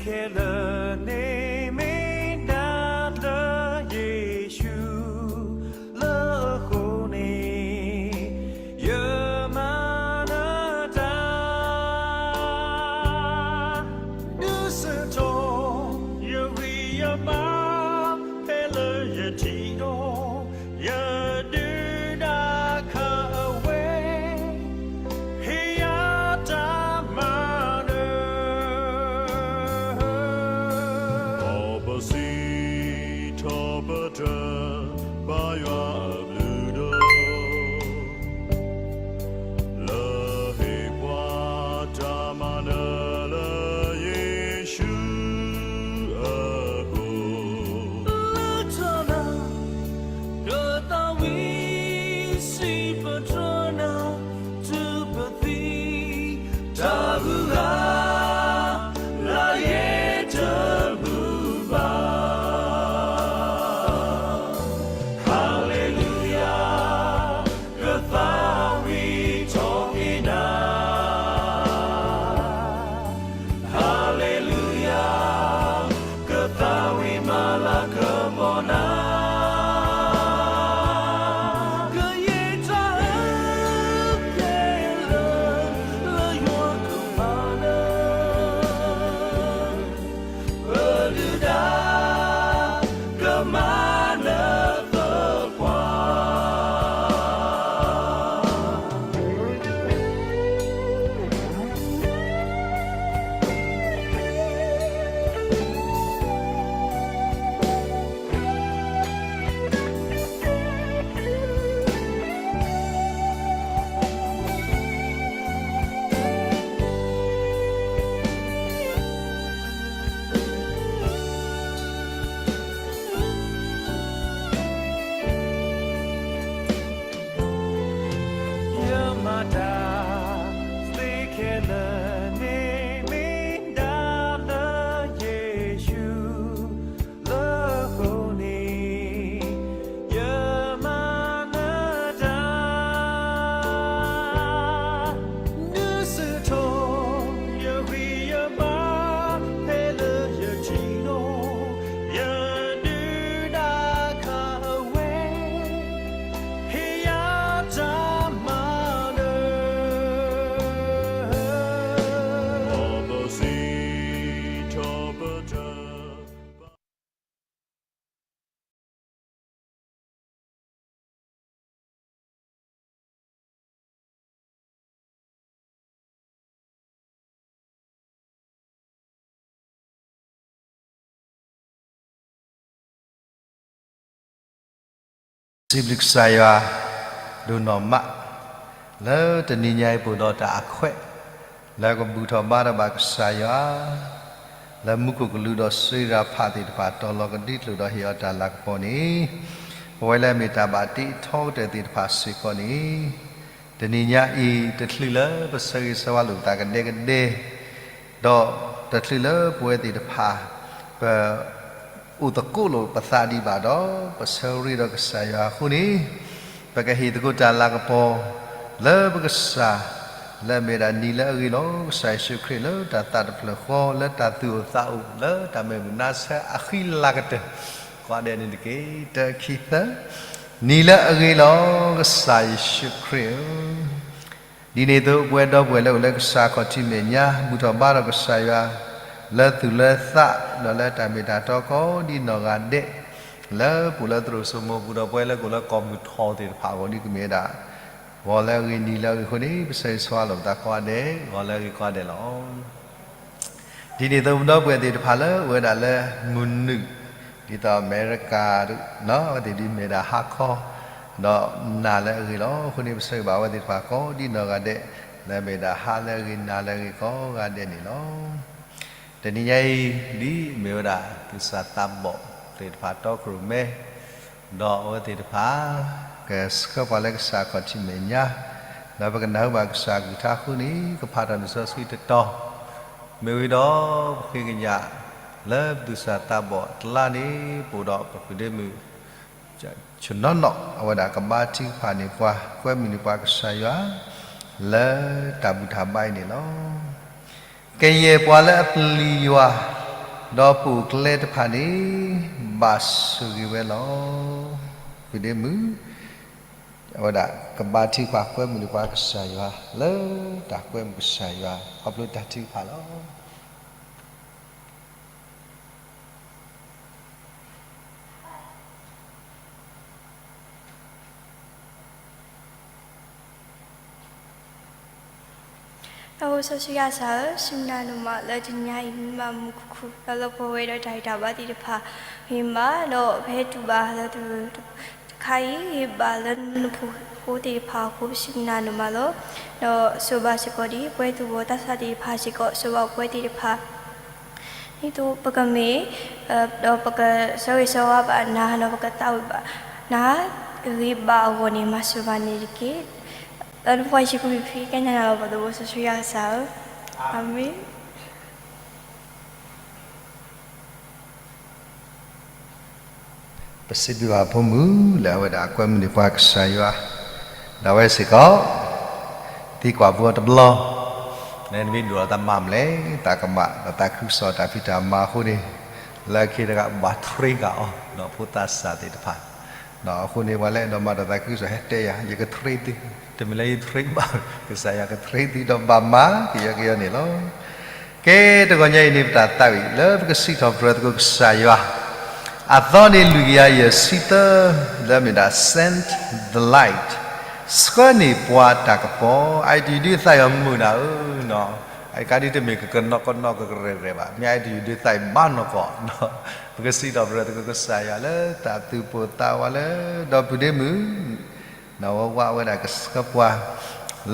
ခဲလၢာ်န့ၣ်မ့ၢ်နၤလၢယ့ၣ်ၡူးလၢအဃိန့ၣ် ယမၤနၢၤတၢ် ဒုးဆူၣ်ထီၣ်ယဂံၢ်ယဘါ ဖဲလၢယထံၣ်ဒီး ယဒုၣ်ဒါခးအဝဲ ဟ့ၣ်ယၤတၢ်မၤနၢၤ ဒီးပစံးထီၣ်ပတြၢၤ ဘါယွၤအဘျုးဒီး လၢဟ့ၣ်ပှၤတၢ်မၤနၢၤလၢယ့ၣ်ၡူးအဃိ လၢထီဒါ ဒီးသးဝံၣ်စံးပတြၢၤနၤ တုၤပသံ တၢ်ဘျုးဂၤ လၢယတမုာ်ဘၣ် Hallelujah ကသးဝံၣ်ထီၣ်က့ၤနၤ Hallelujah ကသးဝံၣ်မၤလၤကပီၤနၤ ကယဲၢ်တၢ်အၢခဲလၢာ် လၢယွၤကမၤနၢၤ ပဒုၣ်ဒါ ကမၤနၢၤသပှၢ် ယမၤတၢ်သ့ခဲလၢာ်န့ၣ် မ့ၢ်ဒၣ်လၢယ့ၣ်ၡူး လၢအဃိန့ၣ် ယမၤနၢၤတၢ် ဒုးဆူၣ်ထီၣ်ယဂံၢ်ယဘါ ဖဲလၢယထံၣ်ဒီး ယဒုၣ်ဒါခးအဝဲ ဟ့ၣ်ယၤတၢ်မၤနၢၤ ဒီးပစံးထီၣ်ပတြၢၤ စံးဘျုးကစၢ်ယွၤ ဒိၣ်နီၢ်မး လၢတနံၤညါအံၤ ပအိၣ်ဒီးတၢ်အခွဲး လၢကဘူၣ်ထီၣ်ဘါထီၣ်ဘၣ်ကစၢ်ယွၤ လၢမူခိၣ်ကလူးဒီးစံးရၤဖးသ့ၣ်တဖၣ် တီၤလီၤကဒံကလုာ်ဒီးဟ့ၣ်အီၤတၢ်လၤကပီၤန့ၣ် ပဝဲလၢအမ့ၢ်တၢ်ဘၣ်တ့ထီကတၢၢ်သ့ၣ်တဖၣ်စ့ၢ်ကီးန့ၣ် တနံၤညါအံၤ တချုးလၢပဆၢဂ့ၤဆၢဝါလိာ်ပသးကဒဲကဒဲ ဒီးတချုးလၢပဝဲသ့ၣ်တဖၣ် ပ အိၣ်သကိးလိာ်ပသးဒံးဘၣ်ဒီး ပဆၢရ့ဒီးကစၢ်ယွၤအဃိန့ၣ် ပကဟ့ၣ်သကိးတၢ်လၤကပီၤ လၢပကစၢ် လၢအမ့ၢ်ဒၣ်နံၤလၢအဂ့ၤလီၤ. ကစၢ်ယ့ၣ်ၡူးခရံာ်လၢတၢ်သးတဖျၢၣ်ဃီ လၢတၢ်သူၣ်အိၣ်သးအိၣ် လၢတၢ်မုၢ်မနါဆၢအဃံလၤကတၢၢ် ကိးဂၤဒဲးန့ၣ်တက့ၢ်. တၢခံသၢ နံၤလၢအဂ့ၤလီၤ ကစၢ်ယ့ၣ်ၡူးခရံာ်ဧၢ ဒ်န့ၣ်အသိး ပဝဲဒီပုၢ်ဝဲၢ်လၢအိၣ်လၢကစၢ်ခီၣ်ထံးမဲာ်ညါ ဘူၣ်ထီၣ်ဘါထီၣ်ကစၢ်ယွၤ လၢသူၣ်လၢသး ဒီးလၢတၢ်မ့ၢ်တၢ်တီကိးဒ်နီၢ်ဂၤဒဲး လၢပူၤလၢသရိာ်စိမိၤပူၤဒီး ပဝဲလၢကအိၣ်လၢကီၢ်မုၢ်ထီၣ်သ့ၣ်တဖၣ်အဂီၢ် ဒ်ကမ့ၢ်ဝဲဒၣ် ဂီၤလၢအဂ့ၤနံၤလၢအဂ့ၤအဃိန့ၣ် ပဆၢဂ့ၤဆၢဝါလိာ်ပသးကိးဂၤဒဲး ဂီၤလၢအဂ့ၤကိးဂၤဒဲးလီၤ. ဒ်န့ၣ်အသိး ပဒီပုၢ်ဝဲၢ်သ့ၣ်တဖၣ်လၢအိၣ်ဝဲဒၣ်လၢမုၢ်နုာ် ဒ်သိးအမဲရကၤ အဝဲသ့ၣ်ဒ်မ့ၢ်ဒၣ်ဟါခီ ဒီးနၤလၢအဂ့ၤလီၤ. အဃိန့ၣ် ပဆၢဂ့ၤဘၣ်အဝဲသ့ၣ်တဖၣ်ကိးဒ်နီၢ်ဂၤဒဲး လၢအမ့ၢ်ဒၣ်ဟါလၢအဂ့ၤ နၤလၢအဂ့ၤကိးဂၤဒဲးန့ၣ်လီၤ. တနံၤညါအံၤ ဒ်အမ့ၢ်ဝဲဒၣ် သူၣ်စၢ်သးဘီၣ်သ့ၣ်တဖၣ်တီခိၣ်ရိၣ်မဲ ဒီးအဝဲသ့ၣ်တဖၣ် ကဆှၢပှၤလၢကစၢ်ခီၣ်ထံးမဲာ်ညါ လၢပကနၢ်ဟူဘၣ်ကစၢ်အကလုၢ်ကထါအဃိန့ၣ် ကဖးတၢ်မုၢ်စီဆှံတတီၤ မ့ၢ်ဝံၤဒီး ပဃ့ကညး လၢပသူၣ်စၢ်သးဘီၣ်တလါန့ၣ် ပအိၣ်ဒီးပဃုာ်ဒ့မုၣ် ဆနီၢ်နီၢ် အဝဲဒၣ်ကဘါထုကဖၣ်န့ၢ်ပှၤ ကွဲမုာ်န့ၢ်ပှၤကစၢ်ယွၤ လၢတၢ်ဘူၣ်တၢ်ဘါအံၤန့ၣ်လီၤ. ကယဲၢ်ပှၤလၢအပျံၤယွၤ ဒီးပိာ်ကျဲတဖၣ်န့ၣ် ဘၣ်ဆိၣ်ဂ့ၤဝဲလီၤ. ဖုဒ့မုၣ် အဝဲဒၣ်ကဘါထုကဖၣ် ကွဲမုာ်န့ၢ်ပှၤကစၢ်ယွၤ လၢတၢ်ကွဲမုာ်ကစၢ်ယွၤ ခီဖျိတၢ်ထုကဖၣ်လီၤ. ဒီးစီဆှံယွၤကစၢ်ဧၢ, စံးဘျုးနၤဒိၣ်မးလၢတနံၤအံၤ မ့ၢ်ဘၣ်မုာ်ခုၣ်ခုၣ် ဒီးလၢပှဲၤဝဲဒီးတၢ်ဂံၢ်တၢ်ဘါသ့ၣ်တဖၣ် ဂ့ၤမး, ဒီးပဟဲတူၢ်ဘၣ်လၢတၢ်ဂ့ၢ်တခါအံၤ ဂ့ၤဘၣ်လၢနဖိဃိသ့ၣ်တဖၣ်အဃိ ပစံးဘျုးနၤဒိၣ်မးလီၤ. ဒီးဆိၣ်ဂ့ၤဘၣ်စ့ၢ်ကီးဒ်ပဝဲသူၣ်ဘီၣ်သးစၢ်သ့ၣ်တဖၣ်စ့ၢ်ကီး ဆိၣ်ဂ့ၤဘၣ်ပဝဲသ့ၣ်တဖၣ် ဒ်သိးပကမ့ၢ် ဒီးပကဆၢဂ့ၤဆၢဝါဘၣ်နၤ ဒီးပကသးဝံၣ်ဘၣ်နၤ ဂ့ၤဘၣ်အဂီၢ်န့ၣ် မၤစၢၤဘၣ်န့ၣ်တက့ၢ်. လၢနဖိယ့ၣ်ၡူးခရံာ်အမံၤ ကဲနၤလီၤ ပှၤသးဘိစီဆှံယွၤကစၢ်ဧၢ, အၤမ့ၣ်. ပစံးဘျုးဘၣ်ဖိမုၣ်လၢအဝဲဒၣ်ကွဲမုာ်န့ၢ်ပှၤကစၢ်ယွၤ, ဒီးအဝဲစ့ၢ်ကီး သံကွၢ်ဖိတဘျီ, နမ့ၢ်ဒိၣ်ဒီးတၢ်မၤမလဲၣ်, တၢ်ကမၣ်ဒီးတၢ်ခုကစီၣ်တၢ်ဖံးတၢ်မၤအဃိန့ၣ်, လၢခံတဂၤဘၣ် train ဃာ်အီၤ ဒီးဖိသးစၢ်သ့ၣ်တဖၣ် အဃိန့ၣ် ပှၤလၢအဲၣ်ဒိးမၤဒီးတၢ်ခုကစီၣ် ဟဲတဲယၤ ယကtrainသု, တမ့ၢ်လၢယtrainဘၣ်, ကစၢ်ယွၤကtrainသုဒီးဘၣ်မၤကယီကယီန့ၣ်လီၤ. ကဲ တဂီၤညါအံၤန့ၣ် ပတၢ်သးဝံၣ်လၢပကစံးထီၣ်ပတြၢၤသကိးကစၢ်ယွၤ, အသီန့ၣ်လွံၢ်ကယၤယဲၢ်ဆံသၢ, လၢမ့ၢ်ဒၣ် Send the Light, ဆှၢန့ၢ်ပှၤတၢ်ကပီၤ, အအံၤတယုၢ်ဒုးသးအီၤမုာ်နၤဧၢ, အကါဒုးတမ့ၢ်ကကနီကနီကကရဲၣ်ရဲၣ်ဘၣ်, မ့ၢ်အအံၤတယုၢ်ဒုးသးအံၤဘၣ်နီၢ်ကီၢ်, ပကစံးထီၣ်ပတြၢၤသကိးကစၢ်ယွၤလၢတၢ်သူၣ်ပိၢ်သးဝးလၢ ဒီပုၢ်ဒ့မုၣ် နီၢ်ဝဲဝါဝဲဒၣ်ကဆှၢပှၤ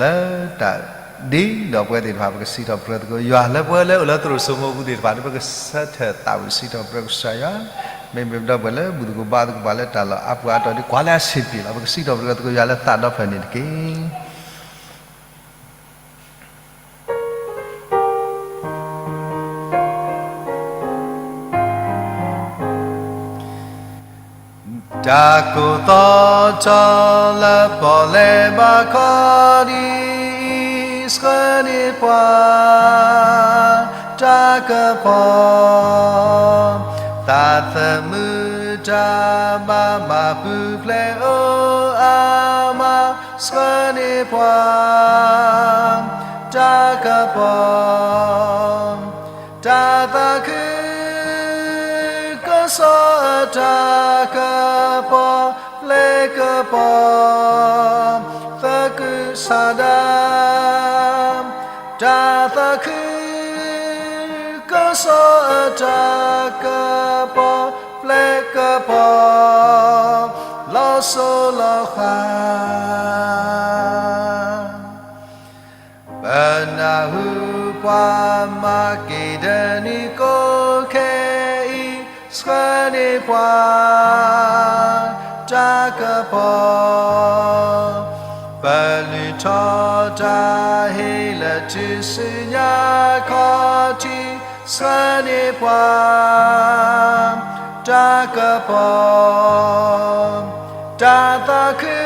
လၢတၢ်ဒ်ဒီးပဝဲသ့ၣ်တဖၣ် ပကစံးထီၣ်ပတြၢၤသကိးယွၤ လၢပဝဲလၢအိၣ်လၢသရိာ်စိမိၤပူၤသ့ၣ်တဖၣ်န့ၣ် ပကဆၢထၢၣ်သးဝံၣ်စံးထီၣ်ပတြၢၤကစၢ်ယွၤ, မ့မ့ၢ်ပဒီပုၢ်ဝဲၢ်လၢဘူၣ်သကိးဘါသကိးပှၤလၢတၢ်လီၢ်အါပှၤအါတီၤဒ်ကွၢ်လၢအဆံးပျ့ၤလီၤ, ပကစံးထီၣ်ပတြၢၤသကိးယွၤလၢသးဒီဖျၢၣ်န့ၣ်တက့ၢ်. တၢ်ကိၢ်သီထီၣ်လၢပီၣ်လဲၣ်ဘၣ်ခီဒ်အံၤ, ဆှၢန့ၢ်ပှၤ တၢ်ကပီၤ, သးသမူတၢ်ဘၣ်မၤပူၤဖျဲးအိၣ်အါမး, ဆှၢန့ၢ်ပှၤ တၢ်ကပီၤ, တၢ်သးခုကစီၣ်အတၢ်ကပီၤ, ပျဲၢ်ကပီၤ, သကုၤဆးဒး, တၢ်သးခုကစီၣ်အတၢ်ကပီၤ, ပျဲၢ်ကပီၤ, လီၤစိၤလီၤဃး ပနၢ်ဟူပှၤမၤက့ၤဒၢနံၤကိးခဲအံၤ, ဆှၢန့ၢ်ပှၤ တၢ်ကပီၤ, ပလုၢ်ထီၣ်တၢ်ဟ့ၣ်လၢထူၣ်စုညါခီၣ်ထံး, ဆှၢန့ၢ်ပှၤ တၢ်ကပီၤ, တၢ်သးခု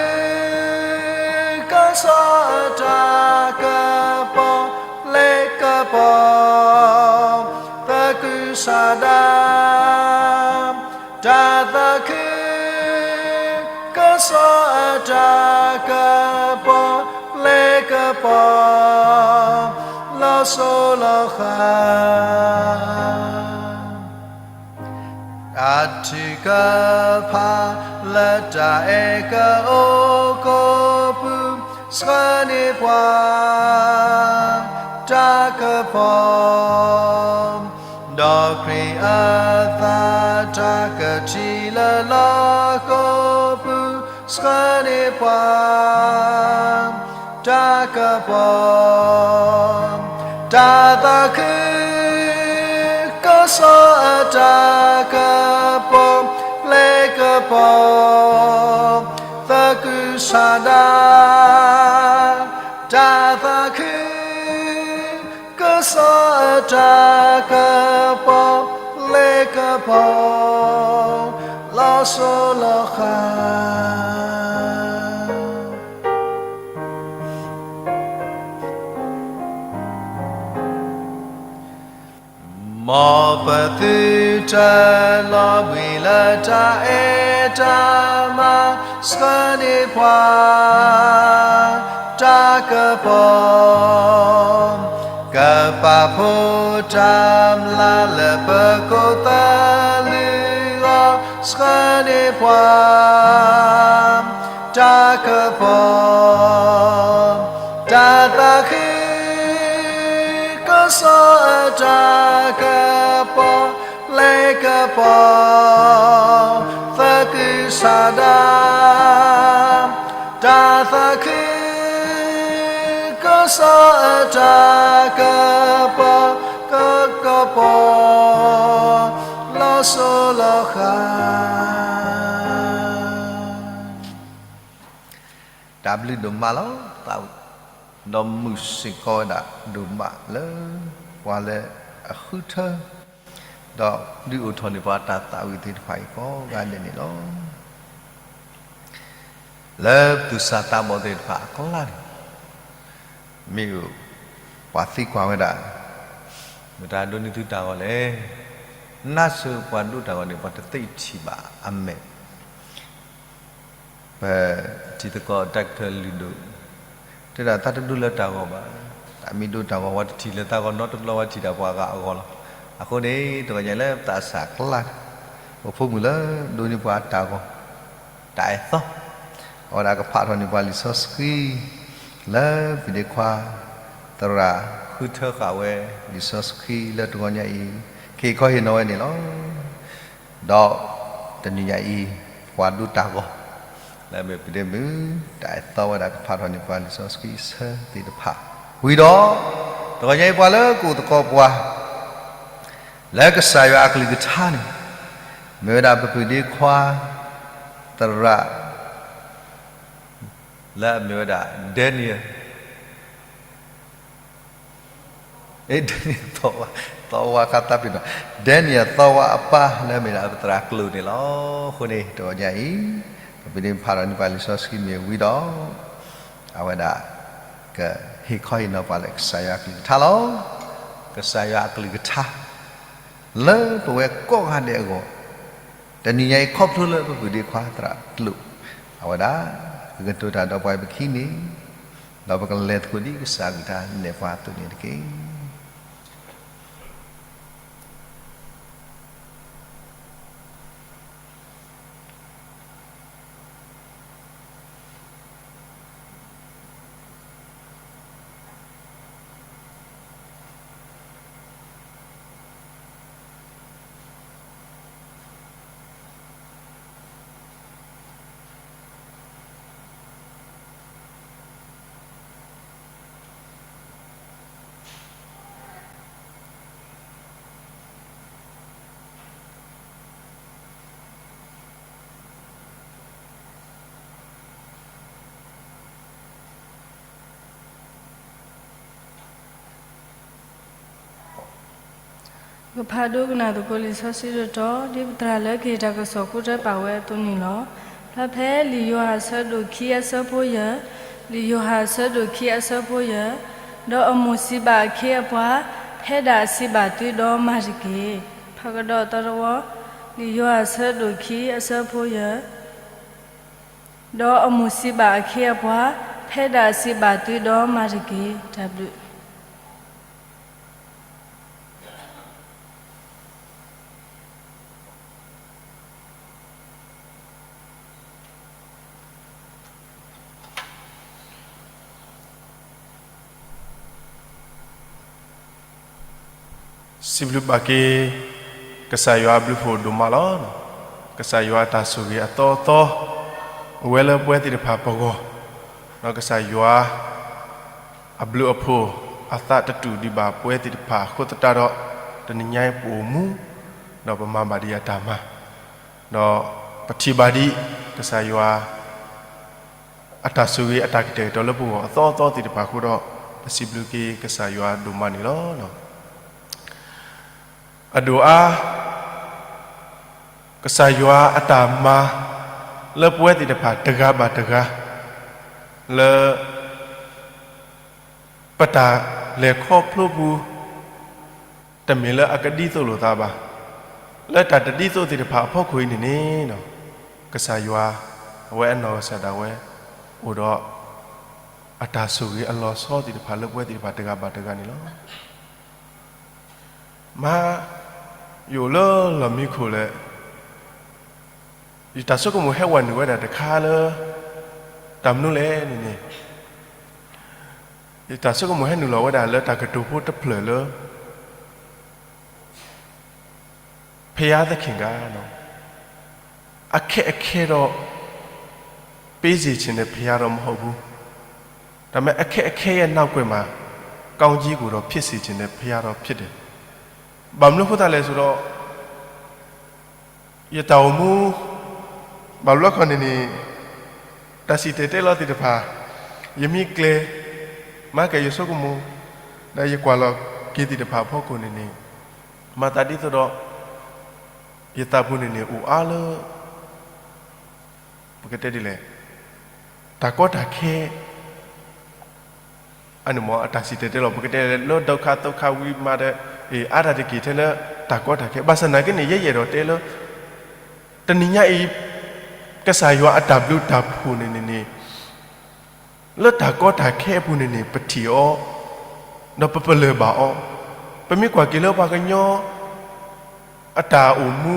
ကစီၣ်အတၢ်ကပီၤ, ပျဲၢ်ကပီၤ, သကုၤဆးဒး, တၢ်သးခုကစီၣ်အတၢ်ကပီၤ, ပျဲၢ်ကပီၤ, လီၤစိၤလီၤဃး တၢ်ထုကဖၣ်လၢတၢ်အဲၣ်ကအိၣ်ကိးပူၤ, ဆှၢန့ၢ်ပှၤ တၢ်ကပီၤ, ဒီးခရံာ်အသးတၢ်ကထံၣ်လၢလီၢ်ကိးပူၤ, ဆှၢန့ၢ်ပှၤ တၢ်ကပီၤ, တၢ်သးခုကစီၣ်အတၢ်ကပီၤ, ပျဲၢ်ကပီၤ, သကုၤဆးဒး, တၢ်သးခုကစီၣ်အတၢ်ကပီၤ, ပျဲၢ်ကပီၤ, လီၤစိၤလီၤဃး မ် ပသုတလီၤဘှံးလၢတၢ်အဲၣ်တၢ်မၤ ဆှၢန့ၢ်ပှၤ တၢ်ကပီၤ, ကပာ်ဖှိၣ်တၢ်မျၢ်လၢပကိးသလုးအဂီၢ် ဆှၢန့ၢ်ပှၤ တၢ်ကပီၤ, တၢ်သးခုကစီၣ်အတၢ်ကပီၤ, လ့ကပီၤ, သကုၤဆးဒး, တၢ်သးခုကစီၣ်အတၢ်ကပီၤ, ကကပီၤ လီၤစိၤလီၤဃာ်. တၢ်ဘျုးဒိၣ်မးလီၤ. သးဝံၣ် ဒီးမုာ်စ့ၢ်ကီးဝဲဒၣ်ဒိၣ်မးလၢ ပှၤလၢအဃုထၢ ဒီးဒုးအိၣ်ထီၣ်န့ၢ်ပှၤတၢ်သးဝံၣ်သ့ၣ်တဖၣ်အံၤကိးဂၤဒဲးန့ၣ်လီၤ. လၢသူၣ်စၢ်သးဘီၣ်သ့ၣ်တဖၣ်အကျါန့ၣ် မ့ၢ်ပှၤသံကွၢ်ဝဲဒၣ် မတၤဒိးန့ၢ်သုတၢ်ဂီၤလဲၣ်. နါစၢၤပှၤဒိးတၢ်ဂီၤန့ၣ် ပှၤတသ့ထံၣ်ဘၣ်အမဲာ် ပထံသကိးတၢ်ကထၢၣ်လုၢ်ဒိၣ် တဲဒၣ်သးတဒိးလၢတၢ်ဂီၤဘၣ်. တၢ်မ့ၢ်ဒိးတၢ်ဂီၤ ပှၤတထံၣ်လၢသးဂီၤနီတဘျီ ပှၤထံၣ်တၢ်ပှၤဂၤအဂီၢ်လီၤ. အဃိန့ၣ် တဂီၤညါလၢပသးစၢ်ကျါန့ၣ် ပဖိမုၣ်လၢဒိးန့ၢ်ပှၤတၢ်ဂီၤ တၢ်အဲၣ်သီ အဝဲဒၣ်ကဖးထီၣ်န့ၢ်ပှၤလံာ်စီဆှံ လၢပဒ့ခွါ သရၣ်ဃုထၢဃာ်ဝဲ လံာ်စီဆှံလၢတဂီၤညါအံၤ ကဟ့ၣ်ခီဟ့ၣ်နီၤဝဲန့ၣ်လီၤ. ဒီးတနံၤညါအံၤ ပှၤဒိးတၢ်ဂီၤ လၢမ့ၢ်ပဒ့မုၣ် တၢ်အဲၣ်သီဝဲဒၣ်ကဖးထီၣ်န့ၢ်ပှၤလံာ်စီဆှံအဆၢသ့ၣ်တဖၣ် ဝံၤဒီး တဂီၤညါအံၤပှၤလၢကအိၣ်သကိးပှၤ လၢကစၢ်ယွၤအကလုၢ်ကထါန့ၣ် မ့ၢ်ဝဲဒၣ်ပပုၢ်ဒ့ခွါ သရၣ် လၢအမ့ၢ်ဝဲဒၣ် Daniel အဲ Daniel သီဝါ သီဝါခါသးပ့ၤနီၣ် Daniel သီဝါအပၢ်လၢအမ့ၢ်ဒၣ်ပသရၣ်ကျိာ်န့ၣ်လီၤ. အဃိန့ၣ် တဂီၤညါအံၤ ပပုၢ်ဒ့ခွါဖးထီၣ်န့ၢ်ပှၤလံာ်စီဆှံမ့ၢ်ဝံၤဒီး အဝဲဒၣ် ကဟ့ၣ်ခီဟ့ၣ်နီၤပှၤလၢကစၢ်ယွၤအကလုၢ်ကထါလီၤ. ကစၢ်ယွၤအကလုၢ်ကထါ လၢပဝဲကိးဂၤဒဲးအဂီၢ် တနံၤညါအံၤခီဖျိလၢပပုၢ်ဒ့ခွါသရၣ်ကျိာ် အဝဲဒၣ် ကကတိၤတၢ်ဒီးပှၤအံၤပခံန့ၣ် ဒီးပကလဲၤသကိးဒ်ကစၢ်အကလုၢ်ကထါနဲၣ်ပှၤအသိးန့ၣ်တက့ၢ်. ကဖးဒိကနၣ်သကိးလံာ်စီဆှံတတီၤ ဒ်ပသရၣ်လၢကဟ့ၣ်တၢ်ကစီၣ်ဃုထၢပာ်ဝဲအသိးန့ၣ်လီၤ. ဖျါဖဲလံာ်ယိၤဟၣ်အဆၢဒိၣ်ခံအဆၢဖိယဲၢ်, လံာ်ယိၤဟၣ်အဆၢဒိၣ်ခံအဆၢဖိယဲၢ်, ဒီးအမိၢ်စံးဘၣ်အခ့အပှၤ, ဖဲဒၣ်အစံးဘၣ်သုဒီးမၤတက့ၢ်. ဖးကဒီးသီတဝီ, လံာ်ယိၤဟၣ်အဆၢဒိၣ်ခံအဆၢဖိယဲၢ် ဒီးအမိၢ်စံးဘၣ်အခ့အပှၤ, ဖဲဒၣ်အစံးဘၣ်သုဒီးမၤတက့ၢ်. တၢ်ဘျုး စံးဘျုးဘၣ်က့ၤ ကစၢ်ယွၤအဘျုးဖှိၣ်ဒိၣ်မးလီၤ. ကစၢ်ယွၤအတၢ်ဆိၣ်ဂ့ၤအသီအသီ အိၣ်ဝဲလၢပဝဲသ့ၣ်တဖၣ်ပဂီၢ်, ဒီးကစၢ်ယွၤအဘျုးအဖှိၣ်အသးတတူာ်ဒံးဘၣ်ပဝဲသ့ၣ်တဖၣ်အဃိသတးဒီး တနံၤညါအံၤပအိၣ်မူ, ဒီးပမၤဘၣ်ဒံးအတၢ်မၤ, ဒီးပထံၣ်ဘၣ်ဒံး ကစၢ်ယွၤ အတၢ်ဆိၣ်ဂ့ၤအတၢ်ကတဲာ်ကတီၤလၢပဂီၢ်အသီအသီသ့ၣ်တဖၣ်အဃိဒီး ပစံးဘျုးက့ၤကစၢ်ယွၤဒိၣ်မးန့ၣ်လီၤ. အဒိၣ်အါ ကစၢ်ယွၤအတၢ်မၤ လၢပဝဲသ့ၣ်တဖၣ်တဂၤဘၣ်တဂၤ လၢ ပတၢ်လဲၤခီဖျိပူၤ တမ့ၢ်လၢအကဒ်သိးလိာ်သးဘၣ်. လၢတၢ်တဒ်သိးသ့ၣ်တဖၣ်အဖီခိၣ်အံၤန့ၣ်န့ၣ်, ကစၢ်ယွၤ, အဝဲအနီၢ်ကစၢ်ဒၣ်ဝဲ, အိၣ်ဒီး, အတၢ်ဆိၣ်ဂ့ၤအလီၤဆီသ့ၣ်တဖၣ်လၢပဝဲသ့ၣ်တဖၣ်တဂၤဘၣ်တဂၤန့ၣ်လီၤ. မ့ၢ်, ယအိၣ်လၢလီၢ်မံခိၣ်လဲၣ်, ယတၢ်ဆိကမိၣ်ဟဲဝဲနုာ်ဝဲဒၣ်တခါလၢ, တၢ်မနုၤလဲၣ်န့ၣ်န့ၣ်, ယတၢ်ဆိကမိၣ်ဟဲနုာ်လီၤဝဲဒၣ်လၢတၢ်ကတိၤဖိတဖျၢၣ်လၢ ဘုရားသခင်က အခက်အခဲတော့ ပေးစေချင်တဲ့ဘုရားတော့မဟုတ်ဘူး. ဒါပေမဲ့အခက်အခဲရဲ့နောက်ကွယ်မှာ ကောင်းကြီးကိုတော့ဖြစ်စေချင်တဲ့ဘုရားတော့ဖြစ်တယ်. ဘၣ်မနုၤအဃိသတးလဲၣ်ဆိုတော့ ယတၢ်အိၣ်မူ, ဘၣ်ဘျီခီန့ၣ်န့ၣ်, တၢ်စံၣ်တဲၤတဲလီၤသ့ၣ်တဖၣ်, ယမ့ၢ်ကျဲ, မၤကဲယဆိကမိၣ်, ဒီးယကွၢ်လီၤက့ၤသ့ၣ်တဖၣ်အဖီခိၣ်န့ၣ်န့ၣ်, မၤသးဒ်သိးဒီး ယသးပူၤန့ၣ်န့ၣ် အိၣ်အါလၢ ပကတဲဒ်လဲၣ်, တၢ်ကီတၢ်ခဲ အန့ၣ်မ့ၢ်အတၢ်စံၣ်တဲၤတဲလီၤ ပကတဲလၢ ဒုက္ခသုက္ခဝိမတ္တ, အါတၢ်တက့ၢ်ထဲလၢတၢ်ကီတၢ်ခဲ, ဘၣ်ဆၣ်သနာ်က့န့ၣ် ယဲယအဲၣ်ဒိးတဲလၢ တနံၤညါအံၤ ကစၢ်ယွၤအတၢ်ဘျုးတၢ်ဖှိၣ်န့ၣ်န့ၣ်န့ၣ် လၢတၢ်ကီတၢ်ခဲအပူၤန့ၣ်န့ၣ် ပထံၣ်အီၤ, ဒီးပပလၢၢ်ဘၣ်အီၤ, ပမ့ၢ်ကွၢ်က့ၤလၢပှၤကညီ အတၢ်အိၣ်မူ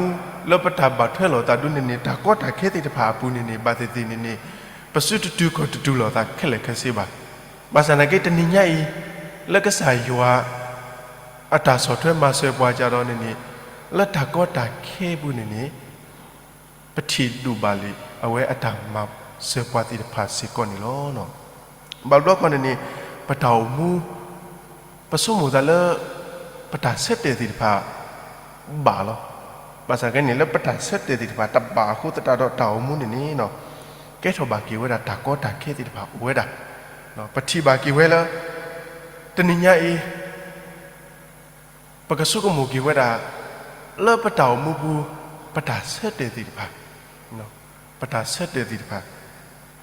လၢပတၢ်ဘၣ်ထွဲလိာ်သးဒ်န့ၣ်န့ၣ် တၢ်ကီတၢ်ခဲသ့ၣ်တဖၣ်အပူၤန့ၣ်န့ၣ် ဘၣ်သ့ၣ်သ့ၣ်န့ၣ်န့ၣ် ပစုတတုၤခီၣ်တတုၤလိာ်သးခဲလၢာ်ခဲဆ့ဘၣ်. ဘၣ်ဆၣ်သနာ်က့တနံၤညါအံၤ လၢကစၢ်ယွၤ အတၢ်ဆီၣ်ထွဲမၤစၢၤပှၤကဒီးန့ၣ်န့ၣ် လၢတၢ်ကီတၢ်ခဲအပူၤန့ၣ်န့ၣ် ပထံၣ်ဒိၣ်ဘၣ်လံ အဝဲအတၢ်မၤစၢၤပှၤသ့ၣ်တဖၣ်စ့ၢ်ကီးန့ၣ်လီၤ. ဘၣ်ဘျီခီန့ၣ်န့ၣ် ပတၢ်အိၣ်မူ ပဆိကမိၣ်သးလၢ ပတၢ်ဆၢတဲာ်သ့ၣ်တဖၣ် ဘၣ်လီၤ. ဘၣ်ဆၣ်ကဲန့ၣ် လၢပတၢ်ဆၢတဲာ်သ့ၣ်တဖၣ်တဘၣ်အဃိသတးဒီးတၢ်အိၣ်မူန့ၣ်န့ၣ် ကဲထီၣ်ဘၣ်က့ၤဝဲဒၣ်တၢ်ကီတၢ်ခဲသ့ၣ်တဖၣ်အိၣ်ဝဲဒၣ်. ပထံၣ်ဘၣ်က့ၤဝဲလၢ တနံၤညါအံၤ ပကဆိကမိၣ်က့ၤဝဲဒၣ် လၢပတၢ်အိၣ်မူပူၤ ပတၢ်ဆၢတဲာ်သ့ၣ်တဖၣ်, ပတၢ်ဆၢတဲာ်သ့ၣ်တဖၣ်,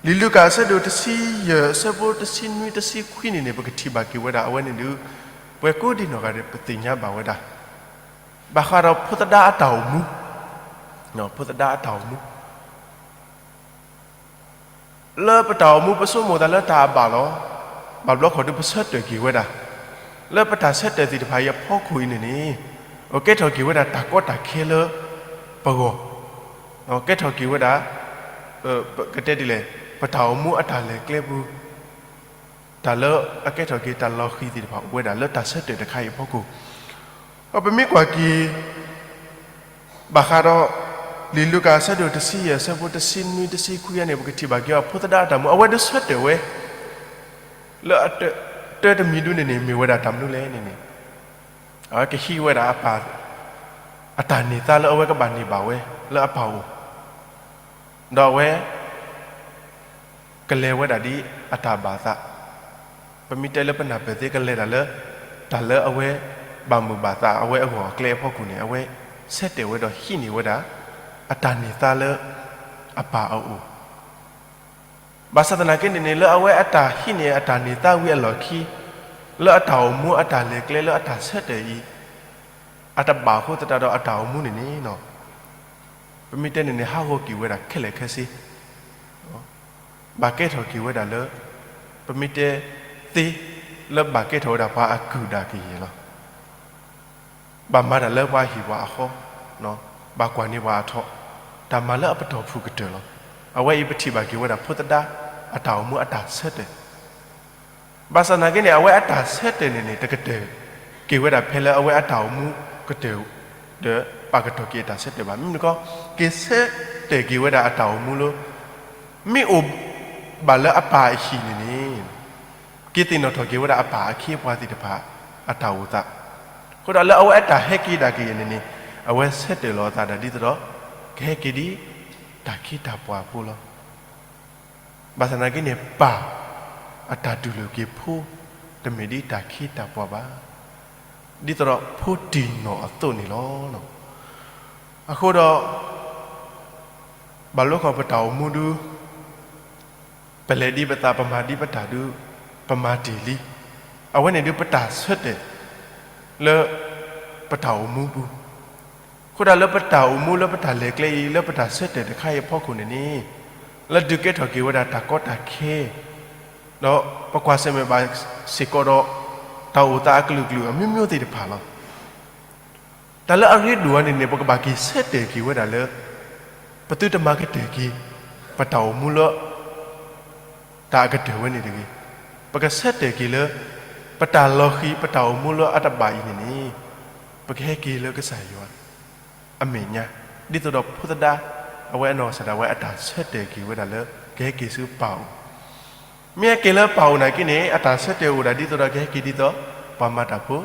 လံာ်လူၤကၣ်အဆၢဒိၣ်တဆံယဲၢ် အဆၢဖိတဆံနွံ တဆံခွံန့ၣ်န့ၣ် ပကထံၣ်ဘၣ်က့ၤဝဲဒၣ် အဝဲန့ၣ်ဒုး ပှၤကိးဒံနီၢ်ဂၤဒဲး ပသ့ၣ်ညါဘၣ်ဝဲဒၣ် ဘၣ်ဃးဒီးဖိသဒါအတၢ်အိၣ်မူ, ဖိသဒါအတၢ်အိၣ်မူ လၢပတၢ်အိၣ်မူပဆိကမိၣ်သးလၢတၢ်အဘၣ်လီၤ. ဘၣ်ဘျီခီဒုးပဆၢတဲာ်က့ၤဝဲဒၣ်, လၢပတၢ်ဆၢတဲာ်သ့ၣ်တဖၣ်အံၤအဖီခိၣ်အံၤန့ၣ်န့ၣ်, ကဲထီၣ်က့ၤဝဲဒၣ်တၢ်ကီတၢ်ခဲလၢပဂီၢ်, ကဲထီၣ်က့ၤဝဲဒၣ်, ကတဲဒ်လဲၣ်, ပတၢ်အိၣ်မူအတၢ်လဲၤကျဲပူၤ တၢ်လၢအကဲထီၣ်က့ၤတၢ်လီၤဃံၤသ့ၣ်တဖၣ်အိၣ်ဝဲဒၣ်လၢတၢ်ဆၢတဲာ်တခါအံၤအဖီခိၣ်, ပမ့ၢ်ကွၢ်က့ၤ ဘၣ်ဃးဒီး လံာ်လူၤကၣ်အဆၢဒိၣ်တဆံယဲၢ် အဆၢဖိတဆံနွံ တဆံခွံန့ၣ် ပကထံၣ်ဘၣ်က့ၤအီၤ ဖိသဒါအတၢ်အိၣ်မူ အဝဲဒုးဆၢတဲာ်ဝဲ လၢအတၢတမံၤဒုန့ၣ်န့ၣ် မ့ၢ်ဝဲဒၣ်တၢ်မနုၤလဲၣ်န့ၣ်န့ၣ်, အဝဲကဟံးဝဲဒၣ်အပၢ် အတၢ်န့ၢ်သါလၢအဝဲကဘၣ်န့ၢ်ဘၣ်ဝဲလၢအပၢ်အိၣ်, ဒီးအဝဲ ကလဲၤဝဲဒၣ်ဒ်အတၢ်ဘၣ်သး, ပမ့ၢ်တဲလၢပနၢ်ပၢၢ်သ့ကလဲၤတၢ်လၢ တၢ်လၢအဝဲဘၣ်မုာ်ဘၣ်သးအဝဲအဂီၢ်အကျဲအဖီခိၣ်န့ၣ် အဝဲဆၢတဲာ်ဝဲဒီးဟံးန့ၢ်ဝဲဒၣ် အတၢ်န့ၢ်သါလၢ အပၢ်အအိၣ် ဘၣ်ဆၣ်သနာ်က့န့ၣ်န့ၣ် လၢအဝဲအတၢ်ဟံးန့ၢ်အတၢ်န့ၢ်သါဝံၤအလီၢ်ခံ, လၢအတၢ်အိၣ်မူအတၢ်လဲၤကျဲလၢအတၢ်ဆၢတဲာ်အံၤ, အတဘၣ်အဃိသတးဒီးအတၢ်အိၣ်မူန့ၣ်န့ၣ်, ပမ့ၢ်တဲန့ၣ်န့ၣ် ဟးဂီၤက့ၤဝဲဒၣ်ခဲလၢာ်ခဲဆ့, ဘၣ်ကဲထီၣ်က့ၤဝဲဒၣ်လၢ ပမ့ၢ်တဲသ့ လၢဘၣ်ကဲထီၣ်ဝဲဒၣ်ပှၤအကုၢ်ဒၣ်ကယဲၢ်လီၤ. ဘၣ်မၤတၢ်လၢပှၤဟံၣ်ပှၤအဃီ, ဘၣ်ကွၢ်န့ၢ်ပှၤအထီ, တၢ်မၤလၢအပတီၢ်ဖုၣ်ကတၢၢ်လီၤ. အဝဲအံၤပထံၣ်ဘၣ်က့ၤဝဲဒၣ်ဖိသဒါ အတၢ်အိၣ်မူအတၢ်ဆၢတဲာ် ဘၣ်ဆၣ်သနာ်က့န့ၣ် အဝဲအတၢ်ဆၢတဲာ်န့ၣ်န့ၣ် တကတၢၢ်က့ၤဝဲဒၣ်ဖဲလၢအဝဲအတၢ်အိၣ်မူကတၢၢ် ဒီးပာ်ကတီၢ်က့ၤအတၢ်ဆၢတဲာ်ဘၣ်. မ့မ့ၢ်ကီး က့ၤဆၢတဲာ်က့ၤဝဲဒၣ်အတၢ်အိၣ်မူလၢ မ့ၢ်အိၣ်ဘၣ်လၢအပၢ်အဟံၣ်န့ၣ်န့ၣ် က့ၤသ့ၣ်နီၣ်ထီၣ်က့ၤဝဲဒၣ်အပၢ်အခ့အပှၤသ့ၣ်တဖၣ်အတၢ်အိၣ်သး, အဃိဒီးလၢအဝဲအတၢ်ဟဲက့ၤဒၣ်ကယဲၢ်န့ၣ်န့ၣ် အဝဲဆၢတဲာ်လီၤအသးဒၣ်ဒ်သိးဒီး ကဟဲက့ၤဒ်တၢ်ခ့တၢ်ပှၤဖိလီၤ. ဘၣ်ဆၣ်သနာ်က့န့ၣ် ပၢ်အတၢ်တူၢ်လိာ်က့ၤဖိ တမ့ၢ်ဒ်တၢ်ခ့တၢ်ပှၤဘၣ်, ဒ်သိးဒီးဖိတံၢ်နီၢ်အသိးန့ၣ်လီၤ. အဃိဒီး ဘၣ်လိၣ်ဃီပတၢ်အိၣ်မူဒု ပလဲၤဒ်ပသး ပမၤဒ်ပတၢ်ဒု ပမၤတ့ၢ်လံ. အဝဲန့ၣ်ဒု ပတၢ်ဆၢတဲာ်လၢ ပတၢ်အိၣ်မူပူၤ, အဃိဒၣ်လၢပတၢ်အိၣ်မူလၢပတၢ်လဲၤကျဲအံၤ လၢပတၢ်ဆၢတဲာ်တခါအံၤအဖီခိၣ်န့ၣ်န့ၣ်, လၢဒုးကဲထီၣ်က့ၤဝဲဒၣ်တၢ်ကီတၢ်ခဲ, ဒီးပကွၢ်ဆၢၣ်မဲာ်ဘၣ်စ့ၢ်ကီးဒီး တၢ်အိၣ်သးအကလုာ်ကလုာ်အမျိုးမျိုးသ့ၣ်တဖၣ်လီၤ. တၢ်လၢအရ့ဒိၣ်အါန့ၣ်န့ၣ် ပကဘၣ်က့ၤဆၢတဲာ်က့ၤဝဲဒၣ်လၢ ပသုတမၤကတၢၢ်က့ၤ ပတၢ်အိၣ်မူလၢ တၢ်အကတၢၢ်ဝဲန့ၣ်တဂ့ၤ. ပကဆၢတဲာ်က့ၤလၢ ပတၢ်လီၤဃံၤ ပတၢ်အိၣ်မူလၢအတဘၣ်အံၤန့ၣ်န့ၣ်, ပကဟဲက့ၤလၢကစၢ်ယွၤအမဲာ်ညါ, ဒ်သိးဒီးဖိသဒါ အဝဲအနီၢ်ကစၢ်ဒၣ်ဝဲအတၢ်ဆၢတဲာ်က့ၤဝဲဒၣ်လၢ ကဟဲက့ၤဆူပၢ်အိၣ်, မ့ၢ်ဟဲက့ၤလၢပၢ်အိၣ်နာ်က့န့ၣ် အတၢ်ဆၢတဲာ်အိၣ်ဒၣ်ဒ်သိးဒီးကဟဲက့ၤဒ်သိး ပှၤမၤတၢ်ဖိ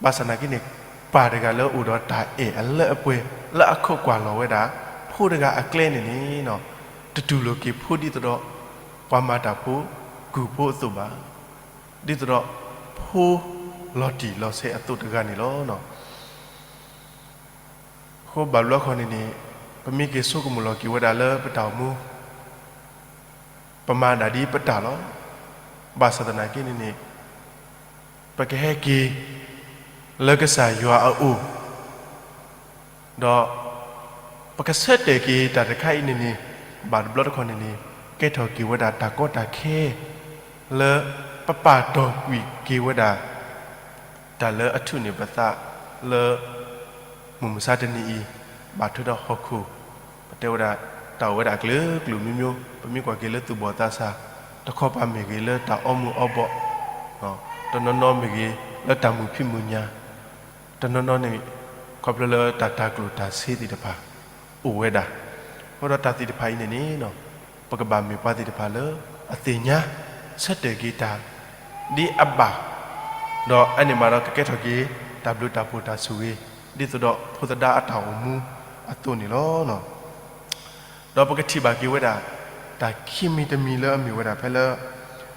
ဘၣ်ဆၣ်နာ်က့န့ၣ် ပၢ်တဂၤလၢအိၣ်ဒီးတၢ်အဲၣ်အလၢအပှဲၤ လၢအခိးကွၢ်လီၤဝဲဒၣ် ဖိတဂၤအကျဲန့ၣ်န့ၣ်, တတူၢ်လိာ်က့ၤဖိဒ်သိးဒီး ပှၤမၤတၢ်ဖိ ကုၢ်ဖိအသိးဘၣ်, ဒ်သိးဒီး ဖိလီၤတံၢ်လီၤဆဲးအသိးတဂၤန့ၣ်လီၤ. အဃိဘၣ်ဘျီခီန့ၣ်န့ၣ်, ပမ့ၢ်က့ၤဆိကမိၣ်လီၤက့ၤဝဲဒၣ်လၢပတၢ်အိၣ်မူ ပမၤဒၣ်ဒ်ပတၢ်လီၤ. ဘၣ်ဆၣ်သနာ်က့န့ၣ်န့ၣ်, ပကဟဲက့ၤလၢကစၢ်ယွၤအအိၣ်, ဒီးပကဆၢတဲာ်က့ၤတၢ်တခါအံၤန့ၣ်န့ၣ်, ဘၣ်တဘျီတခီန့ၣ်န့ၣ် ကဲထီၣ်က့ၤဝဲဒၣ်တၢ်ကီတၢ်ခဲ လၢပပာ်တီၢ်ကွံာ်က့ၤဝဲဒၣ် တၢ်လၢအထုးန့ၢ်ပသးလၢ မုၢ်မဆါတနံၤအံၤ ဘၣ်ထွဲဒီးဟီၣ်ခိၣ်, ပတဲဝဲဒၣ် တၢ်အိၣ်ဝဲဒၣ်အကလုာ်ကလုာ်မျိုးမျိုး, ပမ့ၢ်ကွၢ်က့ၤလၢသူၣ်ဘီၣ်သးစၢ် တခီပၤမ့ၢ်ဂ့ၤလၢတၢ်အီမူၤအီဘီၣ်, တနီၤနီၤမ့ၢ်ဂ့ၤလၢတၢ်မုာ်ဖံးမုာ်ညၣ်, တနီၤနီၤန့ၣ် ခီဖျိလၢတၢ်တၤကျိၣ်တၤစ့သ့ၣ်တဖၣ် အိၣ်ဝဲဒၣ်, အဃိဒီးတၢ်သ့ၣ်တဖၣ်အံၤန့ၣ်န့ၣ် ပကဘၣ်မ့ၢ်ပှၤသ့ၣ်တဖၣ်လၢအသ့ၣ်ညါ ဆၢတဲာ်က့ၤတၢ် ဒ်အဘၣ်, ဒီးအန့ၣ်မးဒီးကကဲထီၣ်က့ၤ တၢ်ဘျုးတၢ်ဖှိၣ်တၢ်ဆိၣ်ဂ့ၤ ဒ်သိးဒီးဖိသဒါအတၢ်အိၣ်မူအသိးန့ၣ်လီၤ. ဒီးပကထံၣ်ဘၣ်က့ၤဝဲဒၣ် တၢ်ခံမံၤတမံၤလၢအမ့ၢ်ဝဲဒၣ်ဖဲလၢ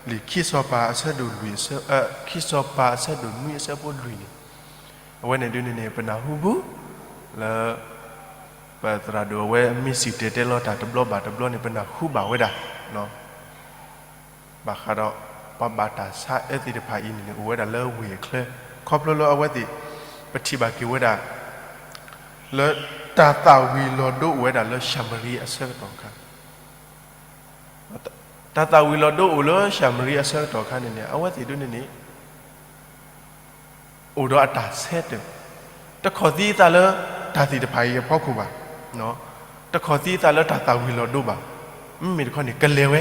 လံာ်ခံစီၤပၤအဆၢဒိၣ်လွံၢ်, ခံစီၤပၤအဆၢဒိၣ်နွံအဆၢဖိလွံၢ်န့ၣ်, အဝဲန့ၣ်ဒ်န့ၣ်န့ၣ် ပနၢ်ဟူပူၤ လၢ ပသရၣ်ဒိၣ်အဝဲမ့ၢ်စံၣ်တဲၤတဲလီၤတၢ်တဘျီဘၣ်တဘျီန့ၣ် ပနၢ်ဟူဘၣ်ဝဲဒၣ် ဘၣ်ဃးဒီး ပှၤဘၣ်တၢ်ဆါအၢသ့ၣ်တဖၣ်အံၤန့ၣ်န့ၣ် အိၣ်ဝဲဒၣ်လၢဝ့ၢ်အချၢ, ခီဖျိလၢအဝဲသ့ၣ် ပထံၣ်ဘၣ်က့ၤဝဲဒၣ် လၢတၢ်သၣ်ဝံၤလီၤဒိအိၣ်ဝဲဒၣ်လၢၡၤမရံအဆၢကတီၢ်အခါ, တၢ်သၣ်ဝံၤလီၤဒိအိၣ်လၢၡၤမရံအဆၢကတီၢ်အခါန့ၣ်န့ၣ် အဝဲသ့ၣ်ဒ်န့ၣ်န့ၣ် အိၣ်ဒီးအတၢ်ဆၢတဲာ်, တခီၣ်သံအသးလၢတၢ်သ့ၣ်တဖၣ်အံၤအဖီခိၣ်ဘၣ်, တခီၣ်သံအသးလၢတၢ်သၣ်ဝံၤလီၤဒိဘၣ်, မ့မ့ၢ်တခီန့ၣ် ကလဲၤဝဲ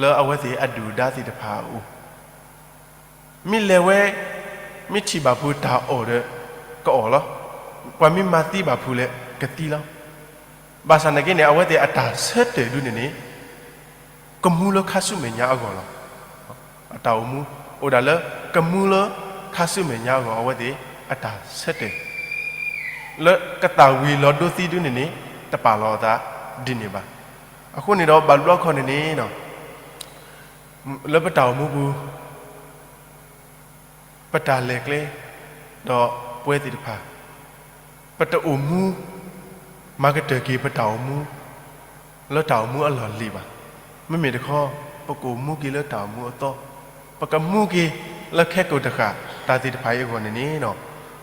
လၢအဝဲသ့ၣ်အဒုၣ်အဒါသ့ၣ်တဖၣ်အအိၣ်, မ့ၢ်လဲၤဝဲ မ့ၢ်ထံၣ်ဘၣ်ဖုးတၢ်အီၣ်ဒီး ကအီၣ်လီၤ, ပှၤမ့ၢ်မၤသံဘၣ်ဖုးလဲၣ် ကသံလီၤ. ဘၣ်ဆၣ်နာ်က့န့ၣ် အဝဲသ့ၣ်အတၢ်ဆၢတဲာ်ဒ်န့ၣ်န့ၣ် ကမူလၢခါဆူမဲာ်ညါအဂီၢ်လီၤ. အတၢ်အိၣ်မူ အိၣ်ဒၣ်လၢကမူလၢခါဆူမဲာ်ညါအဂီၢ် အဝဲသ့ၣ်အတၢ်ဆၢတဲာ် လၢကသၣ်ဝံၤလီၤဒိသံဒ်န့ၣ်န့ၣ် တပာ်လီၤအသးဒ်န့ၣ်ဘၣ်. အဃိန့ၣ်ဒီးဘၣ်ဘျီခီန့ၣ်န့ၣ် လၢပတၢ်အိၣ်မူပူၤ ပတၢ်လဲၤကျဲ ဒီးပဝဲသ့ၣ်တဖၣ် ပတအိၣ်မူ မၤကတၢၢ်က့ၤပတၢ်အိၣ်မူ လၢတၢ်အိၣ်မူအလီၢ်လံၤဘၣ်. မ့မ့ၢ်တခီ ပကအိၣ်မူက့ၤလၢတၢ်အိၣ်မူအသီ, ပကမူက့ၤလၢခဲကိာ်တဃာ် တၢ်သ့ၣ်တဖၣ်အံၤအဂီၢ်န့ၣ်န့ၣ်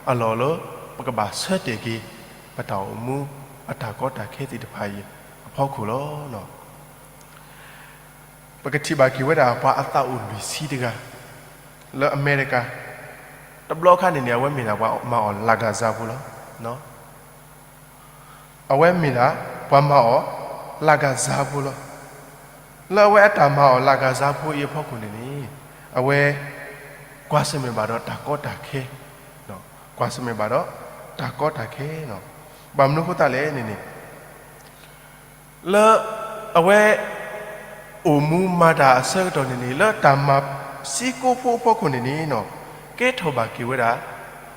အလီၢ်လၢ ပကဘၣ်ဆၢတဲာ်က့ၤ ပတၢ်အိၣ်မူအတၢ်ကီတၢ်ခဲသ့ၣ်တဖၣ်အံၤအဖီခိၣ်လီၤ. ပကထံၣ်ဘၣ်က့ၤဝဲဒၣ်ပှၤအသးအိၣ်လွံၢ်ဆံတဂၤ လၢအမဲရကၤ, တဘျီအခါန့ၣ်န့ၣ် အဝဲမ့ၢ်ဒၣ်ပှၤမၤအီၣ်လၢ်ကၤစၤဖိလီၤ. အဝဲမ့ၢ်ဒၣ်ပှၤမၤအီၣ်လၢ်ကၤစၤဖိလီၤ. လၢအဝဲအတၢ်မၤအီၣ်လၢ်ကၤစၤဖိအံၤအဖီခိၣ်န့ၣ်န့ၣ် အဝဲကွၢ်ဆၢၣ်မဲာ်ဘၣ်ဒီးတၢ်ကီတၢ်ခဲ, ကွၢ်ဆၢၣ်မဲာ်ဘၣ်ဒီးတၢ်ကီတၢ်ခဲ, ဘၣ်မနုၤအဃိသတးလဲၣ်န့ၣ်န့ၣ် လၢအဝဲအိၣ်မူမၤတၢ်အဆၢကတီၢ်န့ၣ်န့ၣ် လၢတၢ်မၤစံးကိဖိအဖီခိၣ်န့ၣ်န့ၣ် ကဲထီၣ်ဘၣ်က့ၤဝဲဒၣ်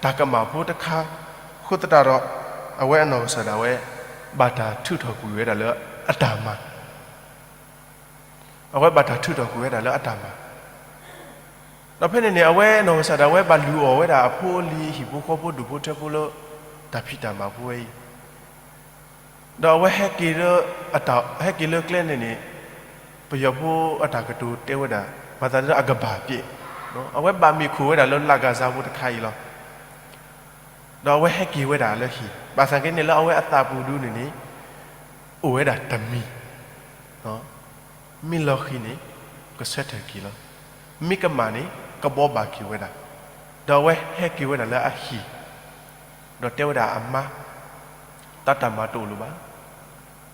တၢ်ကမၣ်ဖိတခါ, အဃိသတးဒီး အဝဲအနီၢ်ကစၢ်ဒၣ်ဝဲ ဘၣ်တၢ်ထုးထီၣ်ကွံာ်ဝဲဒၣ်လၢအတၢ်မၤ အဝဲဘၣ်တၢ်ထုးထီၣ်ကွံာ်ဝဲဒၣ်လၢအတၢ်မၤ, ဒီးဖဲန့ၣ်န့ၣ် အဝဲအနီၢ်ကစၢ်ဒၣ်ဝဲဘၣ်လုၢ်အီၣ်ဝဲဒၣ်အဖိအလံၤ ဟံၣ်ဖိဃီဖိဒူၣ်ဖိထၢဖိလၢ တၢ်ဖံးတၢ်မၤဖိဝဲအံၤ, ဒီးအဝဲဟဲက့ၤလၢ ဟဲက့ၤလၢကျဲန့ၣ်န့ၣ် ပယီၤဖိအတၢ်ကတိၤတဲဝဲဒၣ် မၤသးဒ်အကဘၣ်ပျဲး, အဝဲဘၣ်မ့ၢ်ခိၣ်ဝဲဒၣ်လၢ La Gaza ဖိတခါအံၤလီၤ. ဒီးအဝဲဟဲက့ၤဝဲဒၣ်လၢဟံၣ်, ဘၣ်ဆၣ်က့န့ၣ်လၢအဝဲအသးပူၤဒုန့ၣ်န့ၣ် အိၣ်ဝဲဒၣ်တမံၤ, မ့ၢ်လီၤဃံၤန့ၣ် ကဆၢထၢၣ်က့ၤလီၤ, မ့ၢ်ကမၣ်န့ၣ် ကဘှီဘၣ်က့ၤဝဲဒၣ်, ဒီးအဝဲဟဲက့ၤဝဲဒၣ်လၢအဟံၣ်, ဒီးတဲဝဲဒၣ်အမါ, သးတၢ်မၤတအိၣ်လၢၤဘၣ်,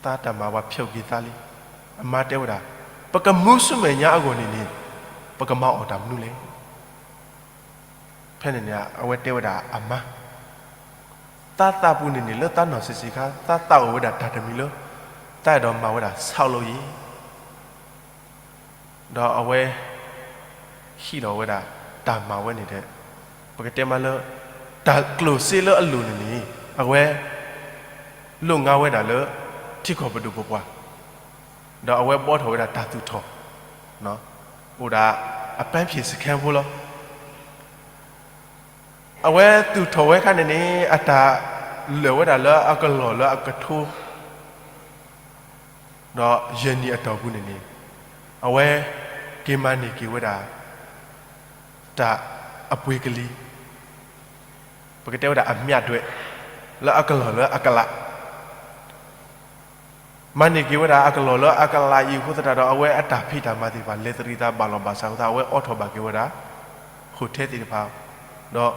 သးတၢ်မၤပှၤဖျိးက့ၤသးလံ. အမါတဲဝဲဒၣ်, ပကမူဆူမဲာ်ညါအဂီၢ်န့ၣ်န့ၣ် ပကမၤအီၣ်တၢ်မနုၤလဲၣ်. ဖဲန့ၣ်န့ၣ် အဝဲတဲဝဲဒၣ်အမါ, သးသးပူၤန့ၣ်န့ၣ် လၢသးနီၢ်ဆံးဆံးခါ သးသးအိၣ်ဝဲဒၣ်တၢ်တမံၤလၢ သးအဲၣ်ဒိးမၤဝဲဒၣ်ဆီလိအံၤ, ဒီးအဝဲ ဟံးလီၤဝဲဒၣ် တၢ်မၤဝဲန့ၣ်ဒီး ပကတဲမးလၢ တၢ်ကျိၣ်စ့လၢအလိၤန့ၣ်န့ၣ် အဝဲ လိာ်ငါဝဲဒၣ်လၢ ထံကီၢ်ပဒိၣ်ပပှၢ်, ဒီးအဝဲဘှီထီၣ်ဝဲဒၣ်တၢ်သူၣ်ထီၣ်, အိၣ်ဒၣ် အပန်းဖြေစခန်းဖိလီၤ. အဝဲသူၣ်ထီၣ်ဝဲအခါန့ၣ်န့ၣ် အတၢ်လၢာ်ဝဲဒၣ်လၢအကလီၢ်လၢအကထိ ဒီးယဲၢ်နံၣ်အတီၢ်ပူၤန့ၣ်န့ၣ် အဝဲက့ၤမၤန့ၢ်က့ၤဝဲဒၣ် တၢ်အပှ့ၤကလံၤ, ပကတဲဝဲဒၣ်အမျှဒွဲး လၢအကလီၢ်လၢအကလး မၤန့ၢ်က့ၤဝဲဒၣ်အကလီၢ်လၢအကလးအံၤအဃိသတးဒီး အဝဲအတၢ်ဖံးတၢ်မၤသ့ၣ်တဖၣ် လဲၤသရံးသးဘၣ်လီၤဘၣ်ဆးအဃိသတး အဝဲအိးထီၣ်ဘၣ်က့ၤဝဲဒၣ် hotel သ့ၣ်တဖၣ် ဒီး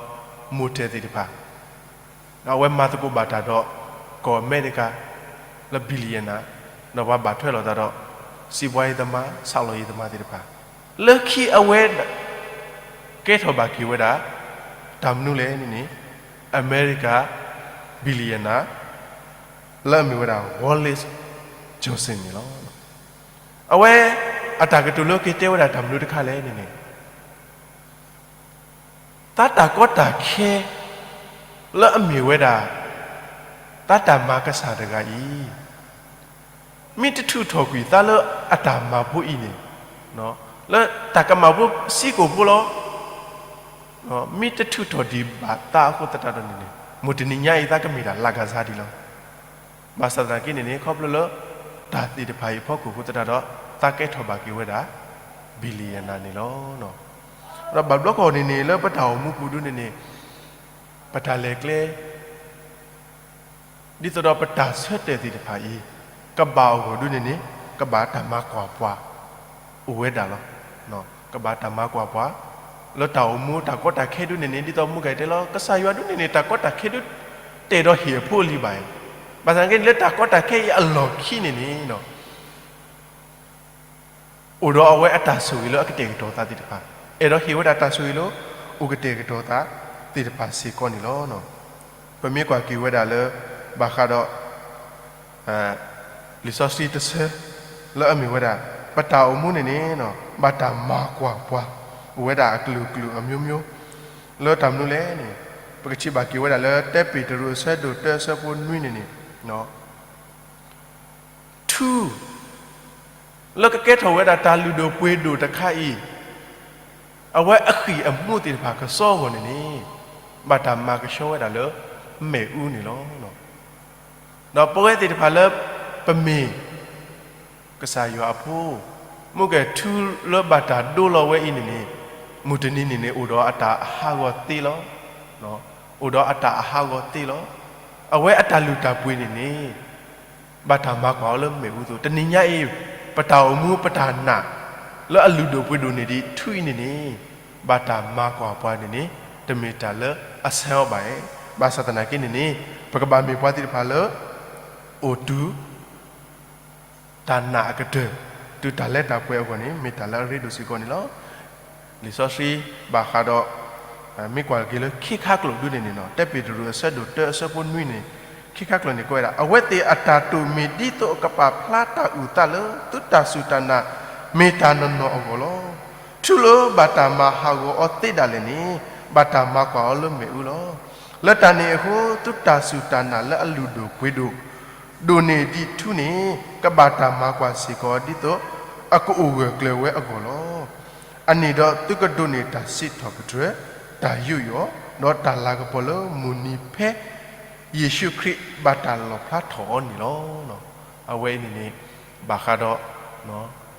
motel သ့ၣ်တဖၣ်, ဒီးအဝဲမၤသကိးဘၣ်တၢ်ဒီး ကီၢ်အမဲရကၤ လၢ billionaire ဒီးပှၤဘၣ်ထွဲလိာ်သးဒီး စံးဘှါယံၤသမား ဆီလိယံၤသမားသ့ၣ်တဖၣ်, လၢခံအဝဲ ကဲထီၣ်ဘၣ်က့ၤဝဲဒၣ် တၢ်မနုၤလဲၣ်န့ၣ်န့ၣ် အမဲရကၤ billionaire လၢအမ့ၢ်ဝဲဒၣ် Wallace Johnson န့ၣ်လီၤ. အဝဲ အတၢ်ကတိၤလၢက့ၤတဲဝဲဒၣ်တၢ်မနုၤတခါလဲၣ်န့ၣ်န့ၣ် သးတၢ်ကီတၢ်ခဲ လၢအမ့ၢ်ဝဲဒၣ် သးတၢ်မၤကစၢ်တဂၤအံၤ မ့ၢ်တထုးထီၣ်ကွံာ်သးလၢအတၢ်မၤဖိအံၤန့ၣ်, လၢတၢ်ကမၣ်ဖိစံကိၣ်ဖိလီၤ. မ့ၢ်တထုးထီၣ်ဒံးဘၣ်သးအဃိသတးဒီးန့ၣ်န့ၣ် မုၢ်တနံၤညါအံၤသးကမ့ၢ်ဒၣ် La Gaza ဒံးလီၤ. ဘၣ်ဆၣ်သနာ်က့န့ၣ်န့ၣ် ခီဖျိလၢ တၢ်သ့ၣ်တဖၣ်အံၤအဖီခိၣ်အဃိသတးဒီး သးကဲထီၣ်ဘၣ်က့ၤဝဲဒၣ် billionaire န့ၣ်လီၤ. ဒီးဘၣ်ဘျီခီန့ၣ်န့ၣ် လၢပတၢ်အိၣ်မူပူၤဒုန့ၣ်န့ၣ် ပတၢ်လဲၤကျဲ ဒ်သိးဒီးပတၢ်ဆၢတဲာ်သ့ၣ်တဖၣ်အံၤ ကဘၣ်အဂီၢ်ဒုန့ၣ်န့ၣ် ကဘၣ်တၢ်မၤကွၢ်ပှၤ အိၣ်ဝဲဒၣ်လီၤ. ကဘၣ်တၢ်မၤကွၢ်ပှၤ လၢတၢ်အိၣ်မူတၢ်ကီတၢ်ခဲဒုန့ၣ်န့ၣ် ဒ်သိးမုၢ်ဂၤတဲလီၤ ကစၢ်ယွၤဒုန့ၣ်န့ၣ် တၢ်ကီတၢ်ခဲဒု တအဲၣ်ဒိးဟ့ၣ်အဖိအလံၤဘၣ်အံၤ, ဘၣ်ဆၣ်က့န့ၣ်လၢတၢ်ကီတၢ်ခဲအံၤအလီၢ်ခံန့ၣ်န့ၣ် အိၣ်ဒီးအဝဲအတၢ်ဆိၣ်ဂ့ၤလၢအကတဲာ်ကတီၤသးသ့ၣ်တဖၣ်, အဲၣ်ဒိးဟ့ၣ်ဝဲဒၣ်တၢ်ဆိၣ်ဂ့ၤလၢ အိၣ်ကတဲာ်ကတီၤသးသ့ၣ်တဖၣ်စ့ၢ်ကီးန့ၣ်လီၤ. ပမ့ၢ်ကွၢ်က့ၤဝဲဒၣ်လၢ ဘၣ်ဃးဒီး လံာ်စီဆှံတဆၢ လၢအမ့ၢ်ဝဲဒၣ် ပတၢ်အိၣ်မူန့ၣ်န့ၣ် ဘၣ်တၢ်မၤကွၢ်ပှၤ အိၣ်ဝဲဒၣ်အကလုာ်ကလုာ်အမျိုးမျိုး လၢတၢ်မနုၤလဲၣ်န့ၣ် ပကထံၣ်ဘၣ်က့ၤဝဲဒၣ်လၢ တၢပ့းတရူးအဆၢဒိၣ်တၢအဆၢဖိနွံန့ၣ်န့ၣ် ထူ လၢကကဲထီၣ်ဝဲဒၣ်တၢ်လုၢ်ဒိၣ်ပှ့ၤဒိၣ်တခါအံၤ အဝဲအဃံၢ်အမူးသ့ၣ်တဖၣ်ကစီအဂီၢ်န့ၣ်န့ၣ် ဘၣ်တၢ်မၤကဆှီဝဲဒၣ်လၢ မ့ၣ်အူန့ၣ်လီၤ. ဒီးပဝဲသ့ၣ်တဖၣ်လၢ ပမ့ၢ် ကစၢ်ယွၤအဖိ, မ့ၢ်ကဲထူလၢဘၣ်တၢ်ဒိလီၤဝဲအံၤန့ၣ်န့ၣ် မုၢ်တနံၤန့ၣ်န့ၣ် အိၣ်ဒီးအတၢ်အဟးဂီၤသ့လီၤ. အိၣ်ဒီးအတၢ်အဟးဂီၤသ့လီၤ. အဝဲအတၢ်လုၢ်တၢ်ပှ့ၤန့ၣ်န့ၣ် ဘၣ်တၢ်မၤကွၢ်အီၤလၢမ့ၣ်အူအသိး တနံၤညါအံၤ ပတၢ်အိၣ်မူပတၢ်နာ် လၢအလုၢ်ဒိၣ်ပှ့ၤဒိၣ်န့ၢ်ဒံးထူအံၤန့ၣ်န့ၣ် ဘၣ်တၢ်မၤကွၢ်ပှၤန့ၣ်န့ၣ် တမ့ၢ်တၢ်လၢအဆဲအီၤဘၣ်. ဘၣ်ဆၣ်သနာ်က့န့ၣ်န့ၣ် ပကဘၣ်မ့ၢ်ပှၤသ့ၣ်တဖၣ်လၢ အိၣ်တုၤ တၢ်နာ်အကတၢၢ် တုၤတၢ်လၢတၢ်ပှဲၤအဂီၢ်န့ၣ် မ့ၢ်တၢ်လၢအရ့ဒိၣ်စ့ၢ်ကီးန့ၣ်လီၤ. လံာ်စီဆှံဘၣ်ဃးဒီး မ့ၢ်ကွၢ်က့ၤလၢခံခါကျိာ်ဒုန့ၣ်န့ၣ် တၢပ့းတရူးအဆၢဒိၣ်တၢအဆၢဖိနွံန့ၣ် ခံခါကျိာ်န့ၣ် ကွဲးဝဲဒၣ် အဝဲသ့ၣ်အတၢ်တိာ်မ့ၢ်ဒ်သိးအကပာ်ဖျါတၢ်အုၣ်သးလၢ သုတၢ်စူၢ်တၢ်နာ် မ့ၢ်တၢ်နီၢ်နီၢ်အဂီၢ်လီၤ. ထူလၢဘၣ်တၢ်မၤဟးဂီၤအီၤသ့ဒၣ်လဲာ်န့ၣ် ဘၣ်တၢ်မၤကွၢ်အီၤလၢမ့ၣ်အူလီၤ. လၢတၢ်န့ၣ်အဃိ သုတၢ်စူၢ်တၢ်နာ်လၢအလုၢ်ဒိၣ်ပှ့ၤဒိၣ် ဒိၣ်န့ၢ်ဒံးထူန့ၣ် ကဘၣ်တၢ်မၤကွၢ်စ့ၢ်ကီးဒ်သိး အကအိၣ်ဂၢၢ်ကျၢၤဝဲအဂီၢ်လီၤ. အန့ၣ်ဒီးသုကဒိးန့ၢ်တၢ်စံးထီၣ်ပတြၢၤ, တၢ်ယူးယီၣ်, ဒီးတၢ်လၤကပီၤလၢမုၢ်နံၤဖဲ ယ့ၣ်ၡူးခရံာ်ဘၣ်တၢ်လီၣ်ဖျါထီၣ်အီၤန့ၣ်လီၤ. အဝဲအံၤန့ၣ်န့ၣ် ဘၣ်ဃးဒီး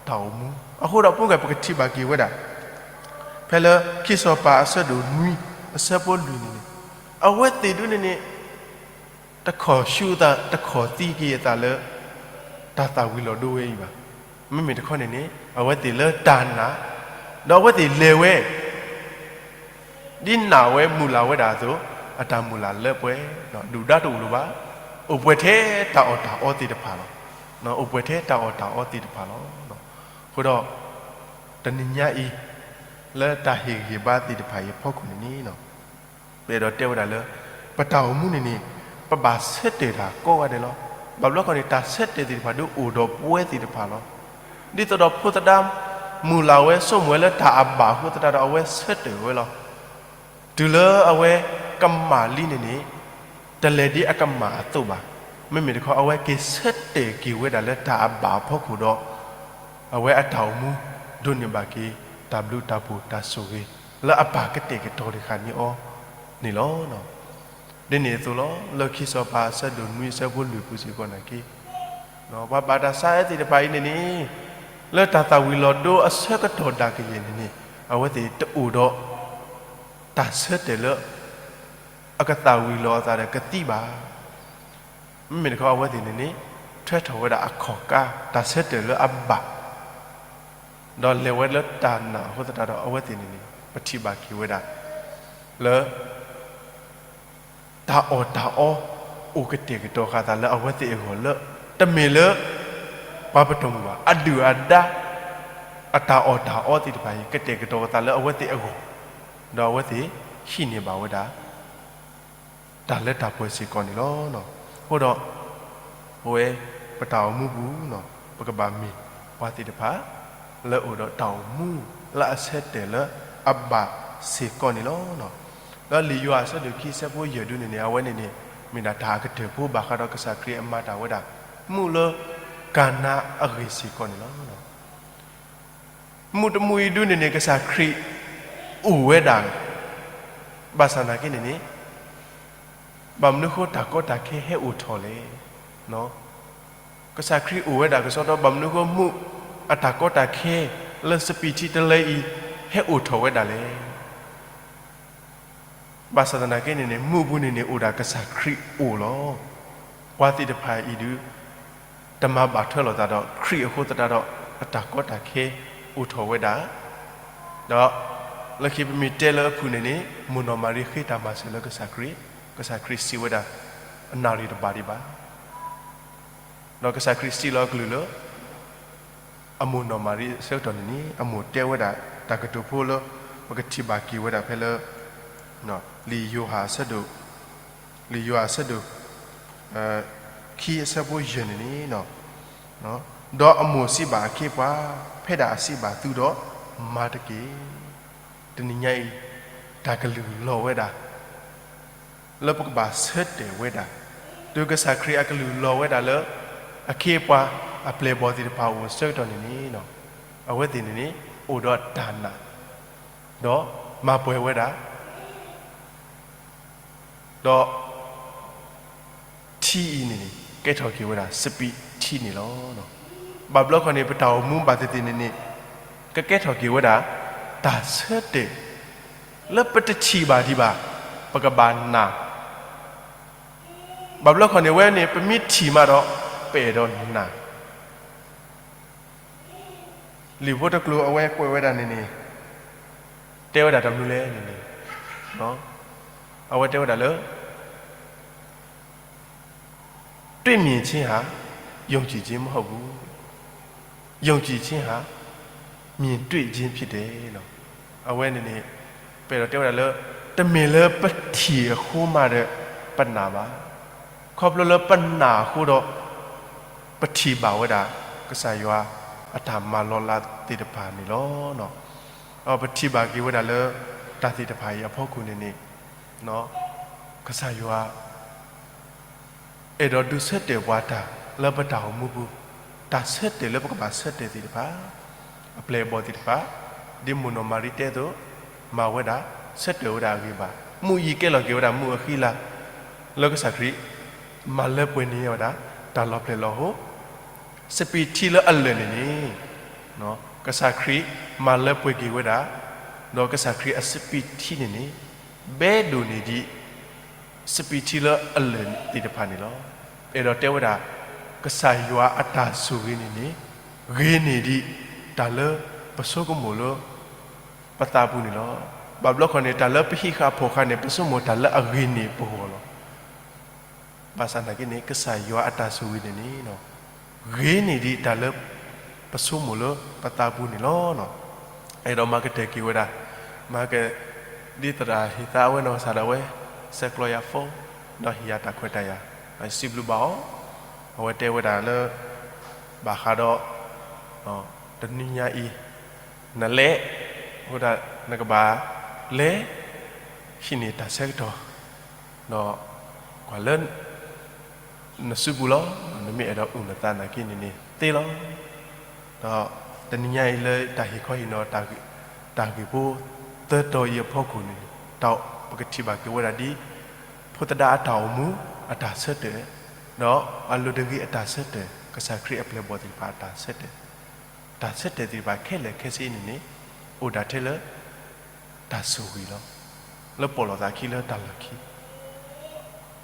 တၢ်အိၣ်မူ အဃိဒီးပူၤကွံာ်ပကထံၣ်ဘၣ်က့ၤဝဲဒၣ် ဖဲလၢခံစီၤပၤအဆၢဒိၣ်နွံ အဆၢဖိလွံၢ်န့ၣ်န့ၣ်, အဝဲသ့ၣ်ဒုန့ၣ်န့ၣ် တခီၣ်ဆူအသး တခီၣ်သံက့ၤအသးလၢ တၢ်သၣ်ဝံၤလီၤဒိဝဲအံၤဘၣ်. မ့မ့ၢ်တခီန့ၣ်န့ၣ် အဝဲသ့ၣ်လၢတၢ်နာ်, ဒီးအဝဲသ့ၣ်လဲၤဝဲ ဒ်နာ်ဝဲမုၢ်လၢ်ဝဲဒၣ်အသိး အတၢ်မုၢ်လၢ်လၢပှဲၤ, ဒုၣ်ဒါတအိၣ်လၢၤဘၣ်. အိၣ်ပှဲၤထဲတၢ်အီၣ်တၢ်အီသ့ၣ်တဖၣ်လီၤ. အိၣ်ပှဲၤထဲတၢ်အီၣ်တၢ်အီသ့ၣ်တဖၣ်လီၤ. အဃိဒီး တနံၤညါအံၤ လၢတၢ်ဟ့ၣ်ဂံၢ်ဟ့ၣ်ဘါသ့ၣ်တဖၣ်အံၤအဖီခိၣ်န့ၣ်န့ၣ် ပအဲၣ်ဒိးတဲဝဲဒၣ်လၢ ပတၢ်အိၣ်မူန့ၣ်န့ၣ် ပဘၣ်ဆၢတဲာ်တၢ်ကိးဂၤဒဲးလီၤ. ဘၣ်ဘျီခီန့ၣ် တၢ်ဆၢတဲာ်သ့ၣ်တဖၣ်ဒုးအိၣ်ဒီးပဝဲသ့ၣ်တဖၣ်လီၤ. ဒ်သိးဒီးဖိသဒါ မုၢ်လၢ်ဝဲ ဆိကမိၣ်ဝဲလၢတၢ်အဘၣ်အဃိသတးဒီး အဝဲဆၢတဲာ်ဝဲလီၤ. တုၤလၢအဝဲကမၣ်လံန့ၣ်န့ၣ် တလဲၤဒ်အကမၣ်အသိးဘၣ်. မ့မ့ၢ်တခီ အဝဲက့ၤဆၢတဲာ်က့ၤဝဲဒၣ်လၢတၢ်အဘၣ်အဖီခိၣ်ဒီး အဝဲအတၢ်အိၣ်မူ ဒိးန့ၢ်ဘၣ်က့ၤ တၢ်ဘျုးတၢ်ဖှိၣ်တၢ်ဆိၣ်ဂ့ၤ လၢအပၢ်ကတဲာ်ကတီၤတခါန့ၢ်အီၤန့ၣ်လီၤ. ဒ်န့ၣ်အသိးလီၤ. လၢခံစီၤပၤအဆၢဒိၣ်နွံအဆၢဖိလွံၢ်ပူၤစ့ၢ်ကီးနာ်က့ ပှၤဘၣ်တၢ်ဆါဟံၣ်သ့ၣ်တဖၣ်အံၤန့ၣ်န့ၣ် လၢတၢ်သၣ်ဝံၤလီၤဒိအဆၢကတီၢ်ဒၣ်ကယဲၢ်န့ၣ်န့ၣ် အဝဲသ့ၣ်တအိၣ်ဒီး တၢ်ဆၢတဲာ်လၢ အကသၣ်ဝံၤလီၤအသးဒီးကသံဘၣ်. မ့မ့ၢ်တခီအဝဲသ့ၣ်န့ၣ်န့ၣ် ထွဲထီၣ်ဝဲဒၣ်အခီၣ်ကါ တၢ်ဆၢတဲာ်လၢအဘၣ် ဒီးလဲၤဝဲလၢတၢ်နာ်အဃိသတးဒီး အဝဲသ့ၣ်န့ၣ်န့ၣ် ပထံၣ်ဘၣ်က့ၤဝဲဒၣ် လၢ တၢ်အီၣ်တၢ်အီ အိၣ်ကတဲာ်ကတီၤဃာ်သးလၢအဝဲသ့ၣ်အဂီၢ်လၢ တမ့ၢ်လၢ ပှၤပတီၢ်မုၢ်ဘၣ် အဒုၣ်အဒါ အတၢ်အီၣ်တၢ်အီသ့ၣ်တဖၣ်အံၤ ကတဲာ်ကတီၤဃာ်သးလၢအဝဲသ့ၣ်အဂီၢ်, ဒီးအဝဲသ့ၣ်ဟံးန့ၢ်ဘၣ်ဝဲဒၣ် တၢ်လၢတၢ်ပှဲၤစ့ၢ်ကီးန့ၣ်လီၤ. အဃိဒီး ပဝဲ ပတၢ်အိၣ်မူပူၤ ပကဘၣ်မ့ၢ်ပှၤသ့ၣ်တဖၣ် လၢအအိၣ်ဒီးတၢ်အိၣ်မူလၢအဆၢတဲာ်လၢအဘၣ်စ့ၢ်ကီးန့ၣ်လီၤ. လၢလံာ်ယိၤဟၣ်အဆၢဒိၣ်ခံအဆၢဖိယဲၢ်ဒုန့ၣ်န့ၣ် အဝဲန့ၣ်န့ၣ် မ့ၢ်ဒၣ်တၢ်အကတၢၢ်ဖိဘၣ်ဃးဒီးကစၢ်ခရံာ်အမၤတၢ်ဝဲဒၣ် မူးလၢကၤနါအဂ့ၢ်စ့ၢ်ကီးန့ၣ်လီၤ. မူးတမူးအံၤဒုန့ၣ်န့ၣ် ကစၢ်ခရံာ်အိၣ်ဝဲဒၣ်, ဘၣ်ဆၣ်သနာ်က့န့ၣ်န့ၣ် ဘၣ်မနုၤအဃိတၢ်ကီတၢ်ခဲဟဲအိၣ်ထီၣ်လဲၣ်. ကစၢ်ခရံာ်အိၣ်ဝဲဒၣ်ကစီဒီ ဘၣ်မနုၤအဃိမူးအတၢ်ကီတၢ်ခဲလၢစပံးထံတလၢအံၤ ဟဲအိၣ်ထီၣ်ဝဲဒၣ်လဲၣ်. ဘၣ်ဆၣ်သနာ်က့န့ၣ်န့ၣ် မူးအပူၤန့ၣ်န့ၣ် အိၣ်ဒၣ်ကစၢ်ခရံာ်အိၣ်လီၤ. ပှၤသ့ၣ်တဖၣ်အံၤဒုး တမၤဘၣ်ထွဲလိာ်သးဒီးခရံာ်အဃိသတးဒီး အတၢ်ကီတၢ်ခဲအိၣ်ထီၣ်ဝဲဒၣ် ဒီး လၢခံပမ့ၢ်တဲလၢအဖုၣ်န့ၣ်န့ၣ် မိၢ်နီၢ်မၤရံဃ့တၢ်မၤစၢၤလၢကစၢ်ခရံာ်, ကစၢ်ခရံာ်စံးဝဲဒၣ် အနၣ်ရံၣ်တဘၣ်ဒံးဘၣ်. ဒီးကစၢ်ခရံာ်စံးလီၤအကလုၢ်လၢ အမိၢ်နီၢ်မၤရံအဆၢကတီၢ်န့ၣ်န့ၣ် အမိၢ်တဲဝဲဒၣ်တၢ်ကတိၤဖိလၢ ပကထံၣ်ဘၣ်က့ၤဝဲဒၣ်ဖဲလၢ လံာ်ယိၤဟၣ်အဆၢဒိၣ် လံာ်ယိၤဟၣ်အဆၢဒိၣ် ခံအဆၢဖိယဲၢ်န့ၣ်န့ၣ် ဒီးအမိၢ်စံးဘၣ်အခ့အပှၤ, ဖဲဒၣ်အစံးဘၣ်သုဒီး မၤတက့ၢ်. တနံၤညါအံၤ တၢ်ကလုၢ်လီၤဝဲဒၣ် လၢပကဘၣ်ဆၢတဲာ်ဝဲဒၣ်, တုၤကစၢ်ခရံာ်အကလုၢ်လီၤဝဲဒၣ်လၢ အခ့အပှၤအပျဲၢ်အဘီၣ်သ့ၣ်တဖၣ်အိၣ်အဆၢကတီၢ်န့ၣ်န့ၣ် အဝဲသ့ၣ်န့ၣ်န့ၣ် အိၣ်ဒီးတၢ်နာ် ဒီးမၤပှဲၤဝဲဒၣ် ဒီး ထံအံၤန့ၣ်န့ၣ် ကဲထီၣ်က့ၤဝဲဒၣ်စပံးထံန့ၣ်လီၤ. ဘၣ်ဘျီခီန့ၣ် ပတၢ်အိၣ်မူဘၣ်သ့ၣ်သ့ၣ်န့ၣ်န့ၣ် ကကဲထီၣ်က့ၤဝဲဒၣ် တၢ်ဆၢတဲာ် လၢပတထံၣ်ဘၣ်ဒံးဘၣ် ပကဘၣ်နာ် ဘၣ်ဘျီခီန့ၣ် အဝဲန့ၣ် ပမ့ၢ်ထံၣ်မးဒီး ပအဲၣ်ဒိးနာ် လံာ်ဖိတကျိၤအဝဲကွဲးဝဲဒၣ်န့ၣ်န့ၣ် တဲဝဲဒၣ်တၢ်မနုၤလဲၣ်န့ၣ်န့ၣ် အဝဲတဲဝဲဒၣ်လၢ တွေ့မြင်ခြင်းဟာ ယုံကြည်ခြင်းမဟုတ်ဘူး, ယုံကြည်ခြင်းဟာ မြင်တွေ့ခြင်းဖြစ်တယ်လီၤ. အဝဲန့ၣ်န့ၣ် ပအဲၣ်ဒိးတဲဝဲဒၣ်လၢ တမ့ၢ်လၢပထံၣ်အဃိမးဒီး ပနာ်ဘၣ်. ခီဖျိလၢပနာ်အဃိဒီး ပထံၣ်ဘၣ်ဝဲဒၣ် ကစၢ်ယွၤအတၢ်မၤလီၤလးသ့ၣ်တဖၣ်န့ၣ်လီၤ. ပထံၣ်ဘၣ်က့ၤဝဲဒၣ်လၢ တၢ်သ့ၣ်တဖၣ်အံၤအဖီခိၣ်န့ၣ်န့ၣ် ကစၢ်ယွၤ အဲၣ်ဒိးဒုးဆၢတဲာ်ပှၤတၢ်လၢပတၢ်အိၣ်မူပူၤ, တၢ်ဆၢတဲာ်လၢပကဘၣ်ဆၢတဲာ်သ့ၣ်တဖၣ်, အပျဲၢ်အဘီၣ်သ့ၣ်တဖၣ်, ဒ်မိၢ်နီၢ်မၤရံတဲအသိး, မၤဝဲဒၣ်, ဆၢတဲာ်ဝဲဒၣ်အဂ့ၢ်ဘၣ်. မူးအံၤကဲလီၤက့ၤဝဲဒၣ်မူးအဃံလၤ လၢကစၢ်ခရံာ် မၤလၢပှဲၤန့ၢ်ဝဲဒၣ် တၢ်လီၤဖျဲၣ်လီၤဟိ, စပံးထံလၢအလၢာ်န့ၣ်န့ၣ်, ကစၢ်ခရံာ်မၤလၢပှဲၤက့ၤဝဲဒၣ် ဒီးကစၢ်ခရံာ်အစပံးထံန့ၣ်န့ၣ် ဘဲဒိၣ်န့ၢ်ဒံး စပံးထံလၢအလၢာ်သ့ၣ်တဖၣ်န့ၣ်လီၤ. အဲၣ်ဒိးတဲဝဲဒၣ် ကစၢ်ယွၤအတၢ်ဆိၣ်ဂ့ၤန့ၣ်န့ၣ် ဂ့ၤန့ၢ်ဒံး တၢ်လၢပဆိကမိၣ်လၢ ပသးပူၤန့ၣ်လီၤ. ဘၣ်ဘျီခီန့ၣ် တၢ်လၢပဟံးဃာ်ဖီၣ်ဃာ်န့ၣ် ပဆိကမိၣ်တၢ်လၢအဂ့ၤန့ၢ်ပဂီၢ်လီၤ. ဘၣ်ဆၣ်သနာ်က့န့ၣ် ကစၢ်ယွၤအတၢ်ဆိၣ်ဂ့ၤန့ၣ်န့ၣ် ဂ့ၤန့ၢ်ဒံးတၢ်လၢ ပဆိကမိၣ်လၢပသးပူၤန့ၣ်လီၤ. အဲၣ်ဒိးမၤကတၢၢ်က့ၤဝဲဒၣ် မၤက ဒ်သရၣ်ဟ့ၣ်သါအဝဲနီၢ်ကစၢ်ဒၣ်ဝဲ ဆဲးကျိးယၤ phone ဒီးဟ့ၣ်ယၤတၢ်ခွဲးတၢ်ယာ် စံးဘျုးဘၣ်အီၤ, အဝဲတဲဝဲဒၣ်လၢ ဘၣ်ဃးဒီး တနံၤညါအံၤ နလဲၤ အဃိဒၣ်နကဘၣ်လဲၤ ဟံးန့ၢ်တၢ်ဆၢကတီၢ် ဒီး ကွၢ်လၢ နစုပူၤလီၤ. နမ့ၢ်အဲၣ်ဒိးအုၣ်နသးနာ်က့န့ၣ်န့ၣ် သ့လီၤ. ဒီးတနံၤညါအံၤလၢတၢ်ဟ့ၣ်ခီဟ့ၣ်နီၤ တၢ်ဂ့ၢ်ဖိသၢတီၤအံၤအဖီခိၣ်န့ၣ် တၢ်ပကထံၣ်ဘၣ်က့ၤဝဲဒၣ်ဒ် ဖိသဒါအတၢ်အိၣ်မူအတၢ်ဆၢတဲာ် ဒီးအလိၤတဂ့ၤအတၢ်ဆၢတဲာ် ကစၢ်ခရံာ်အပျဲၢ်အဘီၣ်သ့ၣ်တဖၣ်အတၢ်ဆၢတဲာ် တၢ်ဆၢတဲာ်သ့ၣ်တဖၣ်ခဲလၢာ်ခဲဆ့အံၤန့ၣ်န့ၣ် အိၣ်ဒၣ်ထဲလၢ တၢ်ဆိၣ်ဂ့ၤလီၤ. လၢပီၣ်လီၤသးခံလၢတၢ်လီၢ်ခံ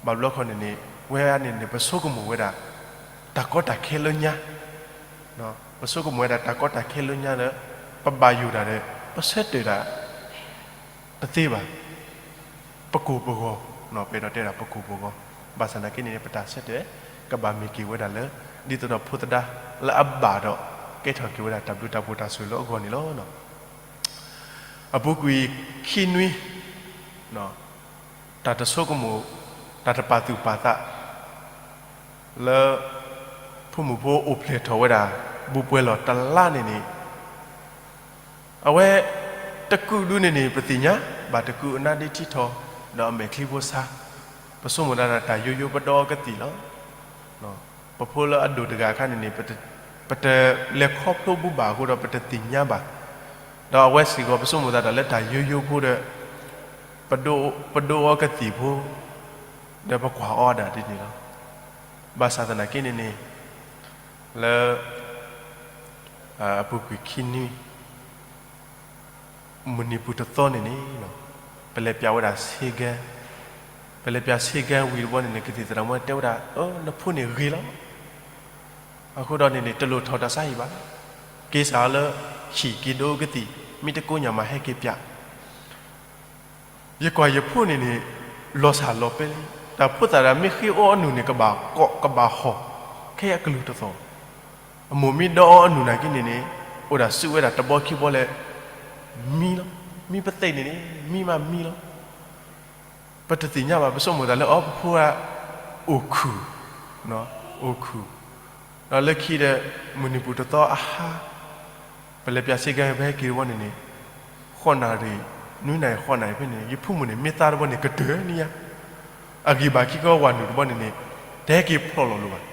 ဘၣ်ဘျီခီန့ၣ်န့ၣ် ဝဲန့ၣ်န့ၣ် ပဆိကမိၣ်ဝဲဒၣ် တၢ်ကီတၢ်ခဲလၢညါ, ပဆိကမိၣ်ဝဲဒၣ်တၢ်ကီတၢ်ခဲလၢညါလၢ ပဘၣ်ယိၣ်တၢ်ဒီး ပဆၢတဲာ်ဒၣ် တသ့ဘၣ်. ပကိၢ်ပဂီၤ, ပအဲၣ်ဒိးတဲဒၣ်ပကိၢ်ပဂီၤ, ဘၣ်ဆၣ်သနာ်က့န့ၣ် ပတၢ်ဆၢတဲာ် ကဘၣ်မ့ၢ်က့ၤဝဲဒၣ်လၢ ဒ်သိးဒီးဖိသဒါလၢအဘၣ်ဒီး ကဲထီၣ်က့ၤဝဲဒၣ်တၢ်ဘျုးတၢ်ဖှိၣ်တၢ်ဆိၣ်ဂ့ၤလၢအဂီၢ်န့ၣ်လီၤ. အပူၤကွံာ်ခံနွံ တၢ်တဆိကမိၣ် တၢ်တပာ်သူၣ်ပာ်သး လၢ ဖိမုၣ်ဖိအိၣ်ဖျဲၣ်ထီၣ်ဝဲဒၣ် ဘူးပှဲၤလီၢ်တလါန့ၣ်န့ၣ် အဝဲ တကုာ်ဒုန့ၣ်န့ၣ် ပသ့ၣ်ညါ ဘၣ်တကုာ်အနါဒ့ထံထီၣ် ဒီးအမဲာ်ချံဖိဆါ, ပဆိကမိၣ်ဒၣ်တၢ်ယိယိပဒီအီကသံၣ်လီၤ. ပဖိလၢအဒိၣ်တဂၤအခါန့ၣ်န့ၣ် ပတလဲၤခီဖျိဘူးဘၣ်အဃိဒီး ပတသ့ၣ်ညါဘၣ်. ဒီးအဝဲစ့ၢ်ကီး ပဆိကမိၣ်သးတၢ်လၢတၢ်ယိယိဖိဒီး ပဒိအီကသံၣ်ဖိ ဒီးပကွၢ်အီၤဒၣ်ဒ်န့ၣ်လီၤ. ဘၣ်ဆၣ်သနာ်က့န့ၣ်န့ၣ် လၢ အပူၤကွံာ်ခံနွံ မုၢ်နံၤပူၤတသီန့ၣ်န့ၣ် ပလဲၤပၠးဝဲဒၣ်ဆ့ကၤ, ပလဲၤပၠးဆ့ကၤဝံၤတဘျီန့ၣ်န့ၣ် ကသံၣ်သရၣ်မုၣ်တဲဝဲဒၣ် အၢ နဖိန့ၣ်ဂ့ၤလီၤ. အဃိဒီးန့ၣ်န့ၣ် တလိၣ်ထီၣ်တၢ်ဆါဟံၣ်ဘၣ်, က့ၤစးအီၤလၢ ဟံၣ်က့ၤဒိကသံၣ်, မ့ၢ်တကိညၣ်မးဟဲက့ၤပၠး ယကွၢ်ယဖိန့ၣ်န့ၣ် လီၤစၢ်လီၤပဲလံ, တၢ်ဖိသၣ်တဂၤမ့ၢ်ဃ့အီအနုၢ်န့ၣ် ကဘၣ်ကိးကဘၣ်ဟီၣ်, ခဲအံၤအကလုၢ်တသီၣ်, အမိၢ်မ့ၢ်ဒီအီအနုၢ်နာ်က့န့ၣ်န့ၣ် အိၣ်ဒၣ်စုဝဲဒၣ်တဘီခံဘီလဲၣ်, မံလီၤ, မံပသ့ၣ်န့ၣ်န့ၣ် မံမးမံလီၤ. ပတသ့ၣ်ညါဘၣ် ပဆိကမိၣ်သးလၢအီၤ ပဖိဧါ, အိၣ်ခုၣ်, အိၣ်ခုၣ်, ဒီးလၢခံဒီး မုၢ်နံၤပူၤတသီအဟါ ပလဲၤပၠးဆ့ကၤ ပဟဲက့ၤတဘျီန့ၣ်န့ၣ် ဃိးနၣ်ရံၣ်, နွံနၣ်ရံၣ် ဃိးနၣ်ရံၣ်ဖဲန့ၣ် ယဖိမုၣ်န့ၣ် မ့ၢ်သါတဘျီန့ၣ် ကတၢၢ်န့ၣ်ယါ, အဂံၢ်ဘၣ်ခံခီဝၤနုာ်တဘျီန့ၣ်န့ၣ် တဟဲက့ၤဖျိးလီၤလိၤဘၣ်.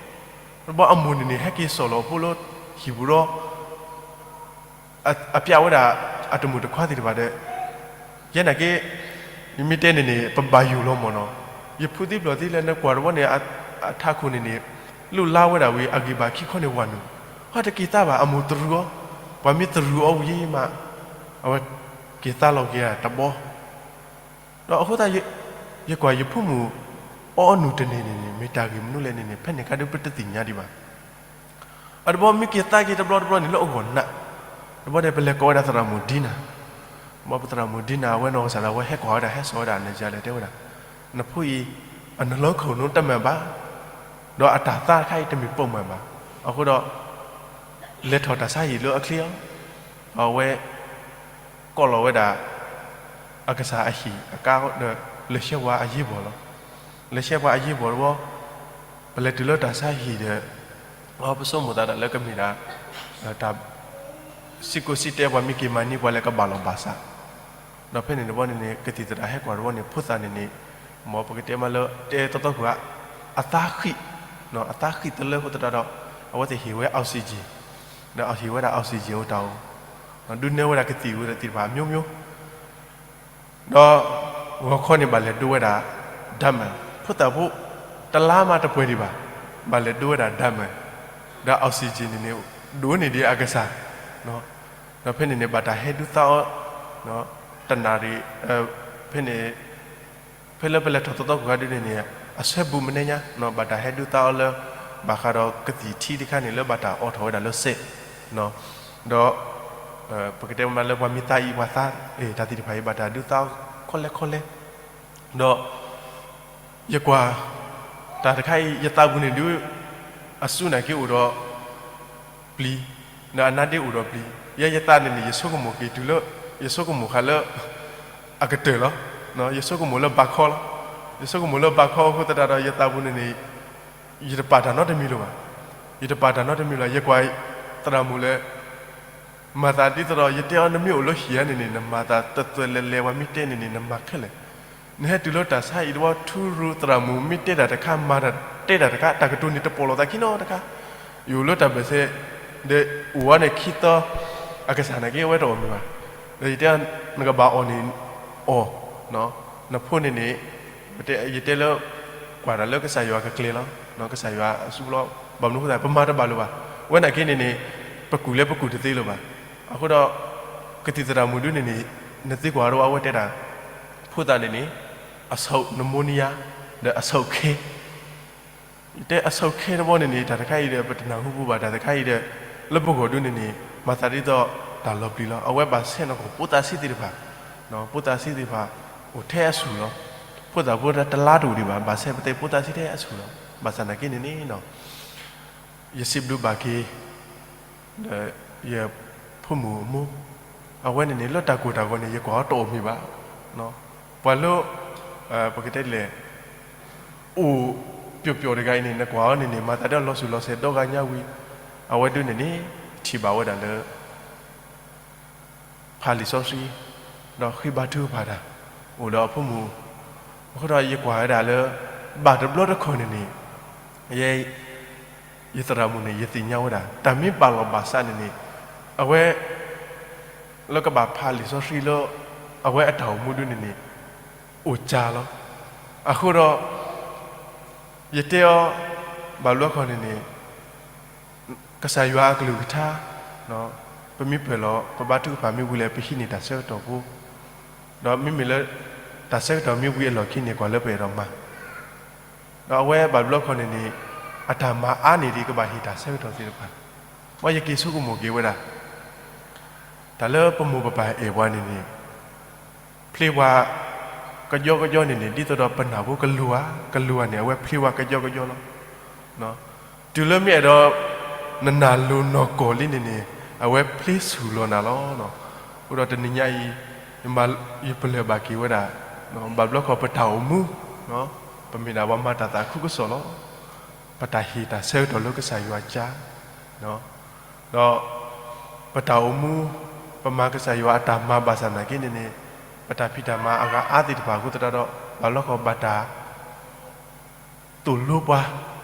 တဘျီအမိၢ်န့ၣ်န့ၣ် ဟဲက့ၤစိာ်လီၤအဖိလၢ ဟံၣ်ပူၤဒီး အပျးဝဲဒၣ် အတမုာ်တခွါသ့ၣ်တဖၣ်ဒီး ယဲနာ်က့ ယမ့ၢ်တဲန့ၣ်န့ၣ် ပဘၣ်ယိၣ်လီၤမၢ်နီၤ, ယဖုသံပျိၢ်သံလဲၣ် နကွၢ်တဘျီန့ၣ် အထးခိၣ်န့ၣ်န့ၣ် လိၣ်လါဝဲဒၣ်ဝံၤ အဂံၢ်ဘၣ်ခံခီန့ၣ်ဝၤနုာ်, ဟဲတက့ၤသါဘၣ် အမိၢ်တရူးအီၤ, ပှၤမ့ၢ်တရူးအီၤဝံၤမး အဝဲက့ၤသါလီၤက့ၤတဘျီ ဒီးအဃိသတး ယကွၢ်ယဖိမုၣ် အီအီနုၢ်တန့ၢ်န့ၣ်န့ၣ် မ့ၢ်တၢ်ဂ့ၢ်မနုၤလဲၣ်န့ၣ်န့ၣ် ဖဲန့ၣ်ခါဒုးပတသ့ၣ်ညါဒံးဘၣ်. အတဘျီမ့ၢ်က့ၤသါက့ၤတဘျီတဘျီန့ၣ် လၢအဂီၢ်နး, တဘျီန့ၣ် ပလဲၤကိးဝဲဒၣ်သရၣ်မုၣ်ဒံနၤ, ဘၣ်ပသရၣ်မုၣ်ဒံနၤ အဝဲနီၢ်ကစၢ်ဒၣ်ဝဲဟဲကွၢ်ဝဲဒၣ် ဟဲစိာ်ဝဲဒၣ်အနၢ်ယၤလဲၣ် တဲဝဲဒၣ်, နဖိအံၤ အနလီခိၣ်နူတမၤဘၣ်, ဒီးအတၢ်သါတခါအံၤတမ့ၢ်ပိာ်မုၣ်ဘၣ်. အဃိဒီး လဲၤထီၣ်တၢ်ဆါဟံၣ်လၢအချ့အီၤ, အဝဲ ကိးလီၤဝဲဒၣ် အကစၢ်အဟံၣ်အကါဒီး လဲၤဆှၢပှၤအရေးပေါ်လီၤ. လဲၤဆှၢပှၤအရေးပေါ်တဘျီ, ပလဲၤတုၤလၢတၢ်ဆါဟံၣ်ဒီး ပဆိကမိၣ်သးဒၣ်လၢကမ့ၢ်ဒၣ် တၢ် စံၣ်ကိၣ်စံၣ်တဲ ပှၤမ့ၢ်က့ၤမၤန့ၢ်ပှၤလၢကဘၣ်လီၤဘၣ်စး, ဒီးဖဲန့ၣ်တဘျီန့ၣ်န့ၣ် ကသံၣ်သရၣ်ဟဲကွၢ်တဘျီန့ၣ် ဖိသၣ်န့ၣ်န့ၣ် မ်ပကတဲမးလၢတဲတီတီပှၤ အသါဃံၣ်, အသါဃံၣ်တလၢဖိသတးဒီး အဝဲသ့ၣ်ဟ့ၣ်ဝဲ oxygen, ဒီးဟ့ၣ်ဝဲဒၣ် oxygen အိၣ်တၢ်အိၣ်, ဒုးနဲၣ်ဝဲဒၣ်ကသံၣ်ဝဲဒၣ်သ့ၣ်တဖၣ် မျိုးမျိုး, ဒီး ဂီၤခီန့ၣ် ဘၣ်လဲၤဒိဝဲဒၣ် ဓာတ်မှန်, ဖိသၣ်ဖိ တလါမးတပှဲၤဒံးဘၣ်, ဘၣ်လဲၤဒိဝဲဒၣ် ဓာတ်မှန်, ဒီး oxygen န့ၣ်န့ၣ် ဒိၣ်န့ၢ်ဒံးအကစၢ်, ဒီးဖဲန့ၣ်န့ၣ် ဘၣ်တၢ်ဟဲဒုးသါအီၤ, တနၣ်ရံၣ်, ဖဲန့ၣ်, ဖဲလၢပလဲၤထီၣ်သီသီကိးဂၤဒုန့ၣ်န့ၣ်, အဆၢဘူးမနုၤညါ ဘၣ်တၢ်ဟဲဒုးသါအီၤလၢ ဘၣ်ဃးဒီးကသံၣ်ထံတခါန့ၣ် လၢဘၣ်တၢ်အိးထီၣ်ဝဲဒၣ်လၢစဲး, ဒီး ပကတဲမးလၢပှၤမ့ၢ်သါအံၤ ပှၤသါ, တၢ်သ့ၣ်တဖၣ်အံၤ ဘၣ်တၢ်ဒုးသါခီလဲခီလဲ, ဒီး ယကွၢ် တၢ်တခါအံၤ ယသးပူၤန့ၣ်ဒုး အစုနာ်က့အိၣ်ဒီးပျံၤ, ဒီးအနါဒ့အိၣ်ဒီးပျံၤ, ယဲယသးန့ၣ်န့ၣ် ယဆိကမိၣ်က့ၤတုၤလၢ ယဆိကမိၣ်ဃာ်လၢ အကတၢၢ်လီၤ. ယဆိကမိၣ်လၢဘၣ်ခီလီၤ. ယဆိကမိၣ်လၢဘၣ်ခီအဃိသတးဒီး ယသးပူၤန့ၣ်န့ၣ် ယတပာ်တၢ်နီတမံၤလၢၤဘၣ်. ယတပာ်တၢ်နီတမံၤလၢၤ, ယကွၢ် သရၣ်မုၣ်လဲၣ် မၤသးဒ်သိးဒီး ယတဲအီၤ နမ့ၢ်အိၣ်လၢဟံၣ်ဧါန့ၣ်န့ၣ် နမၤသးတသွဲးလဲၤလဲၤ ပှၤမ့ၢ်တဲန့ၣ်န့ၣ် နမၤခဲလၢာ်. နဟဲတုၤလၢတၢ်ဆါအံၤတဝီ ထူရူသရၣ်မုၣ်မ့ၢ်တဲတၢ်တခါ မၤတၢ်တဲတၢ်တခါ တၢ်ကတိၤန့ၣ်တပိာ်လိာ်သးခံနီတခါ. ယအိၣ်လၢတၢ်ဘၢၣ်စၢၤ ဒီးအိၣ်ဝဲန့ၣ်ခံသီ အကစၢ်နာ်က့အဝဲတအီၣ်မ့ၤဘၣ်. ဒီးယတဲ နကဘၣ်အီၣ်န့ၣ် အီၣ်, နဖိန့ၣ်န့ၣ် ယတဲလၢ ကွၢ်တၢ်လၢကစၢ်ယွၤကကျဲၤလီၤ. ကစၢ်ယွၤအစုပူၤလီၤ. ဘၣ်မနုၤအဃိသတး ပမၤတဘၣ်လၢၤဘၣ်. ဝဲနာ်က့န့ၣ်န့ၣ် ပကူၣ်လၢပကူၣ်တသ့လၢၤဘၣ်. အဃိဒီး ကသံၣ်သရၣ်မုၣ်ဒုန့ၣ်န့ၣ် နသံကွၢ်တဝီ အဝဲတဲတၢ် ဖိသၣ်န့ၣ်န့ၣ် အဆိးနမိၣ်နံယါ ဒီးအဆိးခဲ ယတဲအဆိးခဲတဝီန့ၣ်န့ၣ် တၢ်တခါအံၤဒီး ပတနၢ်ဟူပူၤဘၣ် တၢ်တခါအံၤဒီး လၢပဂီၢ်ဒုန့ၣ်န့ၣ် မၤသးဒ်သိးတၢ်လီၤပျံၤလီၤ. အဝဲဘၣ်ဆဲးနီၢ်ကီၢ် ဖိသၣ်ဆံးသ့ၣ်တဖၣ်, ဖိသၣ်ဆံးသ့ၣ်တဖၣ် အိၣ်ထဲအဆူၣ်လီၤ. ဖိသၣ်ဖိတလါတအိၣ်ဒံးဘၣ်, ဘၣ်ဆဲးပသ့ၣ်ဖိသၣ်ဆံးထဲအဆူၣ်လီၤ. ဘၣ်ဆၣ်နာ်က့န့ၣ်န့ၣ် ယစံးဘျုးဘၣ်က့ၤ ဒီးယဖိမုၣ်အမိၢ်, အဝဲန့ၣ်န့ၣ် လၢတၢ်ကိၢ်တၢ်ဂီၤန့ၣ် ယကွၢ်အီၤတအီၣ်မ့ၤဘၣ်. ပှၤလၢ ပကတဲလဲၣ် အိၣ်ပျီၣ်ပျီၣ်တဂၤအံၤန့ၣ် နကွၢ်အီၤန့ၣ်န့ၣ် မၤသးဒ်လီၤစူၤလီၤစဲးဒီဂၤညါဝံၤ, အဝဲဒုန့ၣ်န့ၣ် ထံၣ်ဘၣ်ဝဲဒၣ်လၢ ဖးလံာ်စီဆှံ ဒီးဃ့ဘါထုကဖၣ်တၢ် အိၣ်ဒီးအဖိမုၣ်, အဃိဒီးယကွၢ်ဝဲဒၣ်လၢ ဘၣ်တဘျီတခီၣ်န့ၣ်န့ၣ် ယဲ ယသရၣ်မုၣ်န့ၣ် ယသ့ၣ်ညါဝဲဒၣ် တၢ်မ့ၢ်ဘၣ်လီၤဘၣ်စးန့ၣ်န့ၣ် အဝဲ လၢကဘၣ်ဖးလံာ်စီဆှံလၢ အဝဲအတၢ်အိၣ်မူဒုန့ၣ်န့ၣ် အိၣ်ကၢလီၤ. အဃိဒီး ယတဲအီၤ ဘၣ်ဘျီခီၣ်န့ၣ်န့ၣ် ကစၢ်ယွၤအကလုၢ်ကထါ ပမ့ၢ်ပၢၢ်လီၤ ပဘါထုကဖၣ်မ့ၢ်ဝံၤလဲၣ် ပဟံးန့ၢ်တၢ်ဆၢကတီၢ်ဖိ, ဒီးမ့မ့ၢ်လၢ တၢ်ဆၢကတီၢ်မ့ၢ်ဝံၤအလီၢ်ခံန့ၣ် ကွၢ်လၢပအဲၣ်ဒိးမၤ, ဒီးအဝဲဘၣ်ဘျီခီၣ်န့ၣ်န့ၣ် အတၢ်မၤအါန့ၢ်ဒံးကဘၣ်ဟ့ၣ်တၢ်ဆၢကတီၢ်သ့ၣ်တဖၣ်, မ်ယက့ၤဆိကမိၣ်က့ၤဝဲဒၣ် တၢ်လၢပမိၢ်ပပၢ်အဲၣ်ပှၤန့ၣ်န့ၣ် ဖျ့ပှၤ ကယီကယီန့ၣ်န့ၣ် ဒ်သိးဒီးပနၢ်ဖိကလူၤဧါ, ကလူၤဧါန့ၣ် အဝဲဖျ့ပှၤကယီကယီလီၤ. တုၤလၢမ့ၢ်အဲၣ်ဒိး နနၢ်လိၤနီၢ်ကီၢ်လံန့ၣ်န့ၣ် အဝဲဖျ့ဆူၣ်လီၤနၤလီၤ. အဃိဒီးတနံၤညါအံၤ ယပလၢၢ်ဘၣ်က့ၤဝဲဒၣ် ဘၣ်ဘျီခီၣ်ပတၢ်အိၣ်မူ ပမ့ၢ်ဒၣ်ပှၤမၤတၢ်သးခုကစီၣ်လီၤ. ပတၢ်ဟ့ၣ်တၢ်ဆၢကတီၢ်လၢကစၢ်ယွၤကၢ ဒီး ပတၢ်အိၣ်မူ ပမၤကစၢ်ယွၤအတၢ်မၤဘၣ်ဆၣ်နာ်က့န့ၣ်န့ၣ် ပတၢ်ဖံးတၢ်မၤအဂၤအါသ့ၣ်တဖၣ်အဃိသတးဒီး ဘၣ်ဘျီခီၣ်ဘၣ်တၢ် သိၣ်လိပှၤ,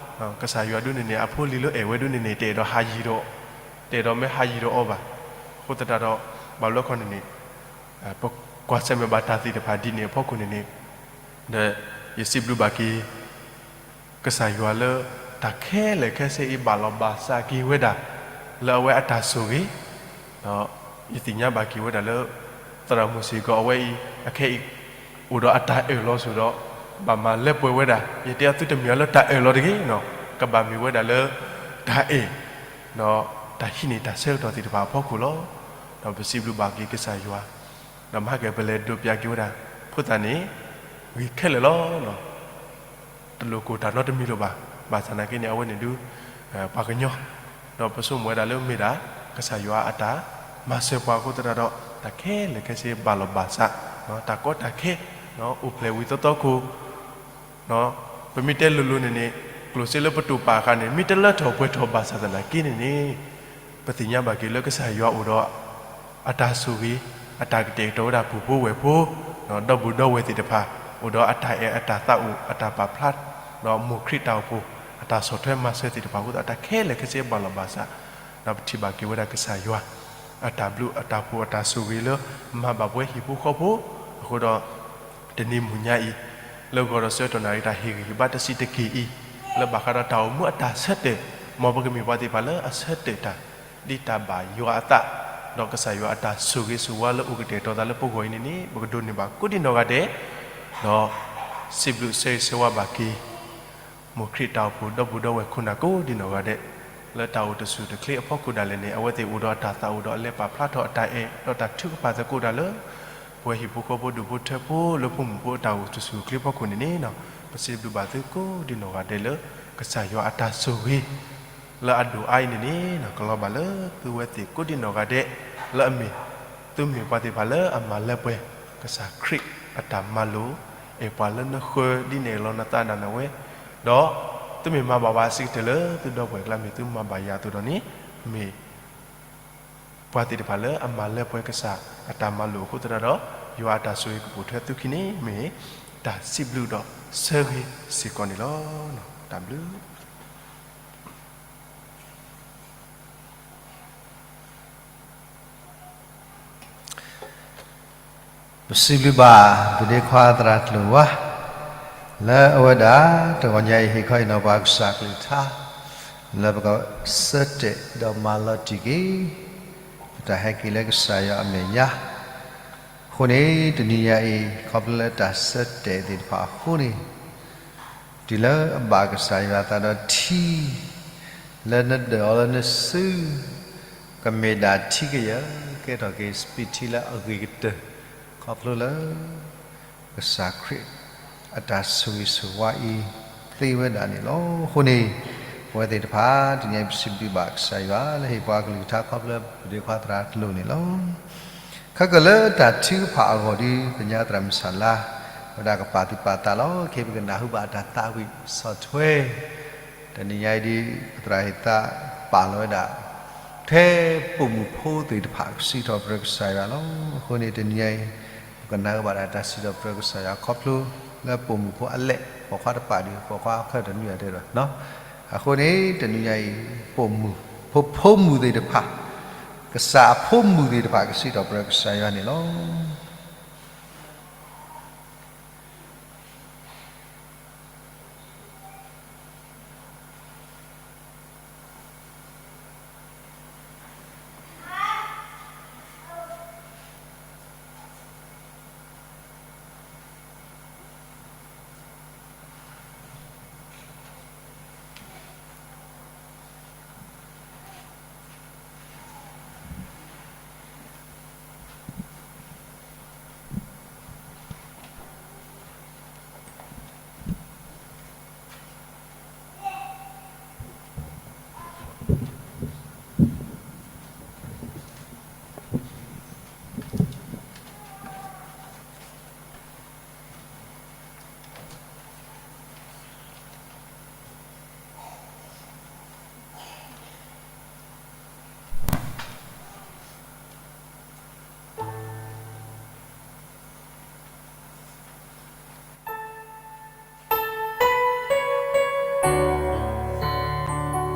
ကစၢ်ယွၤဒုန့ၣ်န့ၣ် အဖိလံၤလၢအဲၣ်ဝဲဒုန့ၣ်န့ၣ် တအဲၣ်ဒိးဟးယံၤဒီး, တအဲၣ်ဒိးမ့ၢ်ဟးယံၤဒီးအီၤဘၣ်. အဃိသတးဒီး ဘၣ်ဘျီခီၣ်န့ၣ်န့ၣ် ပကွၢ်ဆၢၣ်မဲာ်ဘၣ်တၢ်သ့ၣ်တဖၣ်ဒ်န့ၣ်အဖီခိၣ်န့ၣ်န့ၣ် ဒီးယစံးဘျုးဘၣ်က့ၤ ကစၢ်ယွၤလၢ တၢ်ခဲလၢာ်ခဲဆ့အံၤဘၣ်လီၤဘၣ်စးက့ၤဝဲဒၣ် လၢအဝဲအတၢ်ဆိၣ်ဂ့ၤ, ဒီးယသ့ၣ်ညါဘၣ်က့ၤဝဲဒၣ်လၢ သရၣ်မုၣ်စ့ၢ်ကီးအဝဲအံၤ အခဲအံၤ အိၣ်ဒီးအတၢ်အၢၣ်လီၤစိၤဒီး ဘၣ်မၤလၢပှဲၤဝဲဒၣ် ယတဲအီၤသုတမ့ၢ်အီၤလၢတၢ်အၢၣ်လီၤတဂ့ၤ, ကဘၣ်မ့ၢ်ဝဲဒၣ်လၢ တၢ်အဲၣ် ဒီးတၢ်ဟံးန့ၢ်တၢ်ဆၢကတီၢ်သ့ၣ်တဖၣ်အဖီခိၣ်လီၤ. ဒီးပစံးဘျုးဘၣ်က့ၤကစၢ်ယွၤ ဒီးမဟါကပလဲၤဒိးပၠးက့ၤဝဲဒၣ် ဖိသၣ်န့ၣ် ဂ့ၤခဲလၢာ်လီၤ. တလိၣ်ကိၢ်တၢ်နီတမံၤလၢၤဘၣ်. ဘၣ်ဆၣ်နာ်က့န့ၣ် အဝဲန့ၣ်ဒုး ပှၤကညီ, ဒီးပဆိကမိၣ်ဝဲဒၣ်လၢမ့ၢ်ဒၣ် ကစၢ်ယွၤအတၢ်မၤစၢၤပှၤအဃိသတးဒီး တၢ်ခဲလၢာ်ခဲဆ့ဘၣ်လီၤဘၣ်စး, တၢ်ကီတၢ်ခဲ အိၣ်ဖျဲၣ်ဝံၤသီသီခိၣ် ပမ့ၢ်တဲလိၤလိၤန့ၣ်န့ၣ် ကျိၣ်စ့လၢပတိာ်ပာ်အခါန့ၣ် မ့ၢ်တလၢထီၣ်ပှဲၤထီၣ်ဘၣ်ဆၣ်သနာ်က့န့ၣ်န့ၣ် ပသ့ၣ်ညါဘၣ်က့ၤလၢကစၢ်ယွၤအိၣ်ဒီး အတၢ်ဆိၣ်ဂ့ၤ အတၢ်ကတဲာ်ကတီၤဝဲဒၣ်ပူၤဖိဝဲၢ်ဖိ ဒီးဒီပုၢ်ဒီဝဲၢ်သ့ၣ်တဖၣ် အိၣ်ဒီးအတၢ်အဲၣ်အတၢ်သးအိၣ် အတၢ်ပာ်ဖျါ ဒီးမိၢ်ခရံာ်တၢ်အိၣ်ဖှိၣ် အတၢ်ဆီၣ်ထွဲမၤစၢၤသ့ၣ်တဖၣ်အဃိသတး တၢ်ခဲလၢာ်ခဲဆ့ဘၣ်လီၤဘၣ်စး ဒီးပထံၣ်ဘၣ်က့ၤဝဲဒၣ်ကစၢ်ယွၤ အတၢ်ဘျုးအတၢ်ဖှိၣ်အတၢ်ဆိၣ်ဂ့ၤလၢ မၤဘၣ်ပဝဲဟံၣ်ဖိဃီဖိ အဃိဒီး တနံၤမုၢ်ညါအံၤ လၢဂီၤဒီးဆၢကတီၢ်နၣ်ရံၣ်တၢ်ဟ့ၣ်ဂံၢ်ဟ့ၣ်ဘါတဆံးတက့ၢ်အံၤ လၢဘၣ်ဃးဒီးတၢ်အိၣ်မူအတၢ်ဆၢတဲာ် မ်ပကမ့ၢ်ပှၤသ့ၣ်တဖၣ်လၢအဆၢတဲာ်တၢ် ဒ်တၢ်ဘၣ်ယွၤအသး ဒီးကစၢ်ယွၤအတၢ်ဆိၣ်ဂ့ၤဆိၣ်ဝါလၢအိၣ်ကတဲာ်ကတီၤသးလၢပဂီၢ်အံၤန့ၣ်န့ၣ် ပကဒိးန့ၢ်ဘၣ်ကိးဒံနီၢ်ဂၤဒဲး, ဒီးစံးဘျုးဆၢဂ့ၤဆၢဝါဘၣ်က့ၤ မိၢ်ခရံာ်တၢ်အိၣ်ဖှိၣ်ဒီပုၢ်ဒီဝဲၢ်ခိၣ်နၢ်ကိးဒံနီၢ်ဂၤဒဲး, လၢတၢ်အိၣ်တဆူၣ်တချ့အဖီခိၣ်ဒၣ်လဲာ်န့ၣ် အဝဲသ့ၣ်အိၣ်ဒီးအတၢ်သးအိၣ်ဒီးအလဲၤပာ်ဖျါထီၣ်အတၢ်အဲၣ် ဒီးတၢ်ထုကဖၣ်သကိးတၢ်လၢ ပဝဲဟံၣ်ဖိဃီဖိဒူၣ်ဖိထၢဖိလၢဖိမုၣ်ဖိအတၢ်အိၣ်တဆူၣ်အိၣ်ချ့အဖီခိၣ်န့ၣ်န့ၣ်, ပစံးဘျုးဘၣ်သုကိးဒံနီၢ်ဂၤဒဲးလၢ ကစၢ်ယွၤအတၢ်ဆိၣ်ဂ့ၤ လၢအဒိၣ်အါအံၤန့ၣ်န့ၣ် ကလီၤဘၣ်လၢသုဝဲသ့ၣ်ကိးဒံနီၢ်ဂၤဒဲး, လၢအမ့ၢ်သုမ့ၢ်ပှၤသ့ၣ်တဖၣ်လၢအမၤလၢပှဲၤ ကစၢ်ခရံာ်အတၢ်မၤလိာ်, အဲၣ်ပှၤလၢနဃၢၤဒ်နအဲၣ်လီၤနသးဒၣ်နဝဲ, ဒီးသုမ့ၢ်မၤဘၣ်ဝဲအဆံးကတၢၢ်လၢသုဒီပုၢ်ဝဲၢ်အကျါ မ့ၢ်သုမၤဘၣ်ယၤအသိးဒီးန့ၣ်, မ့ၢ် ပှၤသ့ၣ်တဖၣ်လၢအမၤလၢပှဲၤကစၢ်အတၢ်မၤလိာ်အဃိသတးဒီး, ယွၤအတၢ်ဆိၣ်ဂ့ၤကပိာ်ထွဲသုခံန့ၣ် မ့ၢ်တၢ်စံးဘျုးဒီးဆၢဂ့ၤစ့ၢ်ကီးန့ၣ်လီၤ. တၢ်ဘျုး ပစံးဘျုးဘၣ် ပဒ့ခွါသရၣ်ကျိၤဝါ လၢအဝဲဒၣ် တဂီၤညါအံၤ ဟ့ၣ်ခီဟ့ၣ်နီၤပှၤကစၢ်ကလုၢ်ကထါ လၢပကဆၢတဲာ်ဒီးမၤလီၤတံၢ်က့ၤ ပတၢ်ဟဲက့ၤလၢကစၢ်ယွၤအမဲာ်ညါ. အဃိန့ၣ် တနံၤညါအံၤ ခီဖျိလၢတၢ်ဆၢတဲာ်သ့ၣ်တဖၣ်အဃိန့ၣ် တုၤလၢအဘၣ်ကစၢ်ယွၤအသးဒီးထံ လၢနဒၢးအီၤလၢနစု ကမ့ၢ်ဒၣ်ထံကယၢၢ် ကဲထီၣ်က့ၤစပံးထံလၢအဂ့ၤကတၢၢ် ခီဖျိလၢ ကစၢ်ခရံာ်အတၢ်ဆိၣ်ဂ့ၤဆိၣ်ဝါအံၤသ့ဝဲဒၣ်န့ၣ်လီၤ. အဃိန့ၣ် ပဝဲသ့ၣ်တဖၣ် တနံၤအံၤပစံးဘျုးဘၣ်ကစၢ်ယွၤလၢဟ့ၣ်ပှၤကလုၢ်ကထါခီဖျိပဒ့ခွါသရၣ်ကျိၤန့ၣ်လီၤ. ခဲကၢၢ်လၢတၢ်ထုကဖၣ်အဂီၢ်ဒီး ပညါသရၣ်မုၣ်ဆၣ်လါ ဝဲဒၣ်ကပာ်သူၣ်ပာ်သးလီၤ. ခဲအံၤပကနၢ်ဟူဘၣ်အတၢ်သးဝံၣ်ဆီၣ်ထွဲ တနံၤညါအံၤဒ် ပသရၣ်ဟ့ၣ်သးပာ်လီၤဝဲဒၣ် ထဲပိာ်မုၣ်ဖိသ့ၣ်တဖၣ် ကစံးထီၣ်ပတြၢၤကစၢ်ယွၤလီၤ. အဃိန့ၣ် တနံၤညါအံၤ ပကနၢ်ဟူဘၣ်ဒၣ်တၢ်စံးထီၣ်ပတြၢၤကစၢ်ယွၤခီဖျိလၢပိာ်မုၣ်ဖိအလဲၣ်, ပိာ်ခွါတပာ်ဒံး ပိာ်ခွါခဲတနွံအတဲဒီး, အဃိန့ၣ် တနံၤညါအံၤ ပိာ်မုၣ်ဖိဖိမုၣ်သ့ၣ်တဖၣ်, ကစၢ်အဖိမုၣ်သ့ၣ်တဖၣ် ကစံးထီၣ်ပတြၢၤကစၢ်ယွၤန့ၣ်လီၤ.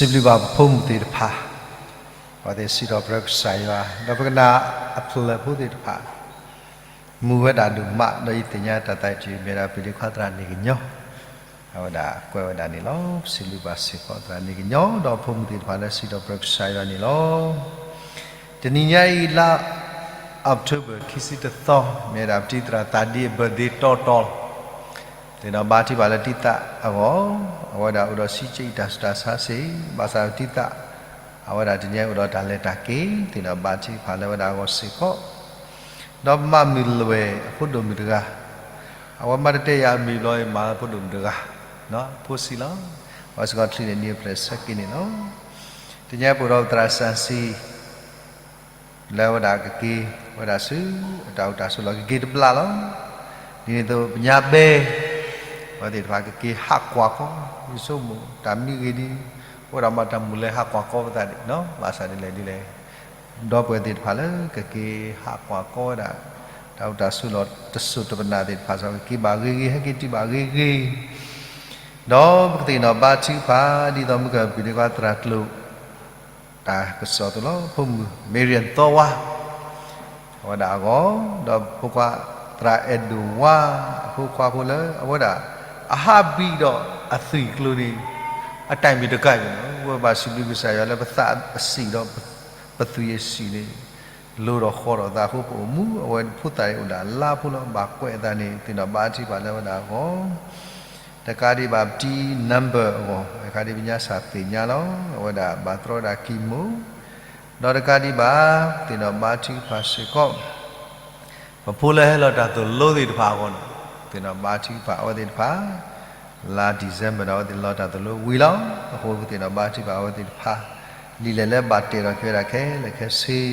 စံးဘျုးဘၣ်ပဖိမုၣ်သ့ၣ်တဖၣ်, အဝဲသ့ၣ်စံးထီၣ်ပတြၢၤကစၢ်ယွၤ, ဒီးပကနၣ်အဖျၢၣ်ဖိသ့ၣ်တဖၣ် မုာ်ဝဲဒၣ်ဒိၣ်မး, ဒီးယသ့ၣ်ညါတၢ်သးတယုၢ်မ့ၢ်ဒၣ်ပဒံးခွါသရၣ်န့ၣ်ကညီ, အဝဲဒၣ်ကွဲးဝဲဒၣ်န့ၣ်လီၤ. ပစံးဘျုးဘၣ်စ့ၢ်ကီးသရၣ်န့ၣ်ကညီ ဒီးဖိမုၣ်သ့ၣ်တဖၣ်လၢစံးထီၣ်ပတြၢၤကစၢ်ယွၤန့ၣ်လီၤ. တနံၤညါအံၤလါ October ခံဆံတသီ, မ့ၢ်ဝဲဒၣ်ပတံၤသရၣ်သးဒံအ birthday တီတီလီၤ. သ့ၣ်နီၣ်ဘါထုကဖၣ်လၢတံၤသကိးအဂီၢ်, အဝဲဒၣ်အိၣ်ဒီးစံးကၠံၣ်တၢ်ဆူးတၢ်ဆါစ့ၢ်, ဘၣ်ဆၣ်တံၤသကိး အဝဲဒၣ်တနံၤညါအံၤအိၣ်ဒီးတၢ်လဲၤတၢ်က့ၤ, သ့ၣ်နီၣ်ဘါထုကဖၣ်လၢအဝဲဒၣ်အဂီၢ်စ့ၢ်ကီး, ဒီးမၢ်မုၢ်လွဲၢ်အဖိဒိၣ်မုၣ်တဂၤ, အဝဲမ့ၢ်တတဲယၤအမံၤဘျီအံၤ မၤလၢဖိဒိၣ်မုၣ်တဂၤ, ဖိဆံးလီၤ. အဝဲစ့ၢ်ကီးချုးန့ၢ်နံၣ်အဖျၢၣ်ဆၢက့ၤန့ၣ်လီၤ. တနံၤညါပအိၣ်ဒီးပသရၣ်စၣ်စံ လၢအဝဲဒၣ်ကက့ၤဝဲဒၣ်ဆူ အတၢ်အိၣ်တၢ်ဆိးလီၢ်ကက့ၤတဘျီလီၤ. ဒ်န့ၣ်အသိးပညါဘဲ အဝဲသ့ၣ်တဖၣ်ကက့ၤဟးကွၢ်ကီ, ယဆိကမိၣ်တၢ်မံဂ့ၤဒ် အိၣ်ဒၣ်မးတၢ်မုၢ်လၢ်ဟးကွၢ်ကီပသးဒံး, ဘၣ်ဆၣ်ဒ်လဲၣ်ဒ်လဲၣ်, ဒီပုၢ်ဝဲၢ်သ့ၣ်တဖၣ်လၢကက့ၤဟးကွၢ်ကီဝဲဒၣ် တၢ်အိၣ်တၢ်ဆိးလီၢ်တစိၢ်တပနၢ်သ့ၣ်တဖၣ် စီၤကက့ၤဘၣ်ဂ့ၤဂ့ၤ ဟဲက့ၤတုၤဘၣ်ဂ့ၤဂ့ၤ, ဒီးပကသ့ၣ်နီၣ်ဘါထုကဖၣ် ဒ်သိးမုၢ်ကပံၤဒဲးခွါသရၣ်ကျိၤ တၢ်ကစီၣ်အသိးလီၤ. ဖိမုၣ် Marian သီဝါ, အဝဲဒၣ်အဂီၢ်, ဒီးဖိခွါသရၣ်အဲၣ်ဒိၣ်ဝါ, အဖိခွါဖိလၢအဝဲဒၣ် အဟးဘံၣ်ဒီးအသွံၣ်ကျိၤန့ၣ် အတၢ်မ့ၢ်တကးယိာ်လီၤ. ဝဲဘၣ်စံးဘျုးကစၢ်ယွၤလၢပသးအဆံးဒီးပသွံၣ်အဆံးန့ၣ် လိၤဒီးဃီဒီးသးအဃိ ပအိၣ်မူအဝဲဖိသၣ်အံၤအိၣ်ဒၣ်လါဖိလီၤ. ဘၣ်ကွဲးအသးန့ၣ် သ့ၣ်နီၣ်ဘါထုကဖၣ်လၢအဝဲဒၣ်အဂီၢ် တကးဒံးဘၣ်ပတံၤ number အဂီၢ်, တကးဒံးပညါစၢ်သ့ၣ်ညါလီၤ. အဝဲဒၣ်ဘၣ်တြီဝဲဒၣ် chemo, ဒီးတကးဒံးဘၣ် သ့ၣ်နီၣ်ဘါထုကဖၣ်စ့ၢ်ကီး ပဖိလၢဟဲလီၤတၢ်သိၣ်လိသ့ၣ်တဖၣ်အဂီၢ်န့ၣ်, သ့ၣ်နီၣ်ဘါထုကဖၣ်အဝဲသ့ၣ်တဖၣ်, လါ December ဒီးအဝဲသ့ၣ်လီၤတၢ်သိၣ်လိဝံၤလီၤ. အဃိပသ့ၣ်နီၣ်ဘါထုကဖၣ်အဝဲသ့ၣ်တဖၣ်, ဒ်လဲၣ်လၢဘၣ်တဲာ်ထီၣ်က့ၤဝဲဒၣ်ခဲလၢာ်ခဲဆ့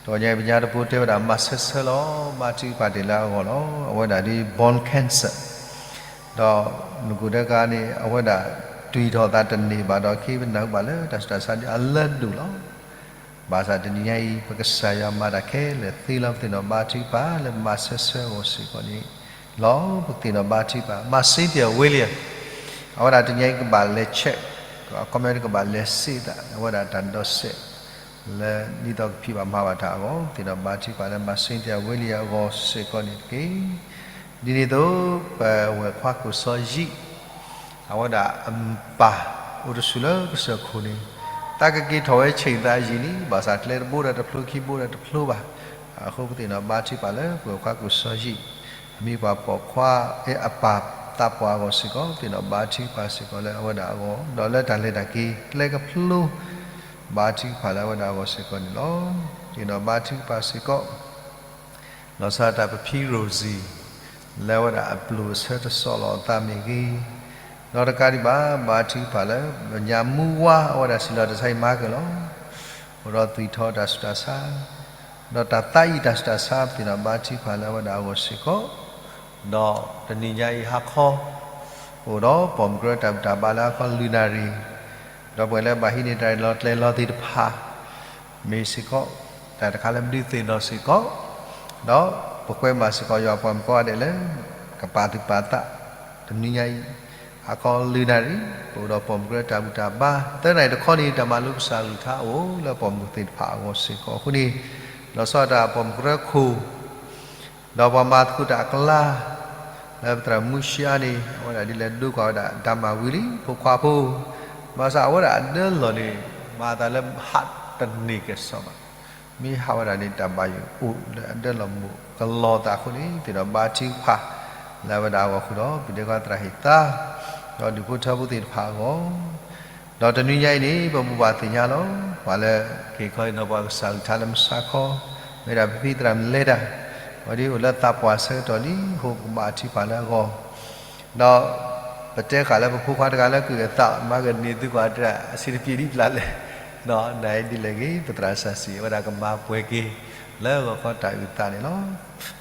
တနံၤညါအံၤပညါတပူၤတဲဝဲဒၣ်မၤဆၢဆၢလီၤ. ဘါထုကဖၣ်တ့ၢ်လၢအဂီၢ်လီၤ. အဝဲဒၣ်ဒ် bone cancer, ဒီးမုၢ်ကူၣ်ဒဲကါန့ၣ် အဝဲဒၣ်တွံၢ်ထီၣ်သးတန့ၢ်ဘၣ်ဒီး ခဲအံၤပနၢ်ဟူဘၣ်လၢတၢ်ဆူးတၢ်ဆါဒ်အလၢဒိၣ်လီၤ. ဘၣ်ဆၣ်တနံၤညါအံၤ ပကစၢ်ယွၤမၤတၢ်ခဲလၢာ်သ့လီၤ. ပသ့ၣ်နီၣ်ဘါထုကဖၣ်လၢမၤဆၢဆၢအဂီၢ်စ့ၢ်ကီးန့ၣ်လီၤ. ပကသ့ၣ်နီၣ်ဘါထုကဖၣ် မၤစ့တ့ၢ်ဝ့လံယၤ, အဝဲဒၣ်တနံၤညါအံၤကဘၣ်လဲၤ check, အခီပညီကဘၣ်လဲၤစ့သး အဝဲဒၣ်တၢ်ဒီးစဲး လၢဒ်သိးကဖံးဘၣ်မၤဘၣ်တၢ်အဂီၢ်, ပသ့ၣ်နီၣ်ဘါထုကဖၣ်လၢမၤစ့တ့ၢ်ဝ့လံယၤအဂီၢ်စ့ၢ်ကီးန့ၣ်တက့ၢ်. ဒ်န့ၣ်အသိး ပဝဲၢ်ခွါကိၣ်စီယံာ် အဝဲဒၣ်အပၢ်အိၣ်တဆူၣ်လၢကစၢၢ်ခိၣ်န့ၣ်, သးကက့ၤထီၣ်ဝဲဆ့ၣ်သးယံာ်လံ, ဘၣ်ဆၣ်ကျဲတဘိဒီးတဖျိ ခံဘိဒီးတဖျိဘၣ်. အဃိပသ့ၣ်နီၣ်ဘါထုကဖၣ်လၢပဝဲၢ်ခွါကိၣ်စီယံာ် အမံၤပှၤပိာ်ခွါ အပၢ်သးပှၢ်အဂီၢ်စ့ၢ်ကီး, ပသ့ၣ်နီၣ်ဘါထုကဖၣ်စ့ၢ်ကီးလၢအဝဲဒၣ်အဂီၢ်, ဒီးလၢတၢ်လဲၤတၢ်က့ၤကျဲကဖျိ ဘါထုကဖၣ်လၢအဝဲဒၣ်အဂီၢ်စ့ၢ်ကီးန့ၣ်လီၤ. ပသ့ၣ်နီၣ်ဘါထုကဖၣ်စ့ၢ်ကီး လီၤဆီဒၣ်တၢ်ပဖံရိၣ်စံၣ် လၢအဝဲဒၣ်အပျိၢ်အဆၢတစိာ်လီၤအသးမ့ၢ်ဂ့ၤ, ဒီးတကးဒံးဘၣ် ဘါထုကဖၣ်လၢ ပညါမူဝါအဝဲဒၣ်စံးလီၤတၢ်ဆါအံၤမၤကၢၢ်လီၤ. အိၣ်ဒီးသွံၣ်ထီၣ်တၢ်ဆူးတၢ်ဆါ, ဒီးတၢ်သးအံၤတၢ်ဆူးတၢ်ဆါ ပသ့ၣ်နီၣ်ဘါထုကဖၣ်လၢအဝဲဒၣ်အဂီၢ်စ့ၢ်ကီး, ဒီးတနံၤညါအံၤဟါခီ အိၣ်ဒီးပိာ်မုၣ်ကရၢတၢ်ဘူၣ်တၢ်ဘါလၢဟါခီလွံၢ်နၣ်ရံၣ်, ဒီပုၢ်ဝဲၢ်လၢဘၣ်ဟံးန့ၢ်တၢ်လီၤကျဲလီၤသ့ၣ်တဖၣ် မ့ၢ်စ့ၢ်ကီး တၢ်တခါလၢပဒုးသ့ၣ်နီၣ်စ့ၢ်ကီး, ဒီးပကွဲမၤစ့ၢ်ကီးယွၤပှၤမုၣ်ကိးဂၤဒဲးလၢ ကပာ်သူၣ်ပာ်သး တနံၤညါအံၤ ဟါခီလွံၢ်နၣ်ရံၣ် ပအိၣ်ဒီးပိာ်မုၣ်ကရၢတၢ်ဘူၣ်တၢ်ဘါ သၢနၣ်ရံၣ်တခီန့ၣ် တၢ်မၤလိကစၢ်အကလုၢ်ကထါအိၣ်လၢပိာ်မုၣ်သ့ၣ်တဖၣ်အဂီၢ်စ့ၢ်ကီးအဃိန့ၣ်, လီၤဆီဒၣ်တၢ်ပိာ်မုၣ်ကရၢခိၣ် ဒီးပှၤမၤသကိးတၢ်အကျါ လၢပသရၣ်မူရှါန့ၣ် အဝဲဒၣ်ဒ်လဲၣ်ဒိကွၢ်ဝဲဒၣ်တၢ်မၤဝံၤလံ ဖိခွါဖိ, ဘၣ်ဆၣ်အဝဲဒၣ်အဒၢလီၢ်န့ၣ် မၤအသးလၢဟးတန့ၢ်ကစီၣ်ဘၣ်. မ့ၢ်ဟးဝဲဒၣ်န့ၣ် တၢ်ဘၣ်ယိၣ်အိၣ်လၢအဒၢလီၢ်မိၢ်ကလီၤသးအဃိန့ၣ် သ့ၣ်နီၣ်ဘါထုကဖၣ် လၢအဝဲဒၣ်အဂီၢ်ဃုာ်ဒီး ပဒဲကွၢ်သရၣ်ဟ့ၣ်သါ ဒီးဒူၣ်ဖိထၢဖိသ့ၣ်တဖၣ်အဂီၢ် ဒီးတနွံညါအံၤန့ၣ် ပဘိးဘၣ်သ့ၣ်ညါလီၤ. ပှၤလၢက့ၤခီအံၤနီၤ ပှၤကစၢ်အကလုၢ်ကထါလၢမုၢ်ဆါခီ မ့ၢ်ဒၣ်ပဖံသရၣ်မုၣ်လဲၤတၢ် ဝဲဒၣ်အိၣ်လၢသးပှၢ်ဆၢကတီၢ်လံ အဃိပကဘၣ်ထုကဖၣ်လၢအဂီၢ် ဒီးပတဲဃာ်လၢပဖိခွါတဂၤလၢကုၢ်အသး မၤကန့ၢ်သုကွၢ်တၢ်အဆံးတပျ့ၤဒ်ပျၢ်လဲၣ် နအံၤဒ်လဲၣ်ဂ့ၤ ပသရၣ်စၢ်စံးဝဲဒၣ်ကမၤပှဲၤက့ၤ လၢဂီၤခီတၢ်အုၣ်သးန့ၣ်လီၤ.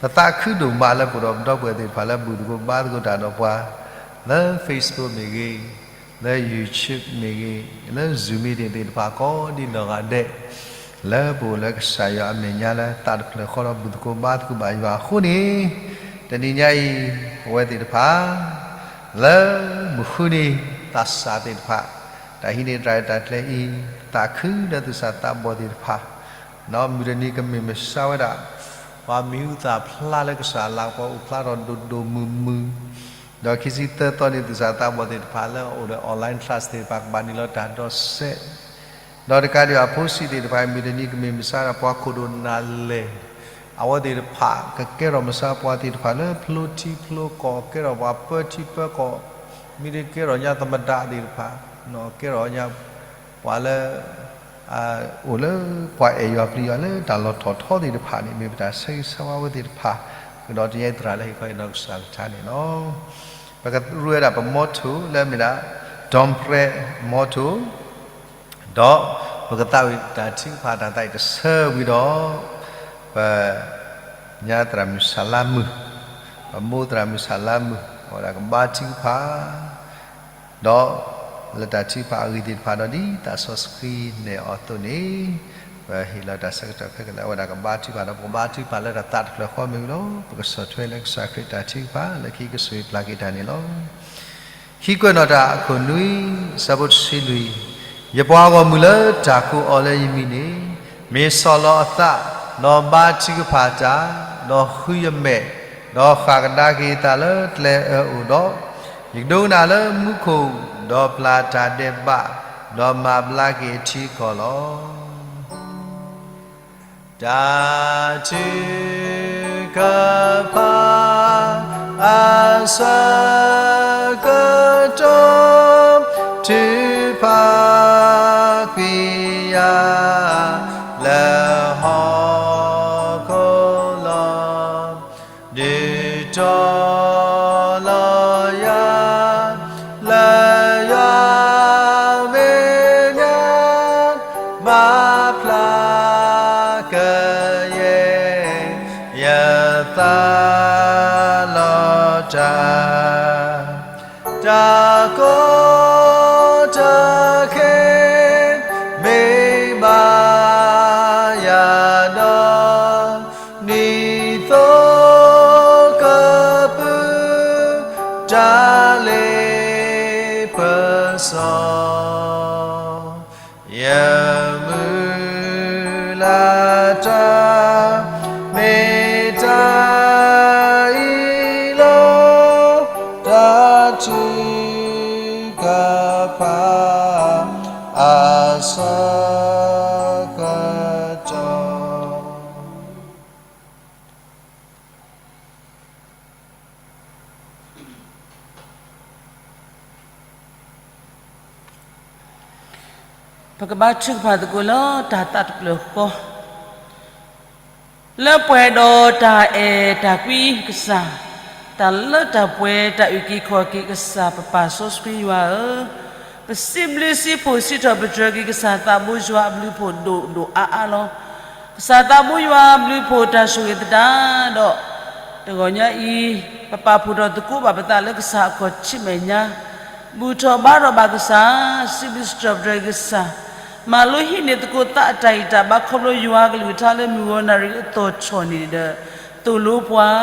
ပသးခုဒိၣ်မးလၢပအိၣ်ဒီးပဒီပုၢ်ဝဲၢ်သ့ၣ်တဖၣ်လၢ ဘူၣ်သကိးဘါသကိးတၢ်ဒီးပှၤ လၢ Facebook မ့ၢ်ဂ့ၤ, လၢ YouTube မ့ၢ်ဂ့ၤ, လၢ Zoom meeting သ့ၣ်တဖၣ်ကိးဒ်နီၢ်ဂၤဒဲး လၢပအိၣ်လၢကစၢ်ယွၤအမဲာ်ညါလၢသးတဖျၢၣ်ဃီဒီးဘူၣ်သကိးဘါသကိးဘၣ်ယွၤအဃိန့ၣ်, တနံၤညါအံၤ ပဝဲသ့ၣ်တဖၣ် လၢမုၢ်ဃုနံၤ သးစၢ်သ့ၣ်တဖၣ် တၢ်ဟံးန့ၢ်တၢ်ရဲၣ်တၢ်ကျဲၤအံၤ, သးခုဒီးသူၣ်စၢ်သးဘီၣ်သ့ၣ်တဖၣ်, မုၢ်တနံၤကမ့ၢ်မုၢ်ဆါဝဲဒၣ် ပှၤမံၤဟူသၣ်ဖျါလၢကစၢ်အလၤကပီၤ အိၣ်ဖျါထီၣ်ဒိၣ်ဒိၣ်မုၢ်မုၢ်, ဒီးခံဆံသၢသီန့ၣ် သူၣ်စၢ်သးဘီၣ်သ့ၣ်တဖၣ်လၢအအိၣ်ဒီး online class သ့ၣ်တဖၣ် ကဘၣ်နုာ်လီၤတၢ်ဒီးစဲး ဒီးတကးဒံးဘၣ် အဖိဆံးသ့ၣ်တဖၣ် မုၢ်တနံၤကမ့ၢ်မုၢ်ဆါဒီး ပှၤခိၣ်ဒိၣ်နၢ်လဲၢ် အဝဲသ့ၣ်တဖၣ် ကကဲထီၣ်မုၢ်ဆါပှၤသ့ၣ်တဖၣ်လၢဖျိထံဖျိကီၢ်, ကဲထီၣ်ပှၤပၢထံပၢကီၢ်, မ့ၢ်တကဲထီၣ်ညါသမ္မတသ့ၣ်တဖၣ်, ကဲထီၣ်ညါပှၤလၢ အိၣ်လၢပှၤအဲၣ်ယွၤပျံၤယွၤလၢတၢ်လီၤထီၣ်ထီသ့ၣ်တဖၣ်န့ၣ် မ့ၢ်ပတၢ်ဆၢဂ့ၤဆၢဝါဝဲသ့ၣ်တဖၣ်, ကဒီးတယါအံၤသရၣ်လၢဟ့ၣ်ခီဟ့ၣ်နီၤကစၢ်လၢထါန့ၣ်လီၤ. ပကရူၢ်ဝဲဒၣ်ပ motto လၢမ့ၢ်ဒၣ် Don Prayer Motto ဒီးပကသးဝံၣ်တၢ်ထုကဖၣ်တၢ်သးအံၤ တဆၢဝံၤဒီး ပ ညါသရၣ်မုၣ်ဆၣ်လါမုၢ်, ပမိၢ်သရၣ်မုၣ်ဆၣ်လါမုၢ် အဝဲဒၣ်ကဘါထုကဖၣ်, ဒီးလၢတၢ်ထုကဖၣ်အဂ့ၢ်သ့ၣ်တဖၣ်ဒီး ဒ်သးစီဆှံနဲၣ်အီၤအသိးန့ၣ်, ပဟ့ၣ်လီၤတၢ်ဆၢကတီၢ်ခဲကနံၣ် အဝဲဒၣ်ကဘါထုကဖၣ်ဒီး ပကဘါထုကဖၣ်လၢတၢ်သးတဖျၢၣ်ဃီမ့ၢ်ဝံၤလီၤ. ပကဆီၣ်ထွဲလၢကစၢ်ခရံာ်တၢ်ထုကဖၣ် လၢခံကစၢ်ယွၤပျၢ်က့ၤတၢ်န့ၣ်လီၤ. ခံကွဲးနီၣ်တၢ်အခိၣ်နွံ, အဆၢဖိတဆံလွံၢ်, ယပှၤဂီၢ်မုၢ်လၢတၢ်ကိးအီၤလၢယမံၤန့ၣ်, မ့ၢ်ဆီၣ်လီၤအသး, ဒီးဘါထုကဖၣ်တၢ်, ဒီးဃုယမဲာ်, ဒီးဃၣ်ကဒါက့ၤအသးလၢကျဲအၢအအိၣ်ဒီး, ယကဒိကနၣ်လၢမူခိၣ်, ဒီးပျၢ်တၢ်ဒဲးဘး, ဒီးမၤဘျါက့ၤအထံအကီၢ်လီၤ. တၢ်ထုကဖၣ် အဆၢကတီၢ် ထုကဖၣ်ခွံကယၤ လၢဟီၣ်ခိၣ်လီၤ. ဒုးတီၤလီၤယၤ လၢယွၤမဲာ်ညါ ဘၣ်ဖျါကယဲၢ် ယသးလီၤတၢ် တၢ်ကီတၢ်ခဲ မ့ၢ်ဘၣ်ယၤဒီး နံၣ်သိကပုၢ် တၢ်လ့ပစီ ယမုၢ်လၢ်တၢ် မ့ၢ်တၢ်အံၤလီၤ. တၢ်ထုကဖၣ် အဆၢကတီၢ် ပကဘါထုကဖၣ်သကိးလၢတၢ်သးတဖျၢၣ်ဃီ, လၢပှဲၤဒီးတၢ်အဲၣ်တၢ်ကွံကစၢ်, တၢ်လၢတၢ်ပှဲၤတၢ်အုၣ်က့ၤခီၣ်က့ၤကစၢ် ပပၢ်စီဆှံယွၤဧၢ, ပစံးဘျုးစံးဖှိၣ်စံးထီၣ်ပတြၢၤက့ၤကစၢ်သးဘိယွၤအဘျုးဖှိၣ်ဒိၣ်ဒိၣ်အါအါလီၤ. ကစၢ်သးဘိယွၤအဘျုးဖှိၣ်တၢ်ဆိၣ်ဂ့ၤသတးဒီး တဂီၤညါအံၤ ပပာ်ဖှိၣ်ထီၣ်သကိးဘၣ်ပသးလၢကစၢ်အခီၣ်ထံးမဲာ်ညါ, ဘူၣ်ထီၣ်ဘါထီၣ်ဘၣ်ကစၢ်, စံးဘျုးစံးထီၣ်ပတြၢၤက့ၤကစၢ်, မၤလိဟံးန့ၢ်သကိးသးအတၢ်ဂံၢ်တၢ်ဘါခီဖျိယွၤအကလုၢ်ကထါလၢမုၢ်ဂီၤနၣ်ရံၣ်အသီၣ်ထီၣ်န့ၣ်ဒီး သိၣ်လိပှၤ,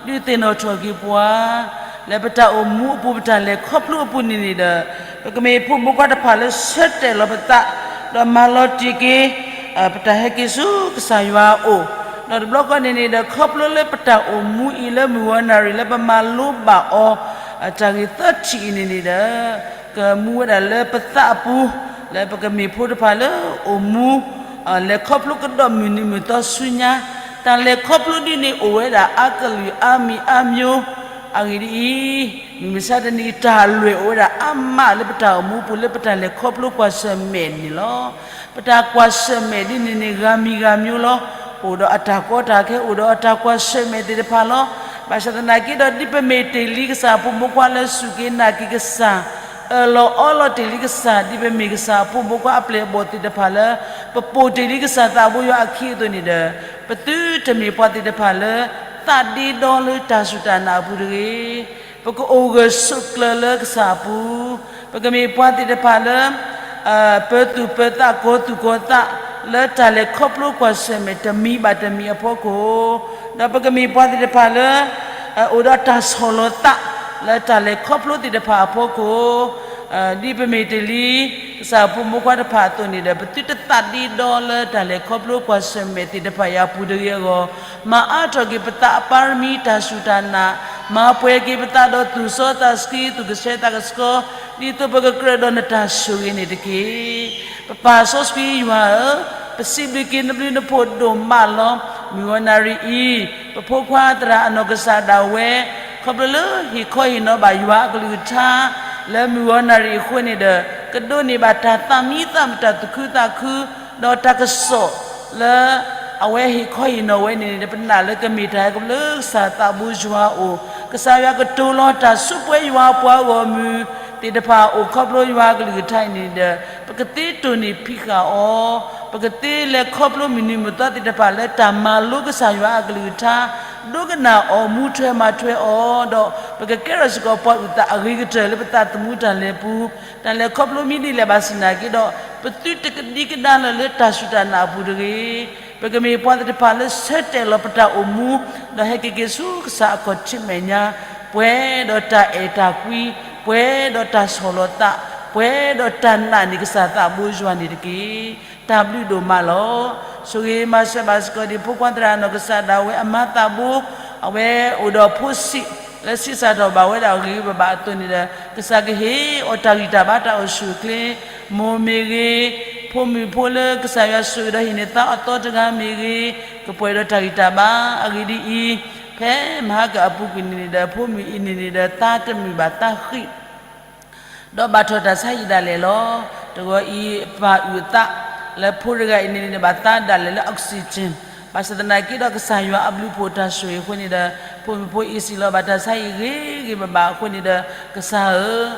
ဒုးသ့ၣ်နီၣ်ထီၣ်က့ၤပှၤ လၢပတၢ်အိၣ်မူအပူၤ ပတၢ်လဲၤခီဖျိအပူၤန့ၣ်န့ၣ်ဒီး ပကမ့ၢ်ဖိမုၣ်ဖိခွါတဖၣ်လၢဆၢတဲာ်လီၤပသး ဒီးမၤလီၤတံၢ်က့ၤ ပတၢ်ဟဲက့ၤဆူကစၢ်ယွၤအအိၣ်, ဒီးတဘျီဃီန့ၣ်န့ၣ်ဒီး ခီဖျိလၢပတၢ်အိၣ်မူအံၤလၢမုၢ်ဂီၤနၣ်ရံၣ်လၢပမၤလိဘၣ်အီၤ တၢ်ဂ့ၢ်သၢထံၣ်အံၤန့ၣ်န့ၣ်ဒီး ကမူဝဲဒၣ်လၢပသးအပူၤ လၢပကမ့ၢ်ဖိတဖၣ်လၢအိၣ်မူ လဲၤခီဖျိကဒီးမုၢ်နံၤမုၢ်သီဆူညါ, တၢ်လဲၤခီဖျိဒ်န့ၣ်အိၣ်ဝဲဒၣ်အါကလုာ်အါမံၤအါမျိုး, အဂ့ၢ်ဒ်အံၤ, မုၢ်မဆါတနံၤအံၤ တၢ်လွဲၢ်အိၣ်ဝဲဒၣ်အါမးလၢပတၢ်အိၣ်မူအပူၤလၢပတၢ်လဲၤခီဖျိကွၢ်ဆၢၣ်မဲာ်န့ၣ်လီၤ. ပတၢ်ကွၢ်ဆၢၣ်မဲာ်ဒ်န့ၣ်န့ၣ် ဂၤမံၤဂၤမျိုးလီၤ. အိၣ်ဒီးအတၢ်ကီတၢ်ခဲ အိၣ်ဒီးအတၢ်ကွၢ်ဆၢၣ်မဲာ်သ့ၣ်တဖၣ်လီၤ. ဘၣ်ဆၣ်သနာ်က့ဒီး ဒ်ပမ့ၢ်တ့ၢ်လံကစၢ်အဖိမုၣ်ဖိခွါလၢစူၢ်က့ၤနာ်က့ၤကစၢ်, အၢၣ်လီၤအီလီၤတ့ၢ်လံကစၢ် ဒ်ပမ့ၢ်ကစၢ်အဖိမုၣ်ဖိခွါအပျဲၢ်အဘီၣ်သ့ၣ်တဖၣ်လၢ ပပိာ်တ့ၢ်လံကစၢ်သးဘိယွၤအခံအသိးန့ၣ်ဒီး ပသုတမ့ၢ်ပှၤသ့ၣ်တဖၣ်လၢ သးဒ့ဒီလၢတၢ်စူၢ်တၢ်နာ်အပူၤတဂ့ၤ. ပကအိၣ်ဂၢၢ်ဆိးကျၢၤလၢကစၢ်အပူၤ, ပကမ့ၢ်ပှၤသ့ၣ်တဖၣ်လၢ ပၢၤသူၣ်ပၢၤသး ကီၤသူၣ်ကီၤသး လၢတၢ်လဲၤခီဖျိကွၢ်ဆၢၣ်မဲာ်တမံၤဘၣ်တမံၤအဖီခိၣ်, ဒီးပကမ့ၢ်ပှၤသ့ၣ်တဖၣ်လၢ အိၣ်ဒီးတၢ်ဆီၣ်လီၤသး လၢတၢ်လဲၤခီဖျိသ့ၣ်တဖၣ်အဖီခိၣ်, ဒ်ပမ့ၢ်တ့ၢ်လံ ကစၢ်ဖိမုၣ်ဖိခွါတဖၣ်အသိးန့ၣ်ဒီး ပသုတသးဒ့ဒီလၢတၢ်လဲၤခီဖျိကွၢ်ဆၢၣ်မဲာ်သ့ၣ်တဖၣ်အံၤအပူၤတဂ့ၤအဂီၢ်, မၤအါထီၣ်က့ၤပသးအပါရမံတၢ်စူၢ်တၢ်နာ်, မၤပှဲၤက့ၤပသးဒီးသူၣ်စီသးဆှံ သူၣ်ကဆှဲသးကဆှီ, ဒ်သိးပကကြၢးဒီးနတၢ်ဆိၣ်ဂ့ၤန့ၣ်တက့ၢ်. ပပၢ်စီဆှံယွၤဧၢ, ပစံးဘျုးက့ၤနဘျုးနဖှိၣ်ဒိၣ်မးလီၤ. မုၢ်ဂီၤနၣ်ရံၣ်အံၤ, ပဖိခွါသရၣ်အနီၢ်ကစၢ်ဒၣ်ဝဲ ခီဖျိလၢဟ့ၣ်ခီဟ့ၣ်နီၤဘၣ်ယွၤအကလုၢ်ကထါ လၢမုၢ်ဂီၤနၣ်ရံၣ်အဃိန့ၣ်ဒီး ကဒိးန့ၢ်ဘၣ်တၢ်သးမံသးမုာ် တၢ်သူၣ်ခုသးခု ဒီးတၢ်ကစီၣ်လၢ အဝဲဟ့ၣ်ခီဟ့ၣ်နီၤဝဲန့ၣ်န့ၣ် ပနာ်လၢကမ့ၢ်တၢ်ဟဲကပလၢကစၢ်သးဘိယွၤအအိၣ်, ကစၢ်ယွၤကတိၤလီၤတၢ်ဆိပှဲၤယွၤအပှၤဂီၢ်မုၢ်သ့ၣ်တဖၣ်အအိၣ် ခီဖျိယွၤအကလုၢ်ကထါအံၤန့ၣ်ဒီး ပကသ့တိၢ်နီၣ်ဖံးဃာ်အီၤ, ပကသ့လဲၤခီဖျိမုၢ်နံၤမုၢ်သီသ့ၣ်တဖၣ်လၢတၢ်မၤလိကစၢ်ယွၤအကလုၢ်ကထါ, ဒိကနၣ်အီၤ မူထွဲမၤထွဲအီၤ, ဒီးပကကဲထီၣ်စ့ၢ်ကီးပှၤအုၣ်သးအဂ့ၤကတၢၢ်လၢပသးသမူတၢ်လဲၤပူၤ, တၢ်လဲၤခီဖျိမ့ၢ်ဒ်လဲၣ်ဘၣ်ဆၣ်သနာ်က့ဒီး ပသုတကဒံကဒါလၢၤလၢတၢ်စူၢ်တၢ်နာ်အပူၤတဂ့ၤ. ပကမ့ၢ်ပှၤသ့ၣ်တဖၣ်လၢဆၢတဲာ်လီၤပတၢ်အိၣ်မူ, ဒီးဟဲက့ၤက့ၤဆူကစၢ်အခီၣ်ထံးမဲာ်ညါ, ပှဲၤဒီးတၢ်အဲၣ်တၢ်ကွံ, ပှဲၤဒီးတၢ်ဆီၣ်လီၤသး, ပှဲၤဒီးတၢ်နာ်န့ၢ်ကစၢ်သးဘိယွၤန့ၣ်တက့ၢ်. တၢ်ဘျုးဒိၣ်မးလီၤ. ဆိၣ်ဂ့ၤမၤစၢၤဘၣ်စ့ၢ်ကီးဒ်ဖိခွါသရၣ်အနီၢ်ကစၢ်ဒၣ်ဝဲအမါသးဘိ, အဝဲအိၣ်ဒီးဖိဆံး လၢဆံးစၢ်ထီၣ်ဘၣ်ဝဲဒၣ်ဂ့ၤဂ့ၤဘၣ်ဘၣ်အသိးန့ၣ်ဒီး ကစၢ်ကဟ့ၣ်အီၤတၢ်ဂံၢ်တၢ်ဘါတၢ်အိၣ်ဆူၣ်အိၣ်ချ့, မိၢ်မ့ၢ်ဂ့ၤ, ဖိမုၣ်ဖိလၢကစၢ်ယွၤဆိၣ်ဂ့ၤဒီးဟံးန့ၢ်သါအသီတဂၤမ့ၢ်ဂ့ၤ, ကပှဲၤဒီးတၢ်ဂံၢ်တၢ်ဘါအဂ့ၢ်ဒ်အံၤ, ဖဲမဟါကအပူၤကွံာ်န့ၣ်န့ၣ်ဒီး ဖိမုၣ်အံၤန့ၣ်န့ၣ်ဒီး သါတမုာ်ဘၣ်သးဃံး ဒီးဘၣ်ထီၣ်တၢ်ဆါဟံၣ်ဒၣ်လဲာ်လီၤ. တဂီၤအံၤ ပၢ်အုၣ်အသးလၢဖိတဂၤအံၤန့ၣ်န့ၣ် ဘၣ်သါဒၣ်လဲာ်လၢ oxygen, ဘၣ်ဆၣ်သနာ်က့ဒီး ကစၢ်ယွၤအဘျုးဖှိၣ်တၢ်ဆိၣ်ဂ့ၤအဃိန့ၣ်ဒီး ဖိမုၣ်ဖိအံၤစံးလီၤဘၣ်တၢ်ဆါဟံၣ်ဂ့ၤဂ့ၤဘၣ်ဘၣ်အဃိန့ၣ်ဒီး ကစၢ်ဧၢ,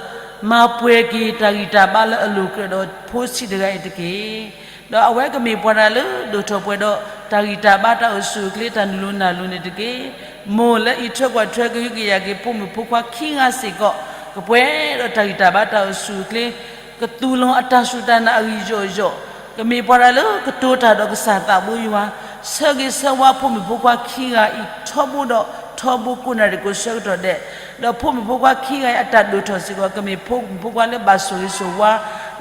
မၤပှဲၤက့ၤတၢ်ဂံၢ်တၢ်ဘါလၢအလိၤကြၢးဒီးဖိဆံးတဂၤအံၤတက့ၢ်. ဒီးအဝဲကမ့ၢ်ပှၤတဂၤလၢဒိၣ်ထီၣ်ပှဲၤဒီးတၢ်ဂံၢ်တၢ်ဘါတၢ်အိၣ်ဆူၣ်အိၣ်ချ့တၢ်နုာ်လီၤနုာ်လီၤန့ၣ်တက့ၢ်. မိၢ်လၢအံးထွဲကွၢ်ထွဲကဟုကယာ်က့ၤဖိမုၣ်ဖိခွါခံဂၤစ့ၢ်ကီး ကပှဲၤဒီးတၢ်ဂံၢ်တၢ်ဘါတၢ်အိၣ်ဆူၣ်အိၣ်ချ့, ကသူၣ်လီၤအတၢ်စူၢ်တၢ်နာ်အဂံၢ်ယီၢ်ယီၢ်, ကမ့ၢ်ပှၤတဂၤလၢကတိၤတၢ်ဒီးကစၢ်သးဘိယွၤ, ဆၢဂ့ၤဆၢဝါဖိမုၣ်ဖိခွါခံဂၤအံၤထီဘိဒီးထီဘိကိးနၣ်ရံၣ်ကိးဆၢကတီၢ်ဒဲး, ဒီးဖိမုၣ်ဖိခွါခံဂၤအံၤအတၢ်ဒိၣ်ထီၣ်စ့ၢ်ကီး ကမ့ၢ်ဖိမုၣ်ဖိခွါလၢဘၣ်ဆိၣ်ဂ့ၤဆိၣ်ဝါ,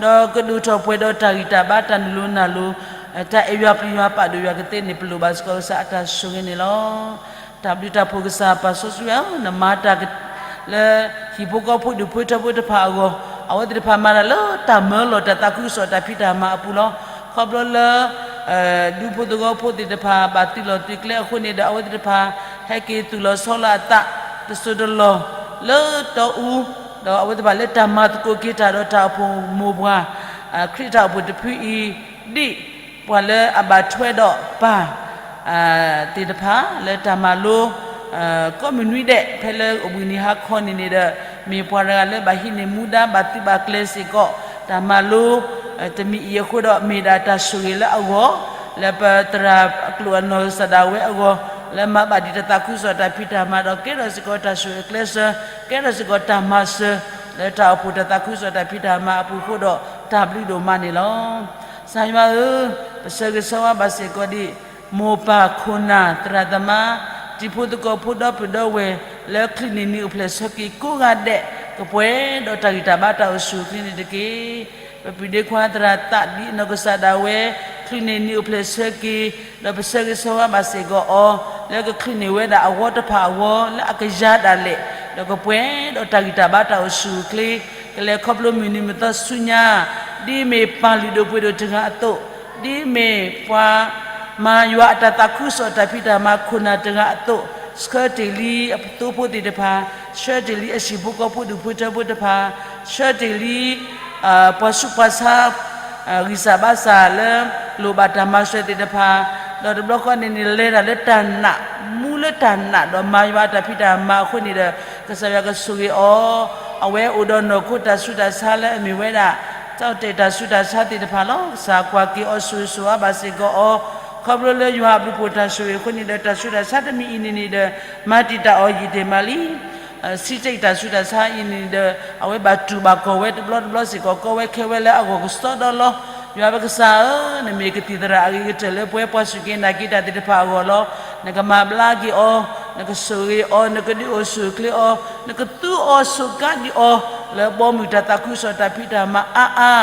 ဒီးကဒိၣ်ထီၣ်ပှဲၤဒီးတၢ်ဂံၢ်တၢ်ဘါတၢ်နုာ်လီၤနုာ်လီၤ, တၢ်အဲၣ်ယွၤပျံၤယွၤပာ်ဒိၣ်ယွၤကသ့န့ၣ် ပလိၣ်ဘၣ်စ့ၢ်ကီးကစၢ်အတၢ်ဆိၣ်ဂ့ၤန့ၣ်လီၤ. တၢ်ဘျုးတၢ်ဖှိၣ်ကစၢ်ပၢ်စီဆှံဧၢ, နမၤတၢ်လၢဟံၣ်ဖိဃီဖိဒူၣ်ဖိထၢဖိတဖၣ်အဂီၢ်, အဝဲသ့ၣ်တဖၣ်မၤတၢ်လၢတၢ်မၢလီၤတၢ်သးခုကစီၣ်တၢ်ဖံးတၢ်မၤအပူၤလီၤ. ခီဖျိလၢ ဒူဖိသဝီဖိသ့ၣ်တဖၣ် ဘၣ်သုးလီၢ်သုးကျဲအဃိန့ၣ်ဒီး အဝဲသ့ၣ်တဖၣ် ဟဲက့ၤသူၣ်လီၤဆီလီၤအသး တစိၢ်တလီၢ် လၢတီအူ, ဒီးအဝဲသ့ၣ်တဖၣ်လၢတၢ်မၤသကိးက့ၤတၢ်ဒီးတၢ်အိၣ်ဖှိၣ်မိၢ်ပှၢ် ခရံာ်တၢ်အိၣ်ဖှိၣ်တဖုအံၤ ဒ်ပှၤလၢအဘၣ်ထွဲဒီးပၢ် သ့ၣ်တဖၣ် လၢတၢ်မၤလိ ကိးမုၢ်နွံဒဲး ဖဲလၢအိၣ်ဘှံးနံၤဟါခီန့ၣ်န့ၣ်ဒီး မ့ၢ်ပှၤတဂၤလၢဘၣ်ဟံးန့ၢ်မူဒါ ဘၣ်သုးဘၣ်ကျဲၤစ့ၢ်ကီး တၢ်မၤလိ တမံၤအံၤအဃိဒီး မ့ၢ်ဒၣ်တၢ်ဆိၣ်ဂ့ၤလၢအဂီၢ် လၢပသရၣ်အကျိာ်အနီၢ်ကစၢ်ဒၣ်ဝဲအဂီၢ် လၢမၤဘၣ်ဒံးတၢ်သးခုကစီၣ်တၢ်ဖံးတၢ်မၤဒီး ကဲထီၣ်စ့ၢ်ကီးတၢ်ဆိၣ်ဂ့ၤကျဲးစၢး ကဲထီၣ်စ့ၢ်ကီးတၢ်မၤစၢၤ လၢတၢ်အိၣ်ဖှိၣ်တၢ်သးခုကစီၣ်တၢ်ဖံးတၢ်မၤအပူၤအဃိဒီး တၢ်ဘျုးဒိၣ်မးန့ၣ်လီၤ. ကစၢ်ယွၤဧၢ, ပဆၢဂ့ၤဆၢဝါဘၣ်စ့ၢ်ကီးဒံး မိၢ်ပၢ်ခိၣ်နၢ်သရၣ်သမါ တံၤဖိသကိးဖိဒီပုၢ်ဒီဝဲၢ် လၢချုးန့ၢ်နံၤအိၣ်ဖျဲၣ်ဆၢက့ၤကိးဂၤဒဲး ကပှဲၤဒီးတၢ်ဂံၢ်တၢ်ဘါတၢ်အိၣ်ဆူၣ်အိၣ်ချ့န့ၣ်တက့ၢ်. ပပုၢ်ဒ့ခွါသရၣ်သးဒ်အနီၢ်ကစၢ်ဒၣ်ဝဲ ချုးန့ၢ်နံၤအိၣ်ဖျဲၣ်ဆၢက့ၤ ဒီးပဆၢဂ့ၤဆၢဝါဘၣ်စ့ၢ်ကီးအီၤ လၢကချုးန့ၢ်ဝဲဒၣ်အဝီတဖၣ်အဂီၢ် လၢအကယၤဒၣ်လဲာ် ဒီးကပှဲၤဒီးတၢ်ဂံၢ်တၢ်ဘါတၢ်အိၣ်ဆူၣ်အိၣ်ချ့ ကလဲၤခီဖျိမုၢ်နံၤမုၢ်သီဆူညါ ဒ်မ့ၢ်ပၢ်လုၢ်ဒိၣ်ပှ့ၤဒိၣ်တဂၤအသိး, ဒ်မ့ၢ်ပှၤမၤယွၤအတၢ်သးခုကစီၣ်တၢ်ဖံးတၢ်မၤခိၣ်နၢ်တဂၤအသိး, ဆှၢတ့ၢ်လံအသိဖိသ့ၣ်တဖၣ်, ဆှၢတ့ၢ်လံအဟံၣ်ဖိဃီဖိဒူၣ်ဖိထၢဖိတဖၣ်, ဆှၢတ့ၢ်လံ ပှၤဆူးပှၤဆါ ဂံၢ်စၢ်ဘါစၢ်လၢ လိၣ်ဘၣ်တၢ်မၤစၢၤသ့ၣ်တဖၣ်, ဒီးတဘျီဃီန့ၣ်န့ၣ် လဲၤတၢ်လၢတၢ်နာ်, မူလၢတၢ်နာ် ဒီးမၤယွၤအတၢ်ဖံးတၢ်မၤအဃိန့ၣ်ဒီး ကစၢ်ယွၤကဆိၣ်ဂ့ၤအီၤ, အဝဲအိၣ်ဒီးနီၢ်ခိတၢ်ဆူးတၢ်ဆါလၢအမ့ၢ်ဝဲဒၣ် တၢ်အိၣ်တဲာ်တၢ်ဆူးတၢ်ဆါသ့ၣ်တဖၣ်လီၤ. ကစၢ်ကွၢ်က့ၤအီၤဆိၣ်ဂ့ၤဆိၣ်ဝါဘၣ်စ့ၢ်ကီးအီၤ, ခီဖျိလၢယွၤအဘျုးဖှိၣ်တၢ်ဆိၣ်ဂ့ၤအဃိန့ၣ်ဒီး တၢ်ဆူးတၢ်ဆါတမံၤအံၤန့ၣ်န့ၣ်ဒီး မၤတံာ်တာ်အီၤယံာ်တ့ၢ်မးလံ စံးတ့ၢ်တၢ်ဆူးတၢ်ဆါအံၤန့ၣ်ဒီး အဝဲဘၣ်တူၢ်ဘၣ်ကီၢ်ဝဲတဘျီတဘျီစ့ၢ်ကီး ကီဝဲခဲဝဲလၢအဂီၢ်ကစီဒီလီၤ. ယွၤပကစၢ်ဧၢ, နမ့ၢ်ကသံၣ်သရၣ်အဂ့ၤကတၢၢ်လၢပဝဲပှၤစူၢ်က့ၤနာ်က့ၤတၢ်သ့ၣ်တဖၣ်အဂီၢ်လီၤ. နကမၤဘျါက့ၤအီၤ, နကဆိၣ်ဂ့ၤအီၤ, နကဒုးအိၣ်ဆိၣ်ချ့အီၤ, နကသူအီၤဆိးကါဒံးအီၤ လၢဘီမုၢ်တၢ်သးခုကစီၣ်တၢ်ဖံးတၢ်မၤအါအါ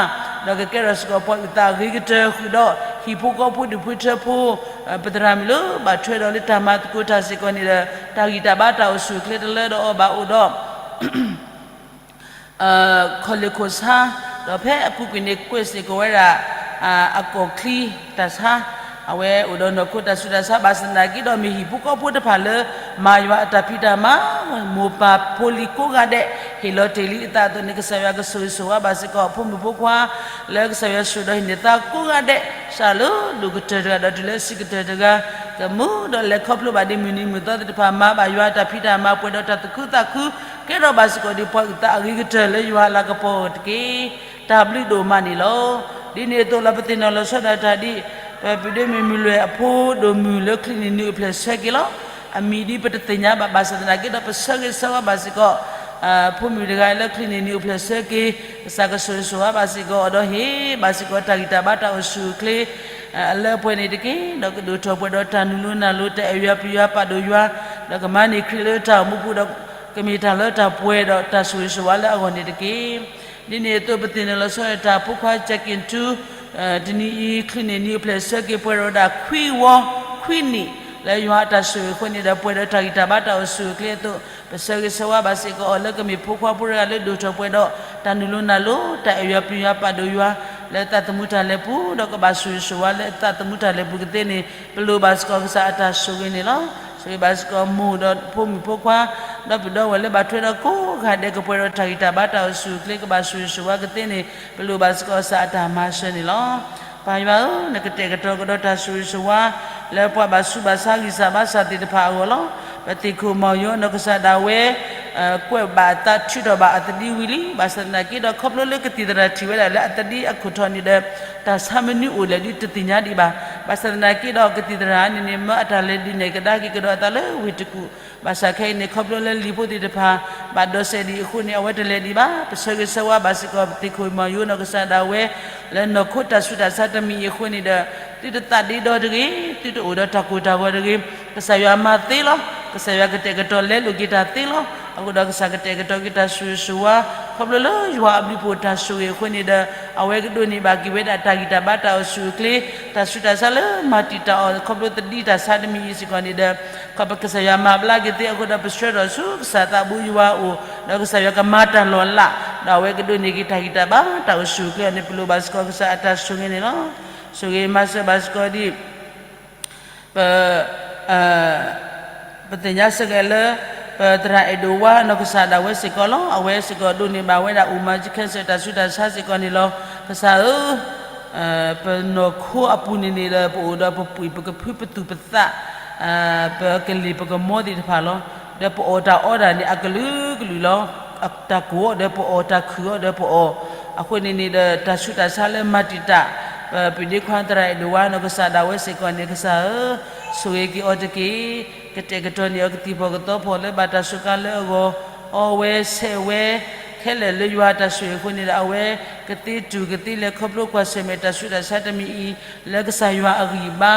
ဒီးကကဲထီၣ်စ့ၢ်ကီးပှၤအုၣ်သးအဂ့ၤကတၢၢ်ဃုာ်ဒီး ဟံၣ်ဖိဃီဖိဒူၣ်ဖိထၢဖိ ပသရၣ်မုၣ်လၢဘၣ်ထွဲဒီးလၢတၢ်မၤသကိးတၢ်စ့ၢ်ကီးန့ၣ်ဒီး တၢ်ဂံၢ်တၢ်ဘါတၢ်အိၣ်ဆူၣ်အိၣ်ချ့တလၢဒီးအီၤဘၣ်အိၣ်ဒီး ခီၣ်လ့ၢ်ခိၣ်ဆါ, ဒီးဖဲအပူၤကွံာ်န့ၣ် ကွဲးစ့ၢ်ကီးဝဲဒၣ် အကီၢ်ချံတၢ်ဆါ, အဝဲအိၣ်ဒီးနီၢ်ခိတၢ်ဆူးတၢ်ဆါ ဘၣ်ဆၣ်သနာ်က့ဒီး မ့ၢ်ဟံၣ်ဖိဃီဖိတဖၣ်လၢ မၤယွၤအတၢ်ဖံးတၢ်မၤ, မိၢ်ပၢ်ဖိလံၤကိးဂၤဒဲး ဟ့ၣ်လီၤတ့ၢ်လံအသးအသိးန့ၣ် ကစၢ်ယွၤကဆိၣ်ဂ့ၤဆိၣ်ဝါဘၣ်စ့ၢ်ကီး ဖိမုၣ်ဖိခွါ လၢကစၢ်ယွၤဆိၣ်ဒီးဟ့ၣ်န့ၢ်သါကိးဂၤဒဲး, စးလၢဒိၣ်ကတၢၢ်တဂၤဒီးတုၤလၢဆံးကတၢၢ်တဂၤ, ကမူဒီးလဲၤခီဖျိဘၣ်ဒ်မုၢ်နံၤမုၢ်သီသ့ၣ်တဖၣ် မၤဘၣ်ယွၤအတၢ်ဖံးတၢ်မၤ ပှဲၤဒီးတၢ်သူၣ်ခုသးခု, ကဲထီၣ်ဘၣ်စ့ၢ်ကီးဒ်ပှၤအုၣ်သးအဂ့ၤကတၢၢ်လၢယွၤအလၤကပီၤတက့ၢ်. တၢ်ဘျုးဒိၣ်မးန့ၣ်လီၤ. ဒ်န့ၣ်အသိးလီၤ ပသ့ၣ်နီၣ်လီၤဆီဒၣ်တၢ်ဒ် ပပှၤဒ့မုၢ်မုၢ်လွဲၢ်အဖိဒိၣ်မုၢ်လၢချံးန့ၢ်နံၤအိၣ်ဖျဲၣ်ဆၢက့ၤလီၤ. အမံၤဒ်ပတသ့ၣ်ညါဘၣ် ဘၣ်ဆၣ်သနာ်က့ဒီး ပဆၢဂ့ၤဆၢဝါဘၣ်စ့ၢ်ကီး ဖိမုၣ်တဂၤလၢချံးန့ၢ်နံၤအိၣ်ဖျဲၣ်ဆၢက့ၤ, ကစၢ်ကဆိၣ်ဂ့ၤဆိၣ်ဝါဘၣ်စ့ၢ်ကီးအီၤဒီးဟ့ၣ်ဘၣ်စ့ၢ်ကီးတၢ်ဂံၢ်တၢ်ဘါတၢ်အိၣ်ဆူၣ်အိၣ်ချ့ အလၢအပှဲၤန့ၣ်တက့ၢ်. ဒီးကဒိၣ်ထီၣ်ပှဲၤဒီးတၢ်နုာ်လိၤနၢ်လိၤ တၢ်အဲၣ်ယွၤပျံၤယွၤပာ်ဒိၣ်ယွၤ, ဒီးကမၤန့ၢ်ခရံာ်လၢတၢ်အိၣ်မူပူၤဒီး ကမ့ၢ်တၢ်လၢတၢ်ပှဲၤဒီးတၢ်ဆိၣ်ဂ့ၤဆိၣ်ဝါလၢအဂီၢ်န့ၣ်တက့ၢ်. ဒ်န့ၣ်အသိးပသ့ၣ်နီၣ်လီၤဆီဒၣ်တၢ်ဖိခွါကၠဲးက့ၣ်ထူ တနံၤအံၤ ချံးန့ၢ်နံၤအိၣ်ဖျဲၣ်ဆၢက့ၤပှဲၤဒီးဒၣ်ခွံဝီခွံနံၣ် လၢယွၤအတၢ်ဆိၣ်ဂ့ၤအဃိန့ၣ်ဒီး ပှဲၤဒီးတၢ်ဂံၢ်တၢ်ဘါတၢ်အိၣ်ဆူၣ်အိၣ်ချ့အသိး ပဆၢဂ့ၤဆၢဝါဘၣ်စ့ၢ်ကီးအီၤလၢကမ့ၢ်ဖိခွါဖိတဂၤလၢဒိၣ်ထီၣ်ပှဲၤဒီး တၢ်နုာ်လိၤနၢ်လိၤ တၢ်အဲၣ်ယွၤပျံၤယွၤပာ်ဒိၣ်ယွၤ လၢသးသမူတၢ်လဲၤပူၤ ဒီးကဘၣ်ဆိၣ်ဂ့ၤဆိၣ်ဝါလၢသးသမူတၢ်လဲၤပူၤကသ့န့ၣ် ပလိၣ်ဘၣ်စ့ၢ်ကီးကစၢ်အတၢ်ဆိၣ်ဂ့ၤန့ၣ်လီၤ. ဆိၣ်ဂ့ၤဘၣ်စ့ၢ်ကီးမိၢ်ဒီးဖိမုၣ်ဖိခွါ ဒီးပဒီဝဲၢ်လၢဘၣ်ထွဲဒီးကိးဂၤဒဲး ကပှဲၤဒီးတၢ်ဂံၢ်တၢ်ဘါတၢ်အိၣ်ဆူၣ်အိၣ်ချ့ ကဘၣ်ဆိၣ်ဂ့ၤဆိၣ်ဝါကသ့န့ၣ် ပလိၣ်ဘၣ်စ့ၢ်ကီးကစၢ်အတၢ်မၤစၢၤန့ၣ်လီၤ. ပၢ်ယွၤဧၢ, နကတဲာ်ကတီၤကဒီးတၢ်ဆိၣ်ဂ့ၤဆိၣ်ဝါ လၢပှၤဘၣ်ဆူးဘၣ်ဆါဂံၢ်စၢ်ဘါစၢ်သ့ၣ်တဖၣ်အဂီၢ်လီၤ. ပသ့ၣ်ခိၣ်မီၢ်ယိၤနီၢ်ကစၢ်ဒၣ်ဝဲ ကွဲးဘၣ်အသးထုးထီၣ်ဘၣ်အသဒံဝံၤလံ. ဘၣ်ဆၣ်သနာ်က့ဒီး ခီဖျိလၢကသံၣ်သရၣ်ထံၣ်ဝဲဒၣ်လၢအသဒံအခိၣ်ထီၣ်န့ၣ်ဒီး တၢ်ဆါမနုၤအိၣ်လဲၣ်ဒ်တသ့ၣ်ညါဒံးဘၣ်. ဘၣ်ဆၣ်သနာ်က့ဒီး ကသံၣ်သရၣ်န့ၣ်န့ၣ် မၢအတၢ်လဲၤဒုးနဲၣ်ကဒါက့ၤကဒီးအသးလၢဝ့ၢ်တကူၣ် ဘၣ်ဆၣ်ခဲအံၤန့ၣ် ခီဖျိလၢလံာ်ဖိသ့ၣ်တဖၣ် ဘၣ်ဒိးစဲးဒံးအဃိန့ၣ် အဝဲတလဲၤဒံးဘၣ်. ပဆၢဂ့ၤဆၢဝါဘၣ်စ့ၢ်ကီး ပသ့ၣ်ခိၣ်မီၢ်ယိၤနီၢ်ကစၢ်ဒၣ်ဝဲ လၢနီၢ်ခိတၢ်ဆူးတၢ်ဆါတမံၤအံၤအဃိန့ၣ်ဒီး သုတသးဒ့ဒီတဂ့ၤ, သုတအိၣ်ဒီးတၢ်ကိၢ်တၢ်ဂီၤတဂ့ၤ. ကစၢ်ယွၤမၤသ့လီၤ. ကစၢ်ယွၤကတဲာ်ကတီၤလဲလိာ်က့ၤတၢ်သ့လီၤ.အဃိဒီးကစၢ်ကတဲာ်ကတီၤက့ၤတၢ်ဆိၣ်ဂ့ၤဆိၣ်ဝါ ခီဖျိလၢယွၤအဘျုးဖှိၣ်တၢ်ဆိၣ်ဂ့ၤအဃိန့ၣ်ဒီး အဝဲကဒိးန့ၢ်ဘၣ်က့ၤဝဲဒၣ်တၢ်ဂံၢ်တၢ်ဘါတၢ်အိၣ်ဆူၣ်အိၣ်ချ့ တၢ်ဆူးတၢ်ဆါလၢမၤတံာ်တာ်အီၤ ခီဖျိသဒံတၢ်ဆါတမံၤအံၤစ့ၢ်ကီးန့ၣ်ဒီး ကစၢ်ယွၤမၤဘျါက့ၤသ့အဃိဒီး ပဆှၢထီၣ်ဆူကစၢ်သးဘိယွၤအအိၣ် ဒီးကစၢ်ယွၤကမၤတၢ်လီၤလး ဒီးအဝဲကဒိးန့ၢ်က့ၤတၢ်ဂံၢ်တၢ်ဘါတၢ်အိၣ်ဆူၣ်အိၣ်ချ့အီၤန့ၣ် ပလိၣ်ဘၣ်စ့ၢ်ကီးကစၢ်အတၢ်ဆိၣ်ဂ့ၤန့ၣ်လီၤ. ဆိၣ်ဂ့ၤမၤစၢၤဘၣ်စ့ၢ်ကီးဒ် ပ ပသ့ၣ်ညါစ့ၢ်ကီးလၢ ပသရၣ်အဲၣ်ဒိးဝါနီၢ်ကစၢ်ဒၣ်ဝဲစ့ၢ်ကီးလီၤ. အဝဲစ့ၢ်ကီးဒိးန့ၢ်ဘၣ်ဝဲဒၣ် အိၣ်မၤ cancer တၢ်ဆူးတၢ်ဆါစ့ၢ်ကီးန့ၣ်လီၤ. ကစၢ်ဧၢ, ပနီၢ်ခိအပူၤန့ၣ်န့ၣ်ဒီး ပအိၣ်ဒီးပပှ့ၤပကဖုပသူၣ်ပသး ပကလ့ၢ်ပကမီသ့ၣ်တဖၣ်လီၤ. ဒီးပအီၣ်တၢ်အီတၢ်န့ၣ် အကလုာ်ကလုာ်လီၤ. တၢ်ကိၢ်အီၣ်ဒီးပအီၣ် တၢ်ခုၣ်အီၣ်ဒီးပအီၣ်, အဃိန့ၣ်န့ၣ်ဒီး တၢ်ဆူးတၢ်ဆါလၢမၤတံာ်တာ် ပပဒ့ခွါသရၣ်အဲၣ်ဒိးဝါနီၢ်ကစၢ်ဒၣ်ဝဲစ့ၢ်ကီးန့ၣ် ကစၢ်ဧၢ, ဆိၣ်ဂ့ၤက့ၤအီၤတက့ၢ်. ကတဲာ်ကတီၤန့ၢ်အီၤကသံၣ်ဖီၣ်ကသီဖီၣ်လၢဘၣ်တၢ်စူးကါလၢအဂီၢ်, အီဝဲဆဲးဝဲ ခဲလၢာ်လၢယွၤအတၢ်ဆိၣ်ဂ့ၤအဃိန့ၣ်ဒီး အဝဲကသ့တူၢ်ကသ့လဲၤခီဖျိကွၢ်ဆၢၣ်မဲာ်တၢ်ဆူးတၢ်ဆါတမံၤအံၤ လၢကစၢ်ယွၤအဂံၢ်အဘါ,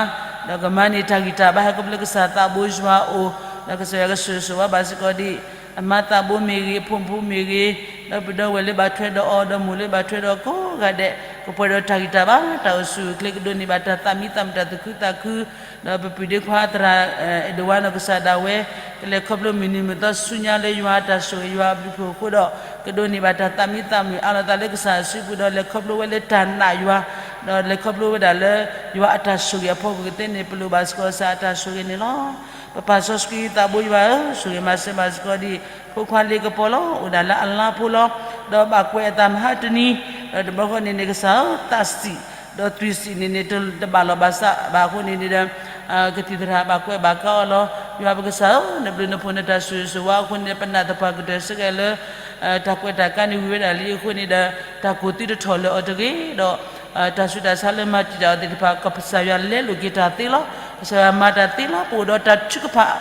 ဒီးကမၤန့ၢ်တၢ်ဂံၢ်တၢ်ဘါဟဲခီဖျိကစၢ်သးဘိယွၤအအိၣ်, ဒီးကစၢ်ယွၤကဆိၣ်ဂ့ၤဆိၣ်ဝါဘၣ်စ့ၢ်ကီးဒ် အမါသးဘိမ့ၢ်ဂ့ၤ, အဖိမုၣ်ဖိမ့ၢ်ဂ့ၤ, ဒီးပဒီဝဲၢ်လၢဘၣ်ထွဲဒီးအီၤ, ဒီးမိၢ်လၢဘၣ်ထွဲဒီးကိးဂၤဒဲး, ကပှဲၤဒီးတၢ်ဂံၢ်တၢ်ဘါ, တၢ်အိၣ်ဆူၣ်အိၣ်ချ့, ကဒိးန့ၢ်ဘၣ်တၢ်သးမံသးမုာ်, တၢ်သူၣ်ခုသးခု, ဒီးပပုၢ်ဒ့ခွါသရၣ်အဲၣ်ဒိးဝါနီၢ်ကစၢ်ဒၣ်ဝဲ, ကလဲၤခီဖျိမုၢ်နံၤမုၢ်သီဆူညါလၢယွၤအတၢ်ဆိၣ်ဂ့ၤ, ယွၤအဘျုးအဖှိၣ်အဃိဒီး, ကဒိးန့ၢ်ဘၣ်တၢ်သးမံသးမုာ်, အးလီၤသးလၢကစၢ်အစုပူၤဒီး လဲၤခီဖျိဝဲလၢတၢ်နာ်ယွၤ, ဒီးလဲၤခီဖျိဝဲဒၣ်လၢ ယွၤအတၢ်ဆိၣ်ဂ့ၤအဖီခိၣ်ကသ့န့ၣ် ပလိၣ်ဘၣ်စ့ၢ်ကီးကစၢ်အတၢ်ဆိၣ်ဂ့ၤန့ၣ်လီၤ. ပပၢ်စီဆှံသးဘိယွၤဧၢ, ဆိၣ်ဂ့ၤမၤစၢၤဘၣ်စ့ၢ်ကီးဒ် ဖိခွါလ့ကပီၤလီၤ, အိၣ်ဒၣ်လၢအလါဖိလီၤ, ဒီးဘၣ်ကွဲးအသးမဟါတနံၤ, ဒီးတဘျီဃီန့ၣ်န့ၣ် ကစၢ်ဧၢ, သးစံၣ်, ဒီးသွံၣ်စံၣ်န့ၣ်န့ၣ် တဘၣ်လီၢ်ဘၣ်စးဘၣ်အဃိန့ၣ်န့ၣ်ဒီး ကသံၣ်သရၣ်ဘၣ်ကွဲးဘၣ်ကါအီၤလီၤ. ယွၤပကစၢ်ဧၢ, နဘျုးနဖှိၣ်နတၢ်ဆိၣ်ဂ့ၤဆိၣ်ဝါအဃိန့ၣ်ဒီး ပနာ်သပှၢ်ကတၢၢ်စ့ၢ်ကီးလၢ တၢ်ကွဲးတၢ်ကါန့ၣ်ဝံၤဝဲဒၣ်လံအဃိန့ၣ်ဒီး တၢ်ကိၢ်သုတထီၣ်လၢအီၤတဂ့ၤ, ဒီး တၢ်ဆူးတၢ်ဆါလၢမၤတံာ်တာ်အီၤသ့ၣ်တဖၣ် ကစၢ်ယွၤလဲလိာ်က့ၤတၢ်သ့လီၤ. ကစၢ်ယွၤမၤတၢ်သ့လီၤ. ပအိၣ်ဒီးတၢ်ထုကဖၣ်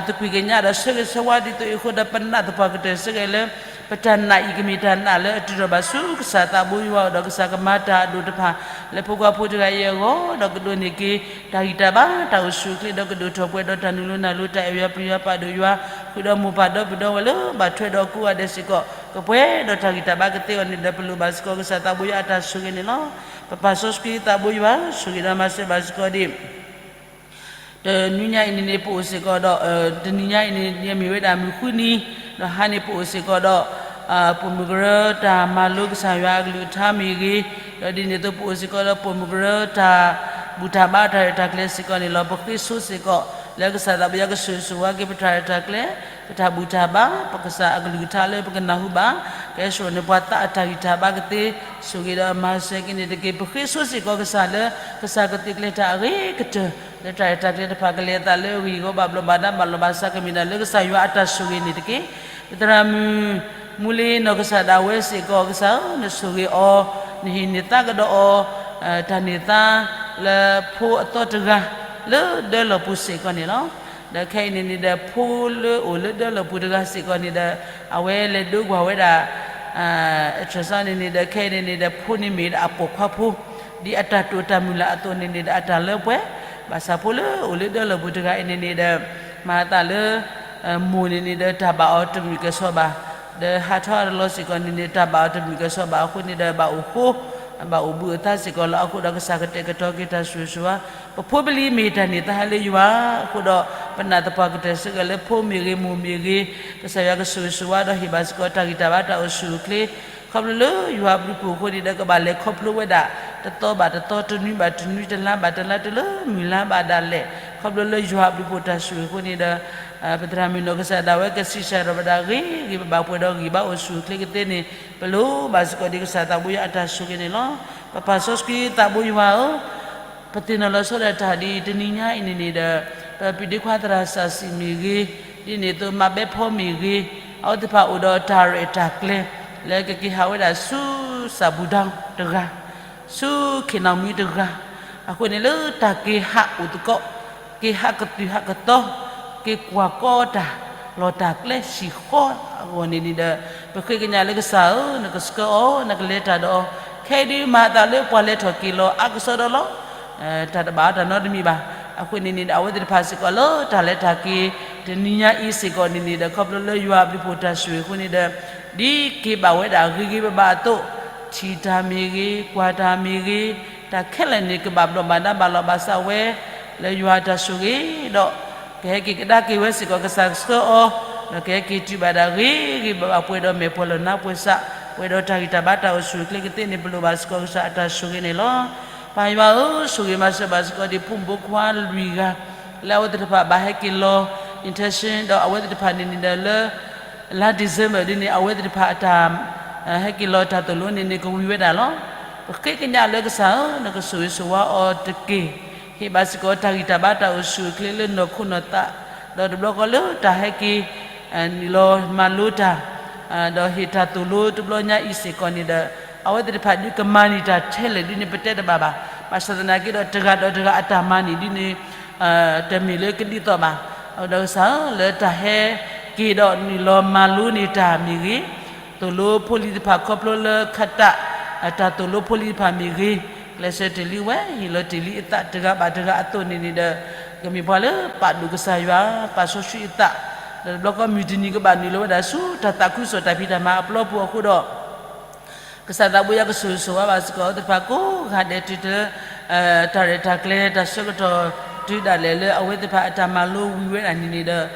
သကွံာ်ကညးဒီးဆၢဂ့ၤဆၢဝါဒ်သိးအံၤအဃိဒီး ပနာ်သပှၢ်ကတၢၢ်စ့ၢ်ကီးလၢ ပတၢ်နာ်အံၤကမ့ၢ်တၢ်နာ်လၢအတုၤထီၣ်ဘၣ်ဆူကစၢ်သးဘိယွၤအအိၣ်ဒီး ကစၢ်ကမၤတၢ်အဒိၣ်တဖၣ် လၢဖိခွါဖိတဂၤအံၤအဂီၢ်, ဒီးကဒိးန့ၢ်က့ၤ တၢ်ဂံၢ်တၢ်ဘါ တၢ်အိၣ်ဆူၣ်အိၣ်ချ့ ဒီးကဒိၣ်ထီၣ်ပှဲၤဒီးတၢ်နုာ်လီၤနၢ်လီၤ တၢ်အဲၣ်ယွၤပျံၤယွၤပာ်ဒိၣ်ယွၤ ဃုာ်ဒီးမိၢ်ပၢ်ဒီပုၢ်ဒီဝဲၢ်လၢဘၣ်ထွဲဒီးကိးဂၤဒဲးစ့ၢ်ကီး ကပှဲၤဒီးတၢ်ဂံၢ်တၢ်ဘါကသ့အီၤန့ၣ်ဒီး ပလိၣ်ဘၣ်စ့ၢ်ကီးကစၢ်သးဘိယွၤအတၢ်ဆိၣ်ဂ့ၤန့ၣ်လီၤ. ပပၢ်စီဆှံသးဘိယွၤဧၢ, ဆိၣ်ဂ့ၤဒီးမၤစၢၤဘၣ်စ့ၢ်ကီးဒံး တနွံညါအံၤန့ၣ်န့ၣ် ပအိၣ်စ့ၢ်ကီးဒီး တနံၤညါအံၤန့ၣ် မ့ၢ်ဝဲဒၣ်မုၢ်ဃုနံၤ, ဒီးဟါန့ၣ်ပအိၣ်စ့ၢ်ကီးဒီး ပိာ်မုၣ်ကရၢတၢ်မၤလိကစၢ်ယွၤအကလုၢ်ကထါမ့ၢ်ဂ့ၤ, ဒီးဒ်န့ၣ်အသိး ပအိၣ်စ့ၢ်ကီးဒီးပိာ်မုၣ်ကရၢတၢ်ဘူၣ်တၢ်ဘါတၢ်ရဲၣ်တၢ်ကျဲၤစ့ၢ်ကီးန့ၣ်လီၤ. ပဃ့ဆိစ့ၢ်ကီး လၢကစၢ်သးဘိယွၤကဆိၣ်ဂ့ၤဆိၣ်ဝါက့ၤပတၢ်ရဲၣ်တၢ်ကျဲၤ, ပတၢ်ဘူၣ်တၢ်ဘါ, ပကစၢ်အကလုၢ်ကထါလၢပကနၢ်ဟူဘၣ်, ကဟဲစိာ်န့ၢ်ပှၤသးအတၢ်ဂံၢ်တၢ်ဘါကသ့, ဆိၣ်ဂ့ၤဒီးမၤစၢၤက့ၤန့ၣ်တက့ၢ်. ပဃ့ဆိစ့ၢ်ကီးကစၢ်လၢ ကစၢ်ကသုးကျဲၤတၢ်အဂ့ၤကတၢၢ် လၢတၢ်ရဲၣ်တၢ်ကျဲၤတဖၣ်ကလဲၤအသးလၢအဂံၢ်အဂီၢ်ဘၣ်ဘျီးဘၣ်ဒါဘၣ်လီၤဘၣ်စး ကမ့ၢ်ဒၣ်လၢကစၢ်ယွၤအတၢ်ဆိၣ်ဂ့ၤန့ၣ်တက့ၢ်. ပသရၣ်မုၣ် မူလ့နီၢ်ကစၢ်ဒၣ်ဝဲစ့ၢ်ကီး ကစၢ်ဧၢ, နဆိၣ်ဂ့ၤအီၤ, နဟ့ၣ်န့ၢ်သးကဒီးအီၤ တၢ်န့ၢ်သါလၢဖိအသီတဂၤ လၢဒၢလီၢ်ပူၤစ့ၢ်ကီးန့ၣ်လီၤ. ဒီးခဲအံၤန့ၣ်န့ၣ်ဒီး ဖိလၢအိၣ်လၢဒၢလီၢ်ပူၤတဂၤစ့ၢ်ကီးန့ၣ်ဒီး အဝဲလဲၤဒိကွၢ်ဝဲဒၣ် အထၢၣ်စ့ၢ်န့ၣ်န့ၣ်ဒီး ခဲအံၤန့ၣ်န့ၣ်ဒီး ဖိန့ၣ်မ့ၢ်ဒၣ်အပိာ်ခွါဖိ ဒ်အတၢ်တိာ်တၢ်မုၢ်လၢ်အသိးန့ၣ်န့ၣ်ဒီး အတၢ်လၢပှဲၤ, ဘၣ်ဆၣ်ဖိလၢအိၣ်လၢဒၢလီၢ်ပူၤတဂၤအံၤန့ၣ်န့ၣ်ဒီး မၤအသးလၢ မိၢ်န့ၣ်န့ၣ်ဒီး တၢ်ဘၣ်အီၤတမုာ်ကဲၢ်ဆိးဘၣ်, ဒီးဟးထီၣ်အတလီၤစ့ၢ်ကီးန့ၣ်န့ၣ် တၢ်ဘၣ်အီၤတမုာ်ကဲၢ်ဆိးဘၣ်အဃိန့ၣ်ဒီး ဘၣ်အိၣ်ဃိ ဘၣ်အိၣ်ဘှံးအသးစ့ၢ်ကီးလီၤ. အဃိဒီးကစၢ်ကတဲာ်ကတီၤက့ၤတၢ်ဆိၣ်ဂ့ၤဆိၣ်ဝါ ပဖိပလံၤမ့ၢ်တၢ်န့ၢ်သါလၢယွၤအဃိဒီး ပနာ်သပှၢ်ကတၢၢ်စ့ၢ်ကီးလၢဖိမ့ၢ်ဂ့ၤ မိၢ်မ့ၢ်ဂ့ၤ ကစၢ်ယွၤကဆိၣ်ဂ့ၤဆိၣ်ဝါဒီး ဟ့ၣ်ဘၣ်စ့ၢ်ကီးတၢ်ဂံၢ်တၢ်ဘါတၢ်အိၣ်ဆူၣ်အိၣ်ချ့ ခီဖျိလၢယွၤအဘျုးအဖှိၣ်အဃိန့ၣ်ဒီး ကဘၣ်လဲၤခီဖျိဝဲဒၣ် တသီဘၣ်တသီ တနွံဘၣ်တနွံ တလါဘၣ်တလါ တုၤလၢမုၢ်လါဘၣ်ဒၣ်လဲာ် ခီဖျိလၢယွၤအဘျုးအဖှိၣ်တၢ်ဆိၣ်ဂ့ၤအဃိန့ၣ်ဒီး ပသရၣ်မုၣ်နီၢ်ကစၢ်ဒၣ်ဝဲ ကဆံးစၢ်ဒီးဘၣ်ဒၣ်ဂ့ၤဂ့ၤဘၣ်ဘၣ်ပှဲၤဒီးဂံၢ်ဘါအိၣ်ဆူၣ်အိၣ်ချ့ကသ့န့ၣ် ပလိၣ်ဘၣ်စ့ၢ်ကီးဒ်ကစၢ်သးဘိယွၤအတၢ်ဆိၣ်ဂ့ၤန့ၣ်လီၤ. ပပၢ်စီဆှံသးဘိယွၤဧၢ, ပသ့ၣ်နီၣ်လီၤဆီဒၣ်တၢ်ဒ်တနံၤညါအံၤန့ၣ်န့ၣ်ဒီး ပပံၤဒ့ခွါသရၣ်စီဆှံမ့ၢ်ဂ့ၤ, ဒ်န့ၣ်အသိးမၤဘဲဖီမ့ၢ်ဂ့ၤ, အဝဲသ့ၣ်တဖၣ်အိၣ်ဒီးတၢ်ရဲၣ်တၢ်ကျဲၤ လၢကက့ၤဟးဝဲဒၣ်ဆူစၢ်ဘူၣ်ဒီတဂၤ ဆူခ့ၣ်နီၣ်မံၤတဂၤ, အဃိန့ၣ်လၢတၢ်က့ၤဟးအိၣ်သကိး, က့ၤဟးကတုၤဟးကတီၤ, က့ၤကွၢ်ကီတၢ်လီၢ်တၢ်ကျဲဟံၣ်ဃီအဂီၢ်န့ၣ်န့ၣ်ဒီး ပဃ့ကညးလၢကစၢ်ဧၢ, နကဆှၢအီၤ, နကလဲၤတၢ်ဒီးအီၤ, ခဲအံၤဒုးမၤအသးလၢပှၤလဲၤထီၣ်က့ၤလီၤအါကစီဒီလီၤ. တၢ်တဘၣ်အီၤတၢ်နီတမံၤဘၣ်. အဃိန့ၣ်န့ၣ်ဒီး အဝဲသ့ၣ်တဖၣ်စ့ၢ်ကီးလၢတၢ်လဲၤတၢ်က့ၤ တနံၤညါအံၤစ့ၢ်ကီးန့ၣ်န့ၣ်ဒီး ခီဖျိလၢယွၤအဘျုးအဖှိၣ်တၢ်ဆိၣ်ဂ့ၤအဃိန့ၣ်ဒီး ဒ်က့ၤဘၣ်ဝဲဒၣ်ဂ့ၤဂ့ၤဘၣ်ဘၣ်အသိး, ထံၣ်တၢ်မ့ၢ်ဂ့ၤ, ကွၢ်တၢ်မ့ၢ်ဂ့ၤ, တၢ်ခဲလၢာ်န့ၣ် ကဘၣ်ဘျီးဘၣ်ဒါဘၣ်လီၤဘၣ်စးဝဲ လၢယွၤတၢ်ဆိၣ်ဂ့ၤဒီး ကဟဲက့ၤကဒါက့ၤဝဲစ့ၢ်ကီး ကစၢ်ကဆှၢအီၤ, ဒီးကဟဲက့ၤတုၤဘၣ်ဒၣ်ဂ့ၤဂ့ၤဘၣ်ဘၣ် ပှဲၤဒီးမဲာ်ပှဲၤလီၢ်နါပှဲၤစး, ပှဲၤဒီးတၢ်ဂံၢ်တၢ်ဘါတၢ်အိၣ်ဆူၣ်အိၣ်ချ့ကသ့န့ၣ် ပလိၣ်ဘၣ်စ့ၢ်ကီးကစၢ်အတၢ်ဆိၣ်ဂ့ၤန့ၣ်လီၤ. ပၢ်ယွၤဧၢ, ဆိၣ်ဂ့ၤမၤစၢၤဘၣ်စ့ၢ်ကီးဒ်ဖိမုၣ်ဖိခွါလွံၢ်ဂၤ လၢအဝဲသ့ၣ်တဖၣ်ဘၣ်ဟဲက့ၤလီၤ intention ဒီးအဝဲသ့ၣ်တဖၣ်န့ၣ်န့ၣ်ဒီးလၢ လါ December ဒ်န့ၣ် အဝဲသ့ၣ်တဖၣ်အတၢ် ဟဲက့ၤလီၤတၢ်သိၣ်လိန့ၣ်န့ၣ် ကဝံၤဝဲဒၣ်လီၤ. ပဃ့ကညးလၢကစၢ်ဧၢ, နကဆိၣ်ဂ့ၤဆိၣ်ဝါအီၤတက့ၢ်. ဟ့ၣ်ဘၣ်စ့ၢ်ကီးတၢ်ဂံၢ်တၢ်ဘါတၢ်အိၣ်ဆူၣ်အိၣ်ချ့လၢနီၢ်ခိနီၢ်သး, ဒီးတဘျီဃီလၢတၢ်ဟဲက့ၤ နုာ်လီၤမၤလိတၢ် ဒီးဟ့ၣ်တၢ်သိၣ်လိတဘျီညါအံၤစ့ၢ်ကီးန့ၣ်ဒီး အဝဲသ့ၣ်တဖၣ်ဒုးကမၤန့ၢ်တၢ်ထဲလဲၣ်ဒ်န့ၣ် ပတဲတဘၣ်ဘၣ်. ဘၣ်ဆၣ်သနာ်က့ဒီး တဂၤဒီးတဂၤအတၢ်မၤန့ၢ်ဒ်န့ၣ် တမ့ၢ်လၢကဒ်သိးဘၣ်. ဒီးကစၢ်ဧၢ, လၢတၢ်ဟဲက့ၤဒီးနုာ်လီၤမၤလိန့ၢ်တၢ်မ့ၢ်ဂ့ၤ, သိၣ်လိဖိလံၤတဖၣ်ခီဖျိလၢခးတၢ် တၢ်သိၣ်လိဖိလံၤတဖၣ်မ့ၢ်ဂ့ၤ, ကျဲးစၢးတ့ၢ်လံဝဲ ဟ့ၣ်လီၤတ့ၢ်လံအသးတဂၤဘၣ်တဂၤအသိးန့ၣ်န့ၣ်ဒီး ကမ့ၢ်ပှၤလၢပာ်ဒိၣ်ကစၢ်ယွၤ ပာ်စီဆှံအသး, ဒီးတဘျီဃီမုၢ်တနံၤကဘၣ်နုာ်လီၤဝဲဒၣ်ဆူတၢ်သးခုကစီၣ်တၢ်ဖံးတၢ်မၤအပျီပူၤအဃိဒီး ကစၢ်သးဘိယွၤကဆိၣ်ဂ့ၤဆိၣ်ဝါဘၣ်စ့ၢ်ကီး အဝဲသ့ၣ်တဖၣ်ကိးဂၤဒဲးတုၤလၢ တၢ်ရဲၣ်တၢ်ကျဲၤတၢ်ဆၢကတီၢ်တုၤဒၣ်လဲာ်လၢအဝဲသ့ၣ်တဖၣ်အတၢ်မၤလိဝံၤဝဲဒၣ်န့ၣ်န့ၣ်ဒီး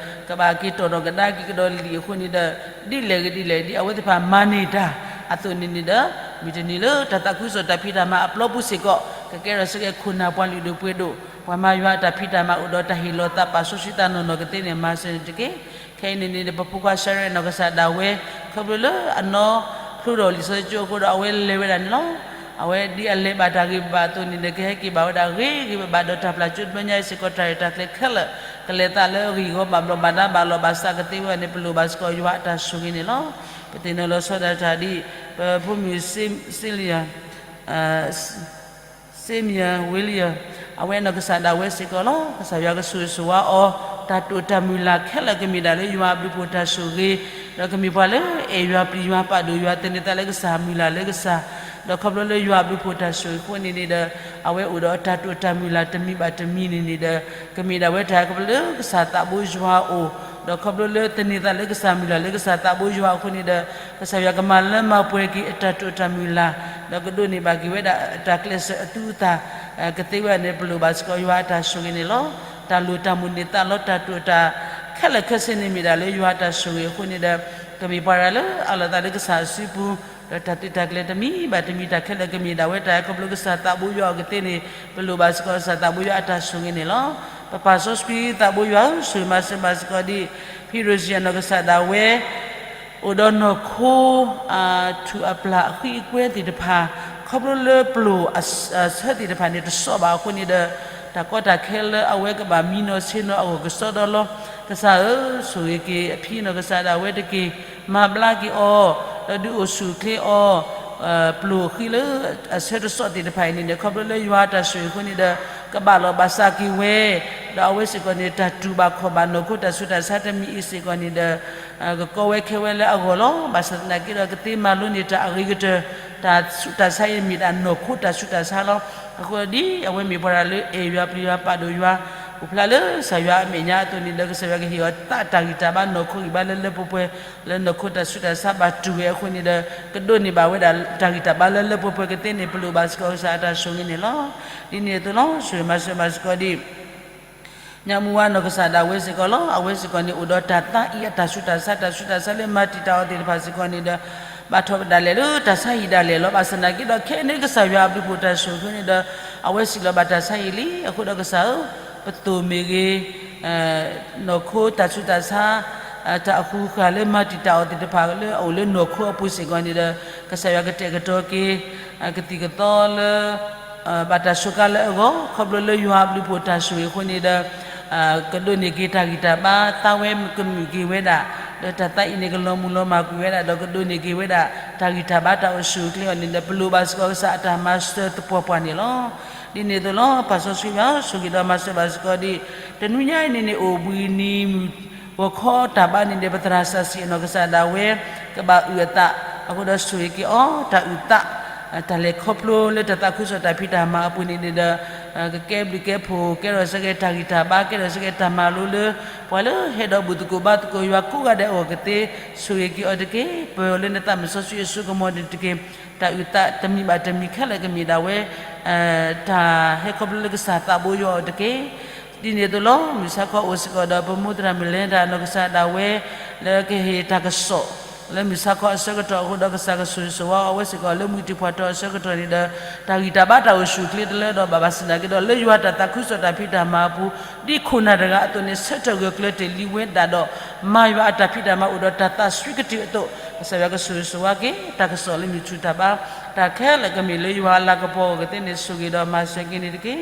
ကဘၣ်က့ၤတီၢ်ဒီးကဒါက့ၤကဒီးလံာ်အဃိန့ၣ်ဒီး ဒ်လဲၣ်ဂ့ၤဒ်လဲၣ် ဒ်အဝဲသ့ၣ်တဖၣ်မၤန့ၢ်တၢ်အသိးန့ၣ်န့ၣ်ဒီး မုၢ်တနံၤလၢတၢ်သးခုကစီၣ်တၢ်ဖံးတၢ်မၤအပျီပူၤစ့ၢ်ကီး ကကဲထီၣ်စ့ၢ်ကီးခိၣ်နၢ်ပှၤလုၢ်ဒိၣ်ပှ့ၤဒိၣ် ပှၤမၤယွၤအတၢ်ဖံးတၢ်မၤအိၣ်ဒီးတၢ်ဟ့ၣ်လီၤသးပာ်စီဆှံသးနီၢ်နီၢ်ကသ့န့ၣ် မၤစၢၤန့ၣ်တက့ၢ်. ခဲအံၤန့ၣ်န့ၣ် ပဖိခွါ Sharon နီၢ်ကစၢ်ဒၣ်ဝဲ ခီဖျိလၢအနီၢ်ဖျိထီၣ်လံာ်စီဆှံကၠိအဃိဒီး အဝဲလဲၤဝဲဒၣ်န့ၣ်လီၤ. အဝဲဒ်အလဲၤဘၣ်တၢ်ဂ့ၤဘၣ်အသိးန့ၣ်ဒီး ကဟဲက့ၤဘၣ်ဝဲဒၣ်ဂ့ၤဂ့ၤဘၣ်ဘၣ်ဒီးတၢ်ပျၢ်ကၠိတဘျီညါအံၤစ့ၢ်ကီး တၢ်ရဲၣ်တၢ်ကျဲၤခဲလၢာ် ကလဲၤသးလၢအဂံၢ်အဂီၢ်ဘၣ်ဘျီးဘၣ်ဒါဘၣ်လီၤဘၣ်စးကသ့ဝဲန့ၣ် ပလိၣ်ဘၣ်စ့ၢ်ကီးယွၤအတၢ်ဆိၣ်ဂ့ၤန့ၣ်လီၤ. ပသ့ၣ်နီၣ်လီၤဆီဒၣ်တၢ်ဒ် ပဖိမုၣ် Celia Samuel William အဝဲနီၢ်ကစၢ်ဒၣ်ဝဲစ့ၢ်ကီးလီၤ. ကစၢ်ယွၤကဆိၣ်ဂ့ၤဆိၣ်ဝါအီၤ တၢ်တိာ်တၢ်မုၢ်လၢ်ခဲလၢာ်ကမ့ၢ်ဒၣ်လၢယွၤအဘျုးအဖှိၣ်တၢ်ဆိၣ်ဂ့ၤ, ဒီးကမ့ၢ်ပှၤလၢအဲၣ်ယွၤပျံၤယွၤပာ်ဒိၣ်ယွၤသန့ၤသးလၢကစၢ်မုၢ်လၢ်လၢကစၢ်, ဒီးခီဖျိလၢယွၤအဘျုးအဖှိၣ်တၢ်ဆိၣ်ဂ့ၤအဃိန့ၣ်န့ၣ်ဒီး အဝဲအိၣ်ဒီးတၢ်တိာ်တၢ်မုၢ်လၢ်တမံၤဘၣ်တမံၤန့ၣ်န့ၣ်ဒီး ကမ့ၢ်ဒၣ်ဝဲတၢ်ခီဖျိလၢကစၢ်သးဘိယွၤအအိၣ်, ဒီးခီဖျိလၢသန့ၤသးလၢကစၢ်မုၢ်လၢ်လၢကစၢ်သးဘိယွၤအဃိန့ၣ်ဒီး ကစၢ်ယွၤကမၤလၢမၤပှဲၤက့ၤအတၢ်တိာ်တၢ်မုၢ်လၢ်, ဒီးကဒိးန့ၢ်ဘၣ်က့ၤဝဲဒၣ်အတၢ်ကျဲးစၢးအသူအသၣ် ကသ့ဝဲန့ၣ် ပလိၣ်ဘၣ်စ့ၢ်ကီးယွၤအတၢ်ဆိၣ်ဂ့ၤန့ၣ်လီၤ. တၢ်လိၣ်တၢ်မိၣ်န့ၢ်သးလီ တၢ်တိာ်တၢ် ခဲလၢာ်ခဲဆ့န့ၣ်မ့ၢ်ဒၣ်လၢယွၤအတၢ်ဆိၣ်ဂ့ၤအဃိန့ၣ်ဒီး ကမ့ၢ်ပှၤတဂၤလၢအလီၤသးလၢကစၢ်အစုပူၤ, ဒီးတၢ်သုးတၢ်ကျဲၤတမံၤဘၣ်တမံၤ တၢ်ခဲလၢာ်ကမ့ၢ်ဒၣ်ဝဲတၢ်အဲၣ်ခီဖျိကစၢ်သးဘိယွၤအီၤကသ့န့ၣ် ပလိၣ်ဘၣ်စ့ၢ်ကီးကစၢ်သးဘိယွၤအတၢ်ဆိၣ်ဂ့ၤန့ၣ်လီၤ. ပပၢ်စီဆှံသးဘိယွၤဧၢ, ဆိၣ်ဂ့ၤမၤစၢၤဘၣ်စ့ၢ်ကီးဒ် ဖံရိၤၡံအနီၢ်ကစၢ်ဒၣ်ဝဲ အိၣ်ဒီးနီၢ်ခိ အထူၣ်အပျၢ်အဃံအကွဲသ့ၣ်တဖၣ် ခီဖျိလၢပလိၣ်အဆၢသ့ၣ်တဖၣ်န့ၣ် တစီၣ်ဘၣ်အဃိန့ၣ်ဒီး တၢ်ကီတၢ်ခဲလၢအဝဲကဘၣ်မံနီၢ်ဆ့ၣ်နီၤအဂီၢ်ကစီဒီလီၤ. ကစၢ်ဧၢ, ဆိၣ်ဂ့ၤက့ၤအဖံနီၢ်ကစၢ်ဒၣ်ဝဲတက့ၢ်, မၤဘျါက့ၤအီၤ, ဒီးဒုးအိၣ်ဆူၣ်အိၣ်ချ့အီၤ, ပလိၣ်အဃံလၢအဆၢတစီၣ်သ့ၣ်တဖၣ်အံၤန့ၣ်ဒီး ခီဖျိလၢယွၤအတၢ်ဆိၣ်ဂ့ၤအဃိန့ၣ်ဒီး ကဘၣ်လီၤဘၣ်စးက့ၤဝဲ, ဒီးအဝဲစ့ၢ်ကီးန့ၣ် တၢ်တူၢ်ဘၣ်ခီၣ်ဘၣ်နီၢ်ခိတၢ်ဆူးတၢ်ဆါတမံၤအံၤစ့ၢ်ကီးန့ၣ်ဒီး ကကီဝဲခဲဝဲလၢအဂီၢ်လီၤ. ဘၣ်ဆၣ်သနာ်က့ဒီး ကသ့မၤလိန့ၢ်တၢ်အဂ့ၤကတၢၢ်, တၢ်ဆူးတၢ်ဆါအံၤမ့ၢ်ဒၣ်နီၢ်ခိတၢ်ဆူးတၢ်ဆါလီၤ. အဃိဒ်အဝဲမ့ၢ်ပှၤတဂၤလၢအဲၣ်ယွၤပျံၤယွၤပာ်ဒိၣ်ယွၤ, အိၣ်ဖျါလၢကစၢ်ယွၤအမဲာ်ညါအသိးန့ၣ်ဒီး ကစၢ်ယွၤကဟ့ၣ်အီၤသးတၢ်ဂံၢ်တၢ်ဘါနီၢ်ခိဂံၢ်ဘါလၢလၢပှဲၤပှဲၤ, လၢနီၢ်ခိတၢ်ဆူးတၢ်ဆါဘၣ်တူၢ်ဝဲအဃိန့ၣ်ဒီး ကဒိးန့ၢ်ဘၣ်ဝဲဒၣ်တၢ်ဂံၢ်တၢ်ဘါလၢလၢပှဲၤပှဲၤကသ့န့ၣ် ပလိၣ်ဘၣ်စ့ၢ်ကီးကစၢ်အတၢ်ဆိၣ်ဂ့ၤန့ၣ်လီၤ. ဒ်န့ၣ်အသိးလီၤ. ဆိၣ်ဂ့ၤမၤစၢၤဘၣ်စ့ၢ်ကီးဒ် ညၣ်မုၢ်ဝါနီၢ်ကစၢ်ဒၣ်ဝဲစ့ၢ်ကီးလီၤ. အဝဲစ့ၢ်ကီးန့ၣ် အိၣ်ဒီးတၢ်သးအံၤအတၢ်ဆူးတၢ်ဆါ, တၢ်ဆူးတၢ်ဆါလၢမၤတံာ်တာ်အီၤသ့ၣ်တဖၣ်စ့ၢ်ကီးန့ၣ်ဒီး ဘၣ်ထီၣ်ဒၣ်လဲာ်လၢတၢ်ဆါဟံၣ်ဒၣ်လဲာ်လီၤ. ဘၣ်ဆၣ်သနာ်က့ဒီး ခဲအံၤန့ၣ် ကစၢ်ယွၤအဘျုးအဖှိၣ်တၢ်ဆိၣ်ဂ့ၤအဃိန့ၣ်ဒီး အဝဲစံးလီၤဘၣ်တၢ်ဆါဟံၣ်လံ. အဃိဒီးကစၢ်ဧၢ, ပသိၣ်မ့ၢ်ဂ့ၤ, နီၢ်ခိတၢ်ဆူးတၢ်ဆါ, တၢ်အဃုာ်ဃာ်လၢမၤတံာ်တာ်အီၤသ့ၣ်တဖၣ်လၢအအိၣ်လၢနီၢ်ခိအပူၤစ့ၢ်ကီးန့ၣ်ဒီး ကစၢ်ယွၤကတဲာ်ကတီၤက့ၤ ကသံၣ်ကသီလၢ ဘၣ်တၢ်စူးကါလၢအဂီၢ် ခီဖျိလၢယွၤအဘျုးအဖှိၣ်တၢ်ဆိၣ်ဂ့ၤအဃိန့ၣ်ဒီး ကဒိးန့ၢ်က့ၤတၢ်ဂံၢ်တၢ်ဘါ, သးဝဲကမုာ်က့ၤဝဲဒၣ်, ဒီးတၢ်သးအံၤန့ၣ် ကလီၤမုၢ်လီၤမၢ်ကွံာ်ဝဲဒၣ် ဒီးကဒိးန့ၢ်က့ၤဝဲဒၣ် တၢ်ဂံၢ်တၢ်ဘါတၢ်အိၣ်ဆူၣ်အိၣ်ချ့အီၤန့ၣ်ဒီး ပလိၣ်ဘၣ်စ့ၢ်ကီးကစၢ်အတၢ်မၤစၢၤသပှၢ်ပှၢ်န့ၣ်လီၤ. ဒ်န့ၣ်အသိးလီၤ. ပၢ်စီဆှံယွၤဧၢ, ဆိၣ်ဂ့ၤဒီးမၤစၢၤဘၣ်စ့ၢ်ကီးဒ် တနွံညါအံၤန့ၣ်န့ၣ် အိၣ်ဘှံးနံၤမုၢ် ဂီၤခီတၢ်ဘါန့ၣ်ဒီး ပသရၣ်စီဆှံအနီၢ်ကစၢ်ဒၣ်ဝဲ ကဘၣ်အုၣ်အသး, အဃိဒီးဆိၣ်ဂ့ၤက့ၤအီၤ တၢ်အုၣ်သး, တၢ်လဲၤခီဖျိလၢတၢ်သးခုကစီၣ်တၢ်ဖံးတၢ်မၤအပူၤန့ၣ်ဒီး ကကဲဘျုးကဲဖှိၣ် ကဲထီၣ်စ့ၢ်ကီးတၢ်ဂံၢ်တၢ်ဘါ ကဲထီၣ်စ့ၢ်ကီးတၢ်မၤလိလၢ ပှၤလၢဟဲဒီးဘူၣ်သကိးဘါသကိးယွၤကိးဂၤဒဲးအဂီၢ်ကသ့, ဆိၣ်ဂ့ၤက့ၤအီၤတက့ၢ်. ပၢၤအီၤလၢနသးမုၢ်စီဆှံအစိကမီၤန့ၣ်တက့ၢ်. တၢ်အုၣ်သးတမံၤဘၣ်တမံၤခဲလၢာ်ကမ့ၢ်ဒၣ်ဝဲ တၢ်ဟဲခီဖျိလၢကစၢ်သးဘိယွၤအီၤတက့ၢ်. ဒ်န့ၣ်အသိးလီၤ. မုၢ်ဆါခီအိၣ်စ့ၢ်ကီးဒီး ပမိၢ်သရၣ်မုၣ်လဲၤတၢ်နီၢ်ကစၢ်ဒၣ်ဝဲ လၢကဟ့ၣ်တၢ်ကစီၣ် လၢမုၢ်ဆါခီအဆၢကတီၢ်အဃိဒီး ကစၢ်ကဆိၣ်ဂ့ၤဆိၣ်ဝါအဝဲစ့ၢ်ကီးလၢမုၢ်တံၢ်ဖှီၣ်ထီၣ်အဆၢကတီၢ်န့ၣ်ဒီး တၢ်ဂံၢ်တၢ်ဘါတၢ်အိၣ်ဆူၣ်အိၣ်ချ့တလၢဒီးဘၣ်ဘၣ်ဆၣ်သနာ်က့ဒီး လၢယွၤတၢ်သးခုကစီၣ်တၢ်ဖံးတၢ်မၤအပူၤ ဒ်ခိၣ်နၢ်တဂၤအသိးန့ၣ် ဆၢထၢၣ်ဂၢၢ်ကျၢၤတ့ၢ်လံဝဲဒၣ်ဒီး မၤယွၤအတၢ်ဖံးတၢ်မၤအိၣ်ဒီးတၢ်သးစွံကတုာ်အသိး ကစၢ်ယွၤကဆိၣ်ဂ့ၤဆိၣ်ဝါက့ၤ တၢ်ကစီၣ်လၢမုၢ်ဆူၣ်တၢ်ဘါ တၢ်ခဲလၢာ်ကမ့ၢ်လၢယွၤအလၤကပီၤအဂီၢ်ကသ့န့ၣ် ဆိၣ်ဂ့ၤဒီးမၤစၢၤက့ၤန့ၣ်တက့ၢ်.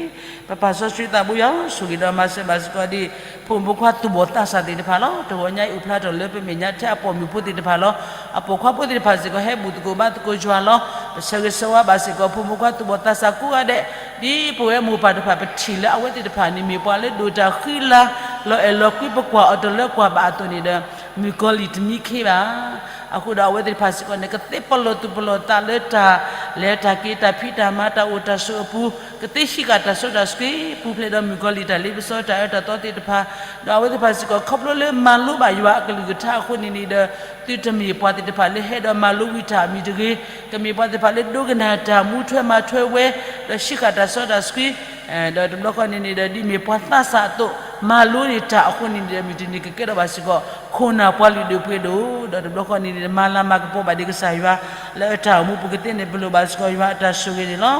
ပပၢ်စီဆှံသးဘိယွၤဧၢ, ဆိၣ်ဂ့ၤဒီးမၤစၢၤဘၣ်စ့ၢ်ကီးဒ် ဖိမုၣ်ဖိခွါသူၣ်ဘီၣ်သးစၢ်သ့ၣ်တဖၣ်လီၤ. တဂီၤညါအံၤအိၣ်ဖျါထီၣ်လၢပမဲာ်ညါထဲအပိာ်မုၣ်ဖိသ့ၣ်တဖၣ်လီၤ. အပိာ်ခွါဖိသ့ၣ်တဖၣ်စ့ၢ်ကီး ဟဲဘူၣ်သကိးဘါသကိးယွၤလီၤ. ပဆၢဂ့ၤဆၢဝါဘၣ်စ့ၢ်ကီးဖိမုၣ်ဖိခွါသူၣ်ဘီၣ်သးစၢ်ကိးဂၤဒဲး ဒ်ပဝဲမိၢ်ပၢ်တဖၣ်ပထံၣ်လၢအဝဲသ့ၣ်တဖၣ်န့ၣ် မ့ၢ်ပှၤလၢဒိၣ်တၢ်ဃံလၤ လီၤအဲၣ်လီၤကွံပကွၢ်အီၤတလၢကွၢ်ဘၣ်အသိးန့ၣ်ဒီး မုၣ်ကီၤလံၢ်တမံခ့ဘၣ်. အဃိဒီးအဝဲသ့ၣ်တဖၣ်စ့ၢ်ကီးန့ၣ် ကသ့ပလီၢ်သူၣ်ပလီၢ်သးလၢတၢ်လဲၤတၢ်က့ၤ တၢ်ဖံးတၢ်မၤ တၢ်အိၣ်တၢ်ဆိးအပူၤ, ကသ့ဟံးဃာ်တၢ်စီတၢ်ဆှံ ပူၤဖျဲးဒီးမုၣ်ကီၤလံၢ်တၢ်လ့ပစီတၢ်အၢတၢ်သီသ့ၣ်တဖၣ်, ဒီးအဝဲသ့ၣ်တဖၣ်စ့ၢ်ကီး ခီဖျိလၢမၤလိဘၣ်ယွၤအကလုၢ်ကထါအဃိန့ၣ်န့ၣ်ဒီး သုတမ့ၢ်ပှၤသ့ၣ်တဖၣ်လၢဟဲဒီးမၤလိဝံၤတၢ်အမံၤတဂ့ၤ, ကမ့ၢ်ပှၤသ့ၣ်တဖၣ်လၢဒိကနၣ်တၢ်မူထွဲမၤထွဲဝဲ, ဒီးဟံးဃာ်တၢ်စီတၢ်ဆှံ ဒီးတဘျီဃီန့ၣ်န့ၣ်ဒီး ဒ်မ့ၢ်ပှၤသးစၢ်အသိး မၤလိန့ၢ်တၢ်အဃိန့ၣ်န့ၣ်ဒီး မုၢ်တနံၤကကဲထီၣ်ဘၣ်စ့ၢ်ကီး ခိၣ်နၢ်ပှၤလုၢ်ဒိၣ်ပှ့ၤဒိၣ်, ဒီးတဘျီဃီန့ၣ်န့ၣ် မၤလၤမၤကပီၤဘၣ်ဒံးကစၢ်ယွၤ လၢအတၢ်အိၣ်မူပူၤကသ့န့ၣ် ပလိၣ်ဘၣ်စ့ၢ်ကီးယွၤအတၢ်ဆိၣ်ဂ့ၤန့ၣ်လီၤ.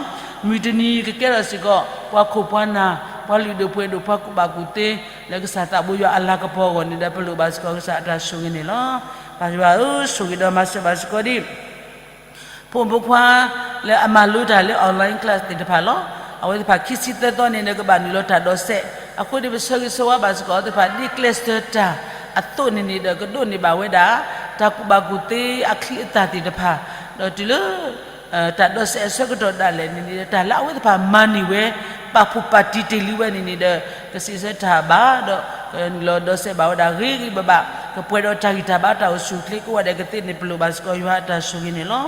မုၢ်တနံၤကကဲထီၣ်စ့ၢ်ကီး ပှၤခိၣ်ပှၤနၢ် ပှၤလုၢ်ဒိၣ်ပှ့ၤဒိၣ် ပှၤကူၣ်ဘၣ်ကူၣ်သ့ လၢကစၢ်သးဘိယွၤအလၤကပီၤအဂီၢ်န့ၣ်ဒီး ပလိၣ်ဘၣ်စ့ၢ်ကီးကစၢ်အတၢ်ဆိၣ်ဂ့ၤန့ၣ်လီၤ. ပၢ်ယွၤဧၢ, ဆိၣ်ဂ့ၤဒီးမၤစၢၤဘၣ်စ့ၢ်ကီးဒ် ဖိမုၣ်ဖိခွါ လၢအမၤလိတၢ်လၢ online class သ့ၣ်တဖၣ်လီၤ. အဝဲသ့ၣ်တဖၣ်ခံဆံသၢသီန့ၣ်ဒီး ကဘၣ်နုာ်လီၤတၢ်ဒိးစဲး, အဃိန့ၣ် ပဆၢဂ့ၤဆၢဝါဘၣ်စ့ၢ်ကီးအဝဲသ့ၣ်တဖၣ် ဒ်ကျဲးစၢးတၢ်အသိးန့ၣ်န့ၣ်ဒီး ကဒိးန့ၢ်ဘၣ်ဝဲဒၣ် တၢ်ကူၣ်ဘၣ်ကူၣ်သ့အချံအသၣ်သ့ၣ်တဖၣ်, ဒီးတုၤလၢ တၢ်ဒိးစဲးအဆၢကတီၢ်ဒၣ်လဲာ်န့ၣ်န့ၣ်ဒီး တၢ်လၢအဝဲသ့ၣ်တဖၣ်မၤန့ၢ်ဝဲ ပာ်ဖှိၣ်ပာ်တံၢ်တ့ၢ်လံဝဲန့ၣ်န့ၣ်ဒီး ကစံးဆၢတၢ်ဘၣ်ဒီး ကနုာ်လီၤဒိးစဲးဘၣ်ဝဲဒၣ်ဂ့ၤဂ့ၤဘၣ်ဘၣ်, ကပှဲၤဒီးတၢ်ဂံၢ်တၢ်ဘါတၢ်အိၣ်ဆူၣ်အိၣ်ချ့ကိးဂၤဒဲးကသ့န့ၣ် ပလိၣ်ဘၣ်စ့ၢ်ကီးယွၤအတၢ်ဆိၣ်ဂ့ၤန့ၣ်လီၤ.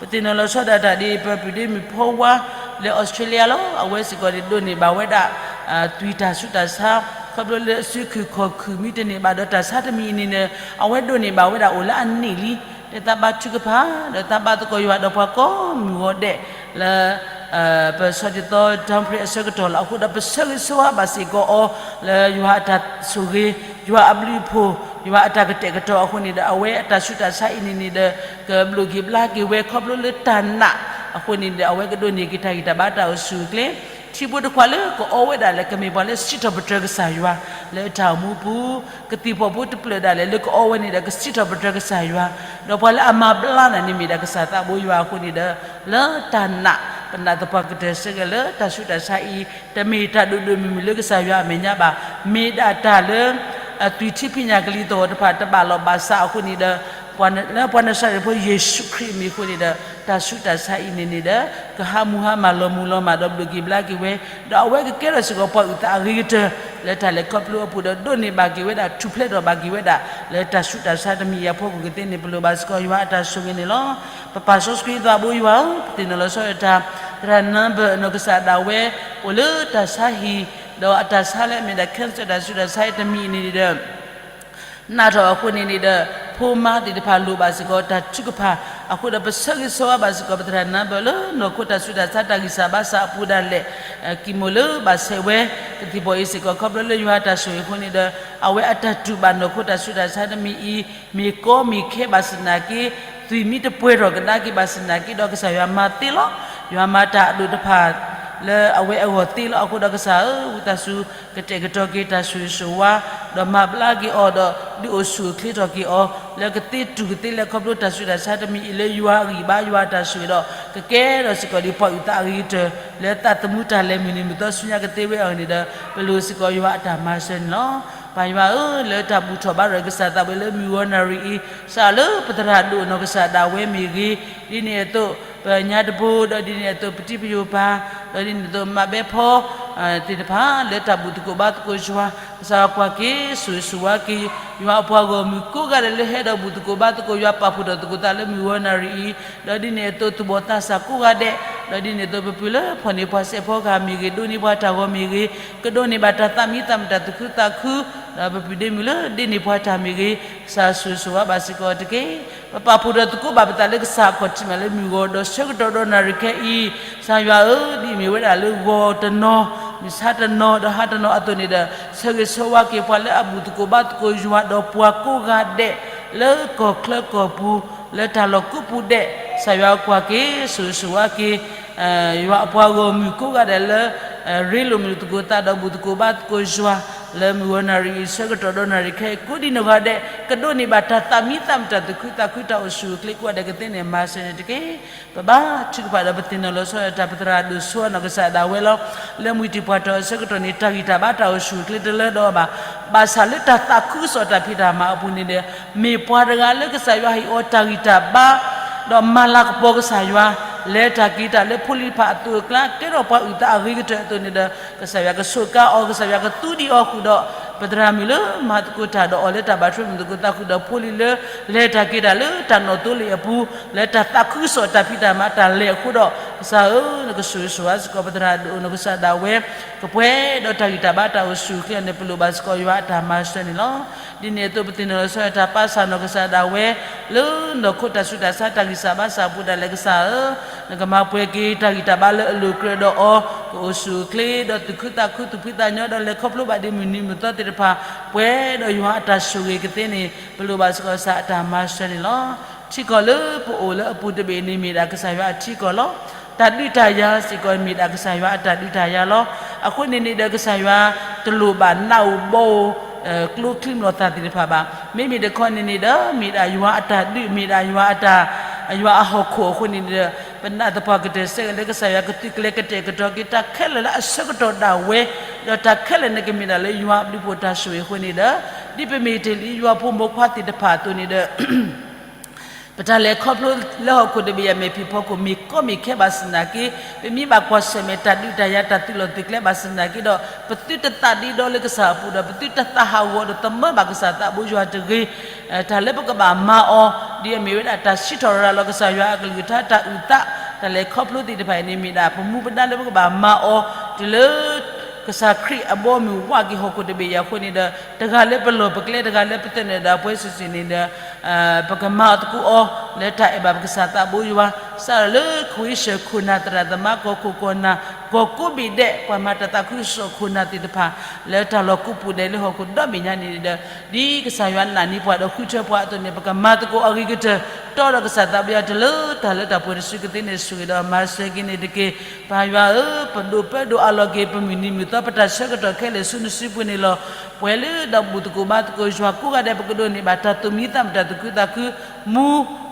ပသ့ၣ်နီၣ်လီၤဆီဒၣ်တၢ်ဒ် ပပုၢ်ဒ့မုၣ်ဖိဝါ လၢ Australia လီၤ. အဝဲစ့ၢ်ကီးန့ၣ် ဒိးန့ၢ်ဘၣ်ဝဲဒၣ် သွံၣ်တၢ်ဆူးတၢ်ဆါ ခီဖျိလၢအစုခုၣ်ခီၣ်ခုၣ် မ့ၢ်တန့ၢ်ဘၣ်ဒီးတၢ်ဆါတမံၤန့ၣ်န့ၣ် အဝဲဒိးန့ၢ်ဘၣ်ဝဲဒၣ်အိၣ်လၢအန့ၣ်လံ လၢတၢ်ဘါထုကဖၣ် ဒီးတၢ်ဘၣ်သကိးယွၤဒီးပှၤကိးမုၢ်ဂီၤဒဲးလၢ ပစီၤတံၤသီ Dumfries အဆၢကတီၢ်လီၤ. အဃိဒီးပဆၢဂ့ၤဆၢဝါဘၣ်စ့ၢ်ကီးအီၤ လၢယွၤအတၢ်ဆိၣ်ဂ့ၤ, ယွၤအဘျုးအဖှိၣ်, ယွၤအတၢ်ကတဲာ်ကတီၤအဃိန့ၣ်ဒီး အဝဲအတၢ်ဆူးတၢ်ဆါအံၤန့ၣ်န့ၣ်ဒီး ကဘျုးက့ၤဘျါက့ၤဝဲခီဖျိလၢတၢ်နာ်အဃိန့ၣ်ဒီး အဝဲကဒိးန့ၢ်က့ၤတၢ်ဂံၢ်တၢ်ဘါတၢ်အိၣ်ဆူၣ်အိၣ်ချ့ ထံဖိတခွါလၢကအီဝဲဒၣ်လဲာ် ကမ့ၢ်ပှၤလၢစံးထီၣ်ပတြၢၤကစၢ်ယွၤ လၢတၢ်အိၣ်မူပူၤ, ကသံၣ်ဖီၣ်ဖိတဖျၢၣ်ဒၣ်လဲာ်လၢကအီဝဲန့ၣ်ဒီး ကစံးထီၣ်ပတြၢၤကစၢ်ယွၤ, ဒီးပှၤလၢအမၤဘျါနၤန့ၣ်မ့ၢ်ဒၣ်ကစၢ်သးဘိယွၤအဃိန့ၣ်ဒီး လၢတၢ်နာ် ပနာ်သပှၢ်ကတၢၢ်ဆၢက့ၤလၢတၢ်ဆူးတၢ်ဆါအံၤ တမ့ၢ်တၢ်ဒိၣ်ဒိၣ်မုၢ်မုၢ်လၢကစၢ်ယွၤအမဲာ်ညါဘၣ်, မ့ၢ်ဒၣ်တၢ်လၢ အသွံၣ်ထံဖံးညၣ်ကလံၤသဝီတဖၣ်တဘၣ်လိာ်ဘၣ်စးအဃိန့ၣ်ဒီး လၢပှၤနၤစၤရ့းဖိယ့ၣ်ၡူးခရံာ်အမံၤအဃိန့ၣ်ဒီး တၢ်ဆူးတၢ်ဆါအံၤန့ၣ်န့ၣ်ဒီး ကဟးမုၢ်ဟါမၢ်လီၤမုၢ်လီၤမၢ်ဒီးဘျုးက့ၤဘျါက့ၤဝဲ, ဒီးအဝဲကကဲထီၣ်စ့ၢ်ကီးပှၤအုၣ်သးအဂ့ၤကတၢၢ် လၢတၢ်လဲၤခီဖျိအပူၤဒီးဒိးန့ၢ်ဘၣ်က့ၤဝဲဒၣ် ထူၣ်ဖျဲးထီၣ်ဘၣ်က့ၤဝဲဒၣ် လၢတၢ်ဆူးတၢ်ဆါတမံၤအံၤအဖီခိၣ်ကသ့န့ၣ် ပလိၣ်ဘၣ်စ့ၢ်ကီးယွၤအတၢ်ဆိၣ်ဂ့ၤန့ၣ်လီၤ. ပပၢ်စီဆှံသးဘိယွၤဧၢ, ပသ့ၣ်နီၣ်လီၤဆီဒၣ်တၢ် သရၣ်နၢဘၢၣ်နီၢ်ကစၢ်ဒၣ်ဝဲ အိၣ်လၢတၢ်ဆါဟံၣ် ဒီးအတၢ်ဆါလၢအမ့ၢ်ဒၣ် cancer တၢ်ဆူးတၢ်ဆါအံၤတမံၤန့ၣ်ဒီး နာ်ထီၣ်အဃိန့ၣ်န့ၣ်ဒီး ဖိမါသ့ၣ်တဖၣ်လိၣ်ဘၣ်စ့ၢ်ကီးတၢ်ထုကဖၣ်, အဃိဒီးပဆၢဂ့ၤဆၢဝါဘၣ်စ့ၢ်ကီး ပသရၣ်နၢဘၢၣ်လၢနီၢ်ခိတၢ်ဆူးတၢ်ဆါတၢ်ဂံၢ်စၢ်ဘါစၢ်အပူၤဒၣ်လဲာ်, ကံၢ်မိၢ်လၢဘၣ်ဆဲးဝဲ ကသံၣ်ဖီၣ်အံၤစ့ၢ်ကီး ခီဖျိလၢယွၤအတၢ်ဆိၣ်ဂ့ၤအဃိန့ၣ်ဒီး အဝဲအတၢ်တူၢ်ဘၣ်နီၢ်ခိတၢ်ဆူးတၢ်ဆါတမံၤအံၤ မ့ၢ်ကီမ့ၢ်ခဲဘၣ်ဆၣ်သနာ်က့ သွံၣ်မ့ၢ်တပှဲၤထီၣ်ကဒါက့ၤဘၣ်ဆၣ်သနာ်က့ဒီး ကစၢ်ယွၤမၤသ့လီၤ. ယွၤမၤတၢ်အဒိၣ်တဖၣ် လၢအဝဲအဂီၢ်သ့လီၤ. အဃိဒီးကစၢ်ဧၢ, ဝံသးစူၤကတဲာ်ကတီၤက့ၤတၢ်ဆိၣ်ဂ့ၤဆိၣ်ဝါ, ဒီးမၤဘျါက့ၤအီၤဒီး ဒုးအိၣ်ဆူၣ်အိၣ်ချ့ထီၣ်က့ၤအီၤ လၢကသ့တူၢ်ကသ့လဲၤခီဖျိတၢ်ဆူးတၢ်ဆါတမံၤအံၤလၢယွၤအဂံၢ်ဘါယွၤအတၢ်ဆိၣ်ဂ့ၤဒီး ကကဲထီၣ်စ့ၢ်ကီးဒ်ပှၤအုၣ်သးအဂ့ၤကတၢၢ် လၢသးသမူတၢ်လဲၤမုၢ်နံၤမုၢ်သီဆူညါကသ့ဝဲအဂီၢ်န့ၣ်ဒီး ပလိၣ်စ့ၢ်ကီးယွၤအတၢ်မၤစၢၤန့ၣ်လီၤ. ပၢ်ယွၤဧၢ, လၢတၢ်ဘူၣ်ထီၣ်ဘါထီၣ်ကစၢ်သးဝဲလၢမုၢ်ဂီၤနၣ်ရံၣ်အံၤ စးလၢပသရၣ်ဒိၣ်နီၢ်ကစၢ်ဒၣ်ဝဲမ့ၢ်ဂ့ၤ, ဒ်န့ၣ်အသိး ပညါတဘိ ဒီးဒ်န့ၣ်အသိး ပတံၤပယိၤပၢ် ဒီးဒ်န့ၣ်အသိး မးဘဲဖီ သ့ၣ်တဖၣ် လၢတၢ်ဘူၣ်သကိးဘါသကိးယွၤ ကစၢ်ယွၤကွၢ်က့ၤ ဆိၣ်ဂ့ၤဆိၣ်ဝါက့ၤ ယွၤအပှၤဂီၢ်မုၢ်ကိးဂၤဒဲးလၢဟဲဒီးဘူၣ်သကိးဘါသကိးယွၤ ပာ်ဖှိၣ်ထီၣ်သကိးသးလၢမုၢ်ဂီၤနၣ်ရံၣ်အံၤ, ဒီးဒ်န့ၣ်အသိးသူၣ်ဘီၣ်သးစၢ်ကိးဂၤဒဲး, ဒီးဒ်န့ၣ်အသိးပပုၢ်လၢဖီၣ်န့ၢ်ပှၤစဲးဖီကဟၣ်မ့ၢ်ဂ့ၤ, ဒိးန့ၢ်ပှၤတၢ်ဂီၤမ့ၢ်ဂ့ၤ, ကဒိးန့ၢ်ဘၣ်တၢ်သးမံသးမုာ်တၢ်သူၣ်ခုသးခု, ဒီးပပုၢ်ဒ့မုၣ်လၢဒ့န့ၢ်ပှၤတၢ်မ့ၢ်ဂ့ၤ, ကစၢ်ဆိၣ်ဂ့ၤဆိၣ်ဝါဘၣ်စ့ၢ်ကီးတက့ၢ်. ပပာ်ဖှိၣ်ထီၣ်သကိးဘၣ်ပသးလၢကစၢ်အခီၣ်ထံးမးလၢမုၢ်ဂီၤဒီးဆၢကတီၢ်ဒီးနၣ်ရံၣ်ခဲအံၤ, ကစၢ်ယွၤဧၢ, ဒ်အမ့ၢ်ဝဲဒၣ်လၢဂီၤတနီၤ, မုၢ်ဆါတနီၤ ဒီးဟါတနီၤအသိးန့ၣ်ဒီး ဆၢဂ့ၤဆၢဝါက့ၤပှၤလၢအဘူၣ်သကိးဘါသကိးယွၤဒီးပှၤကိးဂၤဒဲး လၢကီၢ်ချၢကီၢ်ပူၤ လၢတၢ်လီၢ်ကိးပူၤဒဲး, ကစၢ်ယွၤကွၢ်က့ၤ ဆိၣ်ဂ့ၤဆိၣ်ဝါက့ၤ ယွၤအပှၤဂီၢ်မုၢ်ကိးဂၤဒဲးလၢ ရ့လိာ်မုာ်လိာ်သကိးသးဒီးဘူၣ်သကိးဘါသကိးယွၤ လၢမုၢ်ဂီၤနၣ်ရံၣ်အံၤဆၢကတီၢ်ဒီးနၣ်ရံၣ်ခဲအံၤကိးဒံနီၢ်ဂၤဒဲး ကဒိးန့ၢ်ဘၣ်တၢ်သးမံသးမုာ်တၢ်သူၣ်ခုသးခုတၢ်အိၣ်ဆူၣ်အိၣ်ချ့ကိးဂၤဒဲးကသ့န့ၣ် မၤစၢၤန့ၣ်တက့ၢ်. ပဘါထုကဖၣ်ဒီးပသ့ၣ်နီၣ်လီၤဆီဒၣ်တၢ် ပသရၣ်ဒိၣ်စိအနီၢ်ကစၢ်ဒၣ်ဝဲလီၤ. လၢမုၢ်တံၢ်ပှၤတီၤအဆၢကတီၢ်န့ၣ် တၢ်ဂံၢ်တၢ်ဘါတၢ်အိၣ်ဆူၣ်အိၣ်ချ့တလၢဒီးအီၤဘၣ်. ဘၣ်ဆၣ်လၢတၢ်သးခုကစီၣ်တၢ်ဖံးတၢ်မၤအပူၤန့ၣ်ဒီး မ့ၢ်ပှၤတဂၤလၢကစၢ်ယွၤဟ့ၣ်အီၤတၢ်ဂံၢ်တၢ်ဘါ ဒီးမၤလၤကပီၤကစၢ်ယွၤ လဲၤတၢ်က့ၤတၢ်လၢဖိလံၤတဖၣ်အသိးအကျါ ကဲထီၣ်ပှၤအုၣ်သးအဂ့ၤကတၢၢ်အသိးန့ၣ်ဒီး ကစၢ်ယွၤကဆိးကါအီၤ ကစၢ်ယွၤကသူဒံးအီၤဃုာ်ဒီး ပသရၣ်မုၣ်လၢမၤသကိးတၢ်ဒီးအီၤလၢတၢ်ဘၣ်ထွဲမုာ်သကိးသးဃုာ်ဒီးဖိလံၤလၢ လဲၤတၢ်က့ၤတၢ်လၢတၢ်နီၣ်သိလ့ၣ်အပူၤ လၢတၢ်သးခုကစီၣ်တၢ်ဖံးတၢ်မၤတၢ်လဲၤအဃိဒီး ကစၢ်ဧၢ, နကဆိၣ်ဂ့ၤဆိၣ်ဝါစ့ၢ်ကီး ပသရၣ်ဒိၣ်အနီၢ်ကစၢ်ဒၣ်ဝဲ ကပှဲၤဒီးတၢ်ဂံၢ်တၢ်ဘါတၢ်အိၣ်ဆူၣ်အိၣ်ချ့န့ၣ် ပလိၣ်ဘၣ်စ့ၢ်ကီးယွၤအတၢ်မၤစၢၤန့ၣ်လီၤ. ဒ်န့ၣ်အသိးပသ့ၣ်နီၣ်လီၤဆီဒၣ်တၢ် ပၢ်စၢ်နီၢ်ကစၢ်ဒၣ်ဝဲ လၢနီၢ်ခိတၢ်ဆူးတၢ်ဆါတၢ်ဂံၢ်စၢ်ဘါစၢ်အပူၤဒၣ်လဲာ် ကစၢ်ဧၢ, နကမၤပှဲၤက့ၤတၢ်ဂံၢ်တၢ်ဘါလၢအလိၤကြၢးဒီးအီၤ ကအိၣ်ဆူၣ်အိၣ်ချ့ဒီးသူၣ်ခုသးခုသူၣ်ဖှံသးညီဒီးလဲၤခီဖျိဘၣ်ဒ်မုၢ်နံၤမုၢ်သီသ့ၣ်တဖၣ် ပှဲၤဒီးယွၤအတၢ်ဆိၣ်ဂ့ၤကသ့န့ၣ် ပလိၣ်ဘၣ်စ့ၢ်ကီးကစၢ်အတၢ်မၤစၢၤန့ၣ်လီၤ. ထံကီၢ်လၢပအိၣ်လၢအပူၤတဘ့ၣ်န့ၣ်မ့ၢ်ဒၣ်ကစၢ်ယွၤအထံကီၢ်လီၤ. တၢ်ဒုးတၢ်ယၤစ့ၢ်ကီးမ့ၢ်ဒၣ်ကစၢ်ယွၤအတၢ်ဒုးတၢ်ယၤလီၤ. အဃိန့ၣ်န့ၣ်ဒီးကစၢ်ယွၤ တလိၣ်ဘၣ်နးဧိၤဘီဧိၤ ကျိချံမျိာ်သၣ်သ့ၣ်တဖၣ်ဘၣ်. မ့မ့ၢ်တခီန့ၣ်န့ၣ်ဒီး မ့ၢ်ဒၣ်ယွၤအတၢ်ဒုး မ့ၢ်ဒၣ်ယွၤအတၢ် ယွၤအဟီၣ်ခိၣ်အဃိန့ၣ်ဒီး ပနာ်သပှၢ်ကတၢၢ်ဆၢက့ၤလၢကစၢ်ယွၤကသုးကျဲၤကတဲာ်ကတီၤက့ၤတၢ်ခဲလၢာ်လၢအဆၢကတီၢ်ဒၣ်ဝဲ ဒီးတၢ်ခဲလၢာ်န့ၣ်ကမ့ၢ်ဒၣ်လၢယွၤအဘျုးဖှိၣ်တၢ်ဆိၣ်ဂ့ၤအဃိန့ၣ်ဒီး ဒ်ပမ့ၢ်တ့ၢ်လံယွၤဖိမုၣ်ဖိခွါသ့ၣ်တဖၣ်အသိးန့ၣ်ဒီး ပတၢ်လဲၤခီဖျိလၢဟီၣ်ခိၣ်တဘ့ၣ်အမဲာ်ဖံးဖီခိၣ် မ့ၢ်ကီမ့ၢ်ခဲဘၣ်ဆၣ်သနာ်က့ ပမ့ၢ်ဘၣ်ကွၢ်ဆၢၣ်မဲာ်တၢ်ဒုးတၢ်ယၤတၢ်သုးလီၢ်သုးကျဲဘၣ်ဆၣ်သနာ်က့ဒီး ပသုတသးဒ့ဒီလၢကစၢ်အပူၤဒီး ပသုတသးဟးဂီၤဒီးသမၢဘၣ်ကစၢ်သးဘိယွၤတဂ့ၤ. တၢ်လၢပကဘၣ်မၤအီၤ ဒ်အမ့ၢ်ဝဲဒၣ်တၢ်စံးထီၣ်ရၤလီၤကစၢ်ယွၤအကလုၢ်ကထါ တၢ်အုၣ်သး တၢ်လဲၤခီဖျိသ့ၣ်တဖၣ်အံၤန့ၣ် မ့ၢ်ဒၣ်ပမူပဒါလၢပကဘၣ်မၤအီၤ တုၤလၢ ကစၢ်ခရံာ်အဘီအမုၢ်ဝးက့ၤဟီၣ်ခိၣ်တဘ့ၣ်အံၤအဃိန့ၣ်ဒီး တဂၤလၢပလီၢ်ပကျဲ တဂၤလၢပသနၢၣ်ဒၣ်ပှဲၤစုာ်စုာ်န့ၣ်ဒီး ပကမၤအီၤသကိးအီၤ လၢတၢ်အဲၣ်ဘၣ်ပကစၢ်သးဘိယွၤ, စးထီၣ်လၢ ခဝ့ၡၢၣ်ခိၣ်နၢ် သရၣ်သမါ ကီၢ်ခိၣ်ကီၢ်နၢ် ကီၢ်ကိးဘ့ၣ်ဒဲး ပှၤမၤတၢ်သးခုကစီၣ်ခိၣ်နၢ်သ့ၣ်တဖၣ် လၢတၢ်လီၢ်ကိးပူၤဒဲးလၢဟီၣ်ခိၣ်ဒီဘ့ၣ်ညါန့ၣ်ဒီး ဒ်ကစၢ်ယွၤနာ်န့ၢ်ပှၤဒီးဃုထၢပှၤအသိးန့ၣ် ပကမၤသကိးအဂ့ၤကတၢၢ် တီဒီးကစၢ်သးဘိယွၤ တုၤလၢတၢ်လၢတၢ်ပှဲၤတစုကသ့န့ၣ် ဆိၣ်ဂ့ၤဒီးမၤစၢၤက့ၤန့ၣ်တက့ၢ်. ပၢ်ယွၤဧၢ, ပဒိၣ်ပၢဒိၣ်အးလီၤက့ၤ ပမုၢ်နံၤမုၢ်သီ ပတၢ်ဆၢကတီၢ်ခဲလၢာ်ဆူနစုပူၤန့ၣ်လီၤ. ပှဲၤလၢဒီးဘူၣ်သကိးဘါသကိးယွၤကိးဂၤဒဲး ပကဒိးန့ၢ်ဘၣ်တၢ်သူၣ်မံသးမုာ် တၢ်သူၣ်ခုသးခု, မူ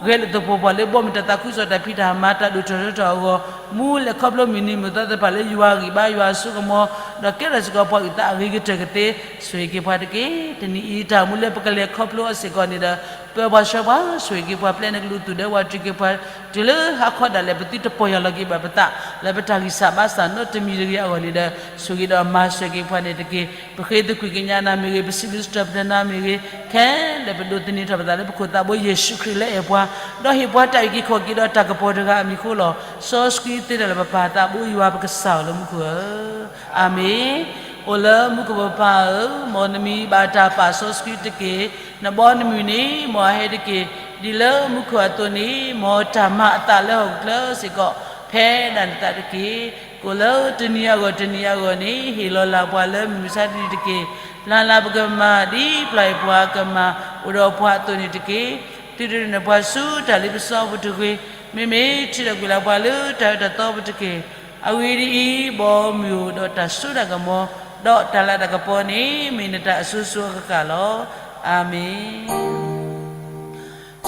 ဂဲၤလိာ်သပှီၤပှီၢ်လၢဘီမုၢ်တၢ်သးခုကစီၣ် တၢ်ဖံးတၢ်မၤ တၢ်ဒိၣ်ထီၣ်ထီထီၣ်အဂီၢ်, မူလဲၤခီဖျိမုၢ်နံၤမုၢ်သီသ့ၣ်တဖၣ်လၢယွၤအဂံၢ်ဘါ ယွၤအစိကမီၤ, ဒီးကဲထီၣ်စ့ၢ်ကီးပှၤအုၣ်သးအဂ့ၤကတၢၢ်ကသ့, ဆိၣ်ဂ့ၤက့ၤပှၤတက့ၢ်. တနံၤအံၤတၢ်မူလၢပကလဲၤခီဖျိအီၤစ့ၢ်ကီးန့ၣ်ဒီး ပၢပှၤဆှၢပှၤ, ဆိၣ်ဂ့ၤက့ၤပှၤ ပျဲနကလူးသူၣ်ဒၢဝးတြံးက့ၤပှၤ, တုၤလၢဟါခီဒၣ်လဲာ် ပသုတပီၢ်ယၢ်လီၤက့ၤဘၣ်ပသး လၢပတၢ်ဂံၢ်စၢ်ဘါစၢ်နီတမံၤတဂ့ၤအဂီၢ်န့ၣ်ဒီး ဆိၣ်ဂ့ၤဒီးမၤစၢၤက့ၤပှၤန့ၣ်တက့ၢ်. ပဃ့သကွံၢ်ကညးနၤမ့ၢ်ဂ့ၤ, ပစံးဘျုးစံးထီၣ်ပတြၢၤနၤမ့ၢ်ဂ့ၤ, ခဲလၢာ်ပဒိးသန့ၤထီၣ်ပသးလၢပခိၣ်သးဘိယ့ၣ်ၡူးခရံာ်လၢအဲၣ်ပှၤ, ဒီးဟ့ၣ်ပှၤတၢ်အုၣ်က့ၤခီၣ်က့ၤဒီးတၢ်ကပီၤတဂၤအမံၤအဃိလီၤ. စီဆှံသ့တၢ်လၢပပၢ်သးဘိယွၤ ပကစၢ်ဧၢ လၢမူခိၣ်ဧၢ, အၤမ့ၣ်. အိၣ်လၢမူခိၣ်ပပၢ်ဧၢ, မ်နမံၤဘၣ်တၢ်ပာ်စီဆှံတက့ၢ်. နဘီနမုၢ်န့ၣ် မ်အဟဲတက့ၢ်. ဒ်လၢမူခိၣ်အသိးန့ၣ် မ်တၢ်မၤအသးလၢဟီၣ်ခိၣ်ချၢစ့ၢ်ကီး ဖဲဒၣ်နသးတက့ၢ်. ကိၣ်လၢတနံၤအဂီၢ်တနံၤအဂီၢ်န့ၣ် ဟ့ၣ်လီၤလၢ်ပှၤလၢမုၢ်မဆါတနံၤတက့ၢ်. ပျၢ်လၢ်ပကမၤ ဒ်ပျၢ်အီၤပှၤကမၤ အိၣ်ဒီးပှၤအသိးန့ၣ်တက့ၢ်. သုတဒုးန့ၢ်ပှၤဆူတၢ်လ့ပစီပူၤတဂ့ၤ, မ့မ့ၢ်ထုးထီၣ်ကွံာ်လၢ်ပှၤလၢတၢ်အၢတၢ်သီပူၤတက့ၢ်. အဂ့ၢ်ဒ်အံၤ, ဘီမုၢ်အိၣ်ဒီးတၢ်စိတၢ်ကမီၤ, ဒီးတၢ်လၤတၢ်ကပီၤန့ၣ် မ့ၢ်နတၢ်အစိၤစိၤအဃၣ်ဃၣ်လီၤ. အၤမ့ၣ်.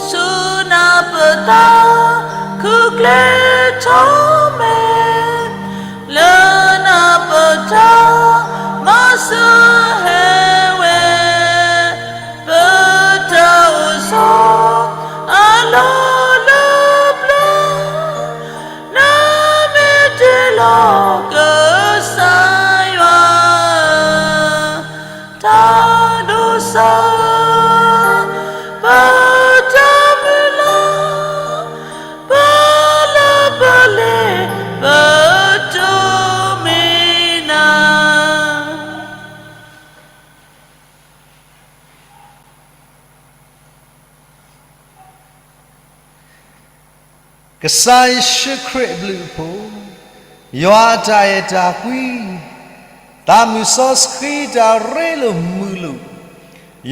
ဆူနၢ်ပသး ခုၣ်ကျဲထီၣ်မဲာ်, လၢနၢ်ပတၢ်မၤစၢၤဟဲဝဲ, ပတၢ်အိၣ်ဆိးအလီၢ်လၢပျၢၤ, နမ့ၢ်တ့လီၤကစၢ်ယွၤ တၢ်ဒိၣ်စၢ်, ပတၢ်မုၢ်လၢ်, ပလၢပလဲၤ ပတိၢ်မ့ၢ်နၤ. ကစၢ်ယ့ၣ်ၡူးခရံာ်အဘျုးအဖှိၣ်, ယွၤအတၢ်အဲၣ်တၢ်ကွံ, သးမုၢ်စီဆှံတၢ်ရ့လိာ်မုာ်လိာ်,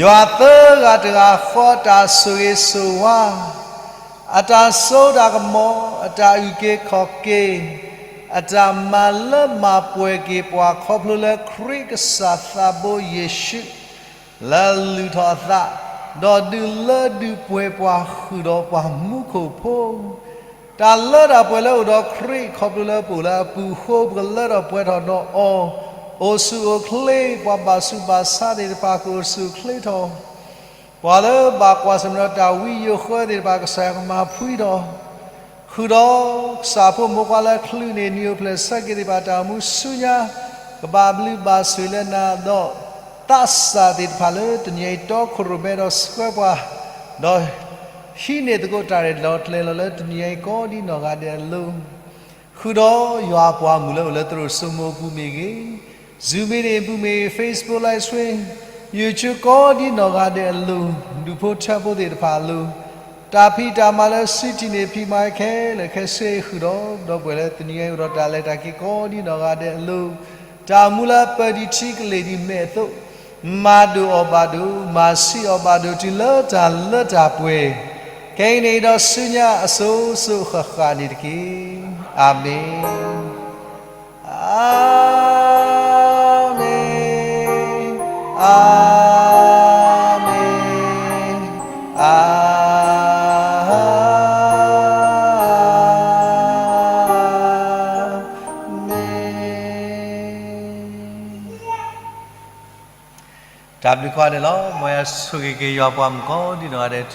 ယွၤသၢဂၤတဂၤဃီ တၢ်ဆိၣ်ဂ့ၤဆိၣ်ဝါ, အတၢ်စိတၢ်ကမီၤ, အတၢ်အုၣ်က့ၤခီၣ်က့ၤ, အတၢ်မၤလၢမၤပှဲၤက့ၤပှၤ ခီဖျိလၢခရံာ်ကစၢ်သးဘိယ့ၣ်ၡူး လၢအလုၢ်ထီၣ်အသး, ဒီးဒုးလၢဒုးပှဲၤပှၤ ဃုာ်ဒီးပှၤမူခိၣ်ဖိ, တၢ်လၢတၢ်ပှဲၤလၢအိၣ်ဒီးခရံာ် ခီဖျိလၢပအိၣ်လၢအပူၤအဃိ ပကလၢထီၣ်ပှဲၤထီၣ်ဒီးအီၤ, အိၣ်ဆူၣ်အိၣ်ချ့, ပှၤဘၣ်ဆူးဘၣ်ဆါသ့ၣ်တဖၣ် ကအိၣ်ဆူၣ်အိၣ်ချ့ထီၣ်, ပှၤလၢဘၣ်ကွၢ်ဆၢၣ်မဲာ်ဒီးတၢ်ဝံယိာ်ဃၢသ့ၣ်တဖၣ် ကစၢ်ယွၤကမၤဖှံထီၣ်, ဃုာ်ဒီးကစၢ်ဖိမိၢ်ပှၢ်လၢချုးန့ၢ် နံၤအိၣ်ဖျဲၣ်ဆၢက့ၤသ့ၣ်တဖၣ် တၢ်အိၣ်မူဆူညါ ကဘၣ်ဘျုးဘၣ်ဆိၣ်ဂ့ၤလၢနၤ, ဒီးသးစၢ်သ့ၣ်တဖၣ်လၢတနံၤအံၤ တီခိၣ်ရိၣ်မဲဒီးဆှၢပှၤ, ဒီးဟံးန့ၢ်သကိးတၢ်ရဲၣ်လီၤကျဲၤလီၤလၢတနံၤအံၤ ကိးဒ်နီၢ်ဂၤဒဲးအလိၤ, ဃုာ်ဒီးယွၤအပှၤမုၣ်လၢအိၣ်လၢသရိာ်စိမိၤအပူၤမ့ၢ်ဂ့ၤ, Zoom meetingအပူၤမ့ၢ်ဂ့ၤ, Facebook live stream, YouTube ကိးဒ်နီၢ်ဂၤဒဲးအလိၤ, ဒူၣ်ဖိထၢဖိသ့ၣ်တဖၣ်အလိၤ, တၢ်ဖံးတၢ်မၤလၢစုတံၢ်န့ၢ်ဖံးမၤခဲလၢာ်ခဲဆ့ ဃုာ်ဒီးဒီပုၢ်ဝဲၢ်လၢတနံၤအံၤ အိၣ်ဒီးတၢ်လဲၤတၢ်က့ၤကိးဒ်နီၢ်ဂၤဒဲးအလိၤ, တၢ်မူလၢပၢၤဒံးထံကလ့ၢ်ဒံးမဲာ်အသိး, မၤဒိၣ်အီၤဘၣ်ဒိၣ်, မၤဆံးအီၤဘၣ်ဒိၣ် တုၤလၢတၢ်လၢတၢ်ပှဲၤ, ခဲအံၤန့ၣ်ဒီးဆူညါအစိၤစိၤအဃၣ်ဃၣ်န့ၣ်တက့ၢ်. အၤမ့ၣ်. အၤမ့ၣ်, အၤမ့ၣ်, အၤမ့ၣ်. တၢ်ဘျုးကိးဂၤဒဲးလီၤ. မ်ယွၤဆိၣ်ဂ့ၤက့ၤယွၤပှၤမုၣ်ကိးဒ်နီၢ်ဂၤဒဲး ထူ